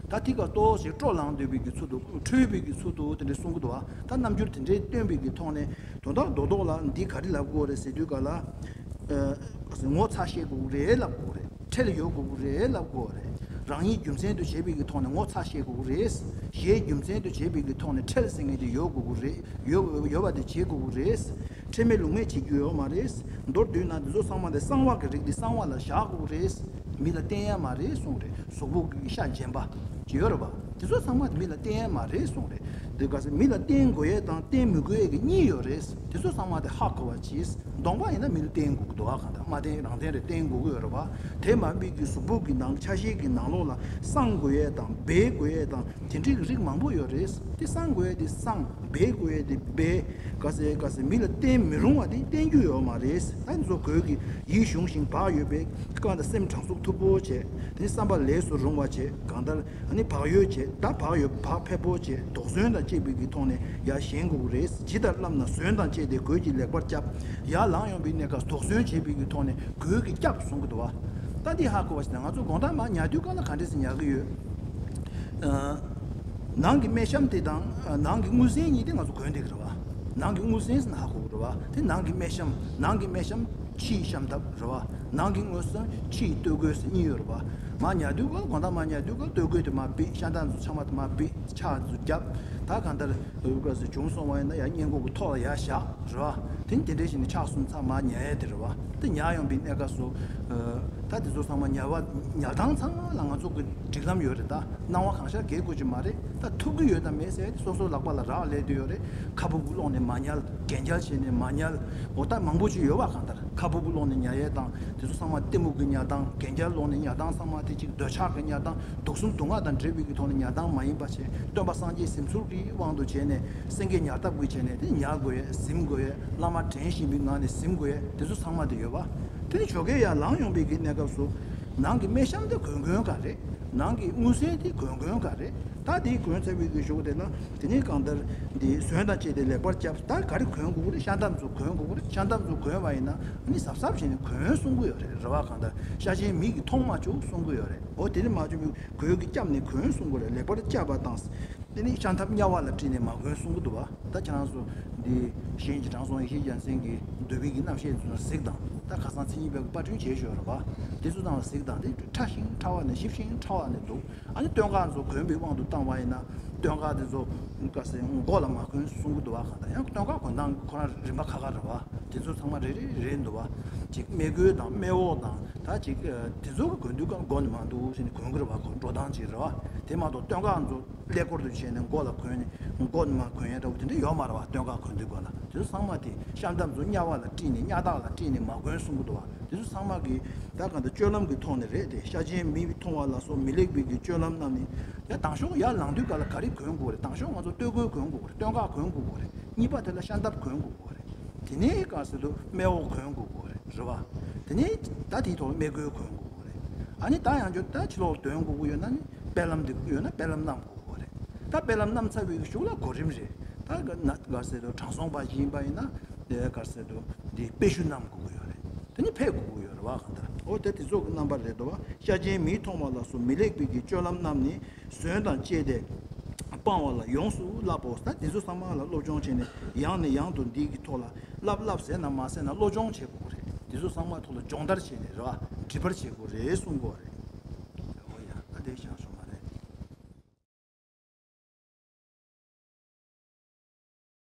ད་ཐིག་ག་ཏོག་ཞིག་སྤྲོ་ལངས་འདོད་པའི་གི་ཚུལ་དུ། ཁྲོས་པའི་གི་ཚུལ་དུ་དེ་འདྲ་གསུང་གི་འདུག་བ། ད་རྣམ་འགྱུར་དེ་འདྲའི་སྟོན་པའི་གི་ཐོག་ནས་དོན་དག་རྡོག་རྡོག་ལ་འདི་ག་རེ་ལབ་དགོས་རེད་ཟེར་དུས་ག་ལ། ཨ། ངོ་ཚ་ཤེས་དགོས་རེད་ལབ་དགོས་རེད། ཁྲེལ་ཡོད་དགོས་རེད་ལབ་དགོས་རེད། རང་ཉིད་རྒྱུ་མཚན་དུ་བྱེད་པའི་གི་ཐོག་ནས་ངོ་ཚ་ཤེས་དགོས་ཀྱི་རེད། གཞན་རྒྱུ་མཚན་དུ་བྱེད་པའི་གི་ཐོག་ནས་ཁྲེལ་ཟེར་མཁན་དེ་ཡོད་དགོས་ཀྱི་རེད། ཡོད་ཡོད་པ་དེ་བྱེད་དགོས་ཀྱི་རེད། ཁྲེལ་མེད་ལུགས་མེད་བྱེད་རྒྱུ་ཡོད་མ་རེད། མདོར་བསྡུས་ན་འདི་ཚོ་ཚང་མ་དེ་གསང་བ་གི་རིགས་དེ་གསང་བ་ལ་བཞག་དགོས་ཀྱི་རེད། མི་ལ་བསྟན་ཡ་མ་རེད་གསུངས་རེད། གཟུགས་པོ་གི་ཤ་རྗེན་པ་ཅིག་ཡོད་རེད་པ། དེ་ཚོ་ཚང་མ་དེ་མི་ལ་བསྟན་ཡ་མ་རེད་གསུངས་རེད། དེ་ག་ཚོད་མི་ལ་བསྟན་དགོས་ཡས་དང་བསྟན་མི་དགོས་ཡས་ཀྱི་གཉིས་ཡོད་རེད། དེ་ཚོ་ཚང་མ་དེ་ཧ་གོ་བ་གྱིས། གདོང་པ་ཡིན་ན་མི་ལ་བསྟན་དགོས་ཀྱི་འདུག་ག་གང་ལྟར་མ་བསྟན་རང་བསྟན་རེད། བསྟན་དགོས་ཀྱི་ཡོད་རེད་པ། དེ་མ་འབད་ཀྱི་གཟུགས་པོ་གི་ནང་ཆ་ཤས་ཀྱི་ནང་ལོགས་ལ་གསང་དགོས་ཡས་དང་སྦས་དགོས་ཡས་དང་དེ་འདྲའི་རིགས་མང་པོ་ཡོད་རེད། དེ་གསང་དགོས་ཡས་དེ་གསང་། སྦས་དགོས་ཡས་དེ་སྦས། ག་ཚོད་ག་ཚོད་མི་ལ་བསྟན་མི་རུང་བ་དེ་བསྟན་རྒྱུ་ཡོད་མ་རེད། ད་འདི་ཚོ་གོས་ཀྱི་ཡིད་གཞུང་ཞིང་བག་ཡོད་པའི་བཀའ་དང་སེམས་དྲང་སུག་མཐུ་པོ་བྱས། དེ་བསམ་པ་ལས་སུ་རུང་བ་བྱས། གང་ལྟར་ཨ་ནི་བག་ཡོད་བྱས། ད་བག་ཡོད་བག་ཕེབས་པོ་བྱས། དོགས་ཟོན་དང་བཅས་པའི་གི་ཐོག་ནས་ཡར་བཞེངས་དགོས་ཀྱི་རེད། ཇི་ལྟར་བསླབས་ན་ཟོན་དང་བཅས་ཏེ་གོས་ཀྱིས་ལེགས་པར་བསྐྱབ། ཡར་ལངས་ཡོང་པའི་གནས་སྐབས་དོགས་ཟོན་བྱེད་པའི་གི་ཐོག་ནས་གོས་ཀྱིས་བསྐྱབ་གསུང་གི་འདུག་བ། ད་འདི་ཧ་གོ་བ་ཞིག་ན་ང་ཚོ་དགོང་དག་མར་ཉལ་དུས་སྐབས་ལ་ག་འདྲས་སེ་ཉལ་གི་ཡོད། ཨ། ནང་གི་སྨད་ཤམ་དེ་དང་ནང་གི་དངུལ་སེན་གཉིས་དེ་ང་ཚོ་གོན་བསྡད་ཀྱི་རེད་བ། ནང་གི་དངུལ་སེན་ཟེར་ན་ཧ་གོ་གི་རེད་བ། དེ་ནང་གི་སྨད་ཤམ། ནང་གི་སྨད་ཤམ་ཕྱིའི་ཤམ་ཐབས་རེད་བ། ནང་གི་དངུལ་སེན་ཕྱིའི་སྟོད་གོས་ཟེར་གཉིས་ཡོད་རེད་བ། མར་ཉལ་དུས་སྐབས་དགོང་དག་མར་ཉལ་དུས་སྐབས་སྟོད་གོས་དེ་མར་ཕུད། ཤ་མདའ་ཚོ་ཆ་མ་དེ་མར་ཕུད། ཕྱག་ཚོ་རྒྱབ། ད་གང་ལྟར་ག་ཚོད་བྱུང་སོང་བ་ཡིན་ན་ཡར་སྔས་མགོ་གི་ཐོག་ལ་ཡར་བཞག་རེད་བ། དེ་ནི་དེ་འདྲས་བྱས་ནས་ཕྱག་གསུམ་ཚར་མར་ཉལ་ཡས་དེ་རེད་བ། དེ་ཉལ་ཡོང་པའི་གནས་སྐབས་སུ། ད་དེ་ཚོ་ཚང་མ་ཉལ་བ་ཉལ་སྟངས་ཚང་མ་ལ་ང་ཚོ་གི་སྒྲིག་ལམ་ཡོད་རེད། ད་སྣང་བ་གང་ཤར་གྱེས་དགོས་ཀྱི་མ་རེད། ད་ཐུབ་ཀྱི་ཡོད་དམ་མེད་ཟེར་ཏེ་སོ་སོ་ལག་པ་ལ་རག་ལས་བསྡད་ཡོད་རེད། ཁ་སྦུབ་སློག་ནས་མ་ཉལ། གན་རྐྱལ་བྱས་ནས་མ་ཉལ། འོ་ད་མང་པོ་ཅིག་ཡོད་པ། གང་ལྟར་ཁ་སྦུབ་སློག་ནས་ཉལ་ཡས་དང་དེ་ཚོ་ཚང་མ་གཏི་མུག་གི་ཉལ་སྟངས། གན་རྐྱལ་སློག་ནས་ཉལ་སྟངས་ཚང་མ་དེ་ཅིག་འདོད་ཆགས་ཀྱི་ཉལ་སྟངས། དུག་གསུམ་སྡུག་བསྔལ་དང་འདྲེས་པའི་གི་ཐོག་ནས་ཉལ་སྟངས་མ་ཡིན་པ་བྱས། སྟོན་པ་སངས་རྒྱས་ཟིན་ཚུལ་གྱི་དབང་དུ་བྱས་ནས་སེང་གེ་ཉལ་ཐབས་ཀྱི་བྱས་ནས་དེ་ཉལ་དགོས་ཡས། གཟིམ་དགོས་ཡས། བླ་མ་དྲན་བཞིན་པའི་ངང་ནས་གཟིམ་དགོས་ཡས། དེ་ཚོ་ཚང་མ་དེ་ཡོད་པ། དེ་ནི་ཇོ་ཁའི་ཡར་ལངས་ཡོང་པའི་གི་གནས་སྐབས་སུ་ནང་གི་སྨད་ཤམ་དེ་གོན་གོན་ག་རེད། ནང་གི་དངུལ་སེན་དེ་གོན་གོན་ག་རེད། ད་དེ་གོན་ཚར་བའི་གི་གཞུག་དེ་ན་དེ་ནས་གང་ལྟར་འདི་ཟོན་དང་བཅས་ཏེ་ལེགས་པར་བསྐྱབས། ད་ག་རེ་གོན་དགོས་ཀྱི་རེད། ཤམ་ཐབས་ཚོ་གོན་དགོས་ཀྱི་རེད། ཤམ་ཐབས་ཚོ་གོན་པ་ཡིན་ན་ནི་གཟབ་གཟབ་བྱས་ནས་གོན་གསུང་གི་ཡོད་རེད། རེད་བ། གང་ལྟར་ཤ་ཆེན་མིག་གིས་མཐོང་མ་བཅུག་གསུང་གི་ཡོད་རེད། འོ་དེ་ནི་མ་བཅུག་པའི་གོས་ཀྱིས་བསྐྱབས་ནས་གོན་གསུང་གི་རེད། ལེགས་པར་བསྐྱབས་པ་དང་། དེ་ནི་ཤམ་ཐབས་དམྱལ་བ་ལ་དཀྲིས་ནས་མ་གོན་གསུང་གི་འདུག་བ། ད་ཁྱེད་རང་ཚོ་འདི་གཞན་གྱི་དྲང་སྲོང་ཡེ་ཤེས་རྒྱལ་མཚན་གྱི་འདུལ་བའི་གི་རྣམ་བཤད་ཚོ་གཟིགས་དང་། ད་ཁ་སང་མཚན་ཉིད་པའི་གི་པར་སྐྲུན་བྱས་ཡོད་རེད་བ། དེ་ཚོ་ཚང་མ་གཟིགས་དང་། དེ་ཕྲ་ཞིང་ཕྲ་བ་ནས་ཞིབ་ཞིང་ཕྲ་བ་ནས་འདུག་ཨ་ནི་སྟོད་འགག་ཚོ་གོན་པའི་དབང་དུ་བཏང་བ་ཡིན་ན། སྟོད་འགག་དེ་ཚོ་ག་ཟེ་མགོ་ལ་མ་གོན་གསུང་གི་འདུག་བ། གང་ལྟར་ཡང་སྟོད་འགག་གོན་སྟངས་ཁོ་རང་རིམ་པ་ཁག་ཁག་རེད་བ། དེ་ཚོ་ཚང་མ་རེ་རེ་རེ་འདུག་བ། ཅིག་སྨད་གོས་དང་སྨད་འོག་དང་ད་ཅིག་དེ་ཚོ་གི་གོན་དུས་སྐབས་མགོ་ནས་མར་འདུག་ཟེར་ནས་གོན་གི་རེད་བ། ཁོ་འགྲོ་སྟངས་ཅིག་རེད་བ། དེ་མ་གཏོགས་སྟོད་འགག་ཚོ་ཀླད་ཀོར་དུ་བྱས་ནས་མགོ་ལ་གོན་ནས་མགོ་ནས་མར་གོན་ཡས་འདྲ་བོ་དེ་འདྲ་ཡོད་མ་རེད་བ། སྟོད་འགག་གོན་དུས་སྐབས་ལ་དེ་ཚོ་ཚང་མ་དེ་ཤམ་ཐབས་ཚོ་དམྱལ་བ་ལ་དཀྲིས་ནས་དམྱལ་ཐག་ལ་དཀྲིས་ནས་མ་གོན་གསུང་གི་འདུག་བ། དེ་ཚོ་ཚང་མ་གི་ད་གང་ལྟར་སྤྱོད་ལམ་གྱི་ཐོག་ནས་རེད་དེ། ཤ་ཆེན་མིག་མཐོང་བ་ལ་སོགས་མི་ལེགས་པའི་གི་སྤྱོད་ལམ་རྣམས་ནི། ཡ་དང་ཤོག་ཡར་ལངས་དུས་སྐབས་ལ་ག་རེ་གོན་དགོས་རེད། དང་ཤོག་ང་ཚོ་སྟོད་གོས་གོན་དགོས་རེད། སྟོད་འགག་གོན་དགོས་རེད། གཉིས་པ་དེ་ལ་ཤམ་ཐབས་གོན་དགོས་རེད། དེ་ནས་ག་ཟེར་དུས་སྨད་འོག་གོན་དགོས་དགོས་རེད། རེད་བ། དེ་ནས་ད་དེའི་ཐོག་ལ་སྨད་གོས་གོན་དགོས་དགོས་རེད། ཨ་ནི་ད་ཡང་བསྐྱར་ད་ཕྱི་ལོགས་ལ་འདོན་དགོས་ཀྱི་ཡོད་ན་ནི་དཔེ་ལམ་འདེབས་ཀྱི་ཡོད་ན་དཔེ་ལམ་བསྣམས་དགོས་དགོས་རེད། ད་དཔེ་ལམ་བསྣམས་ཚར་བའི་གཞུག་ལ་གོ་རིམ་རེད། ད་ག་ན་ག་ཟེར་དུས་དྲང་སྲོང་པ་ཞིག་ཡིན་པ་ཡིན་ན་དེ་ག་ཟེར་དུས་འདི་དཔེ་ཞུ་བསྣམས་དགོས་ཀྱི་ཡོད་རེད། དེ་ནི་ཕེབས་དགོས་ཀྱི་ཡོད་རེད་བ། གང་ལྟར་འོ་དེ་དེ་ཚོ་གི་རྣམ་པ་རེད་འདུག་བ། ཤ་ཆེན་མིག་མཐོང་བ་ལ་སོགས་མི་ལེགས་པའི་གི་སྤྱོད་ལམ་རྣམས་ནི། ཟོན་དང་བཅས་ཏེ་སྤང་བ་ལ་ཡོངས་སུ་བསླབ་པོ། ད་འདི་ཚོ་ཚང་མ་ལ་སློབ་སྦྱོང་བྱས་ནས་ཡང་ནས་ཡང་དུ་འདི་གི་ཐོག་ལ་བསླབ་བསླབ་ཟེར་ན་མ་ཟེར་ན་སློབ་སྦྱོང་བྱེད་དགོས་རེད། འདི་ཚོ་ཚང་མ་ཐོག་ལ་སྦྱོང་བརྡར་བྱས་ནས་རེད་བ། འདྲི་བར་བྱེད་དགོས་རེད་གསུང་དགོས་རེད།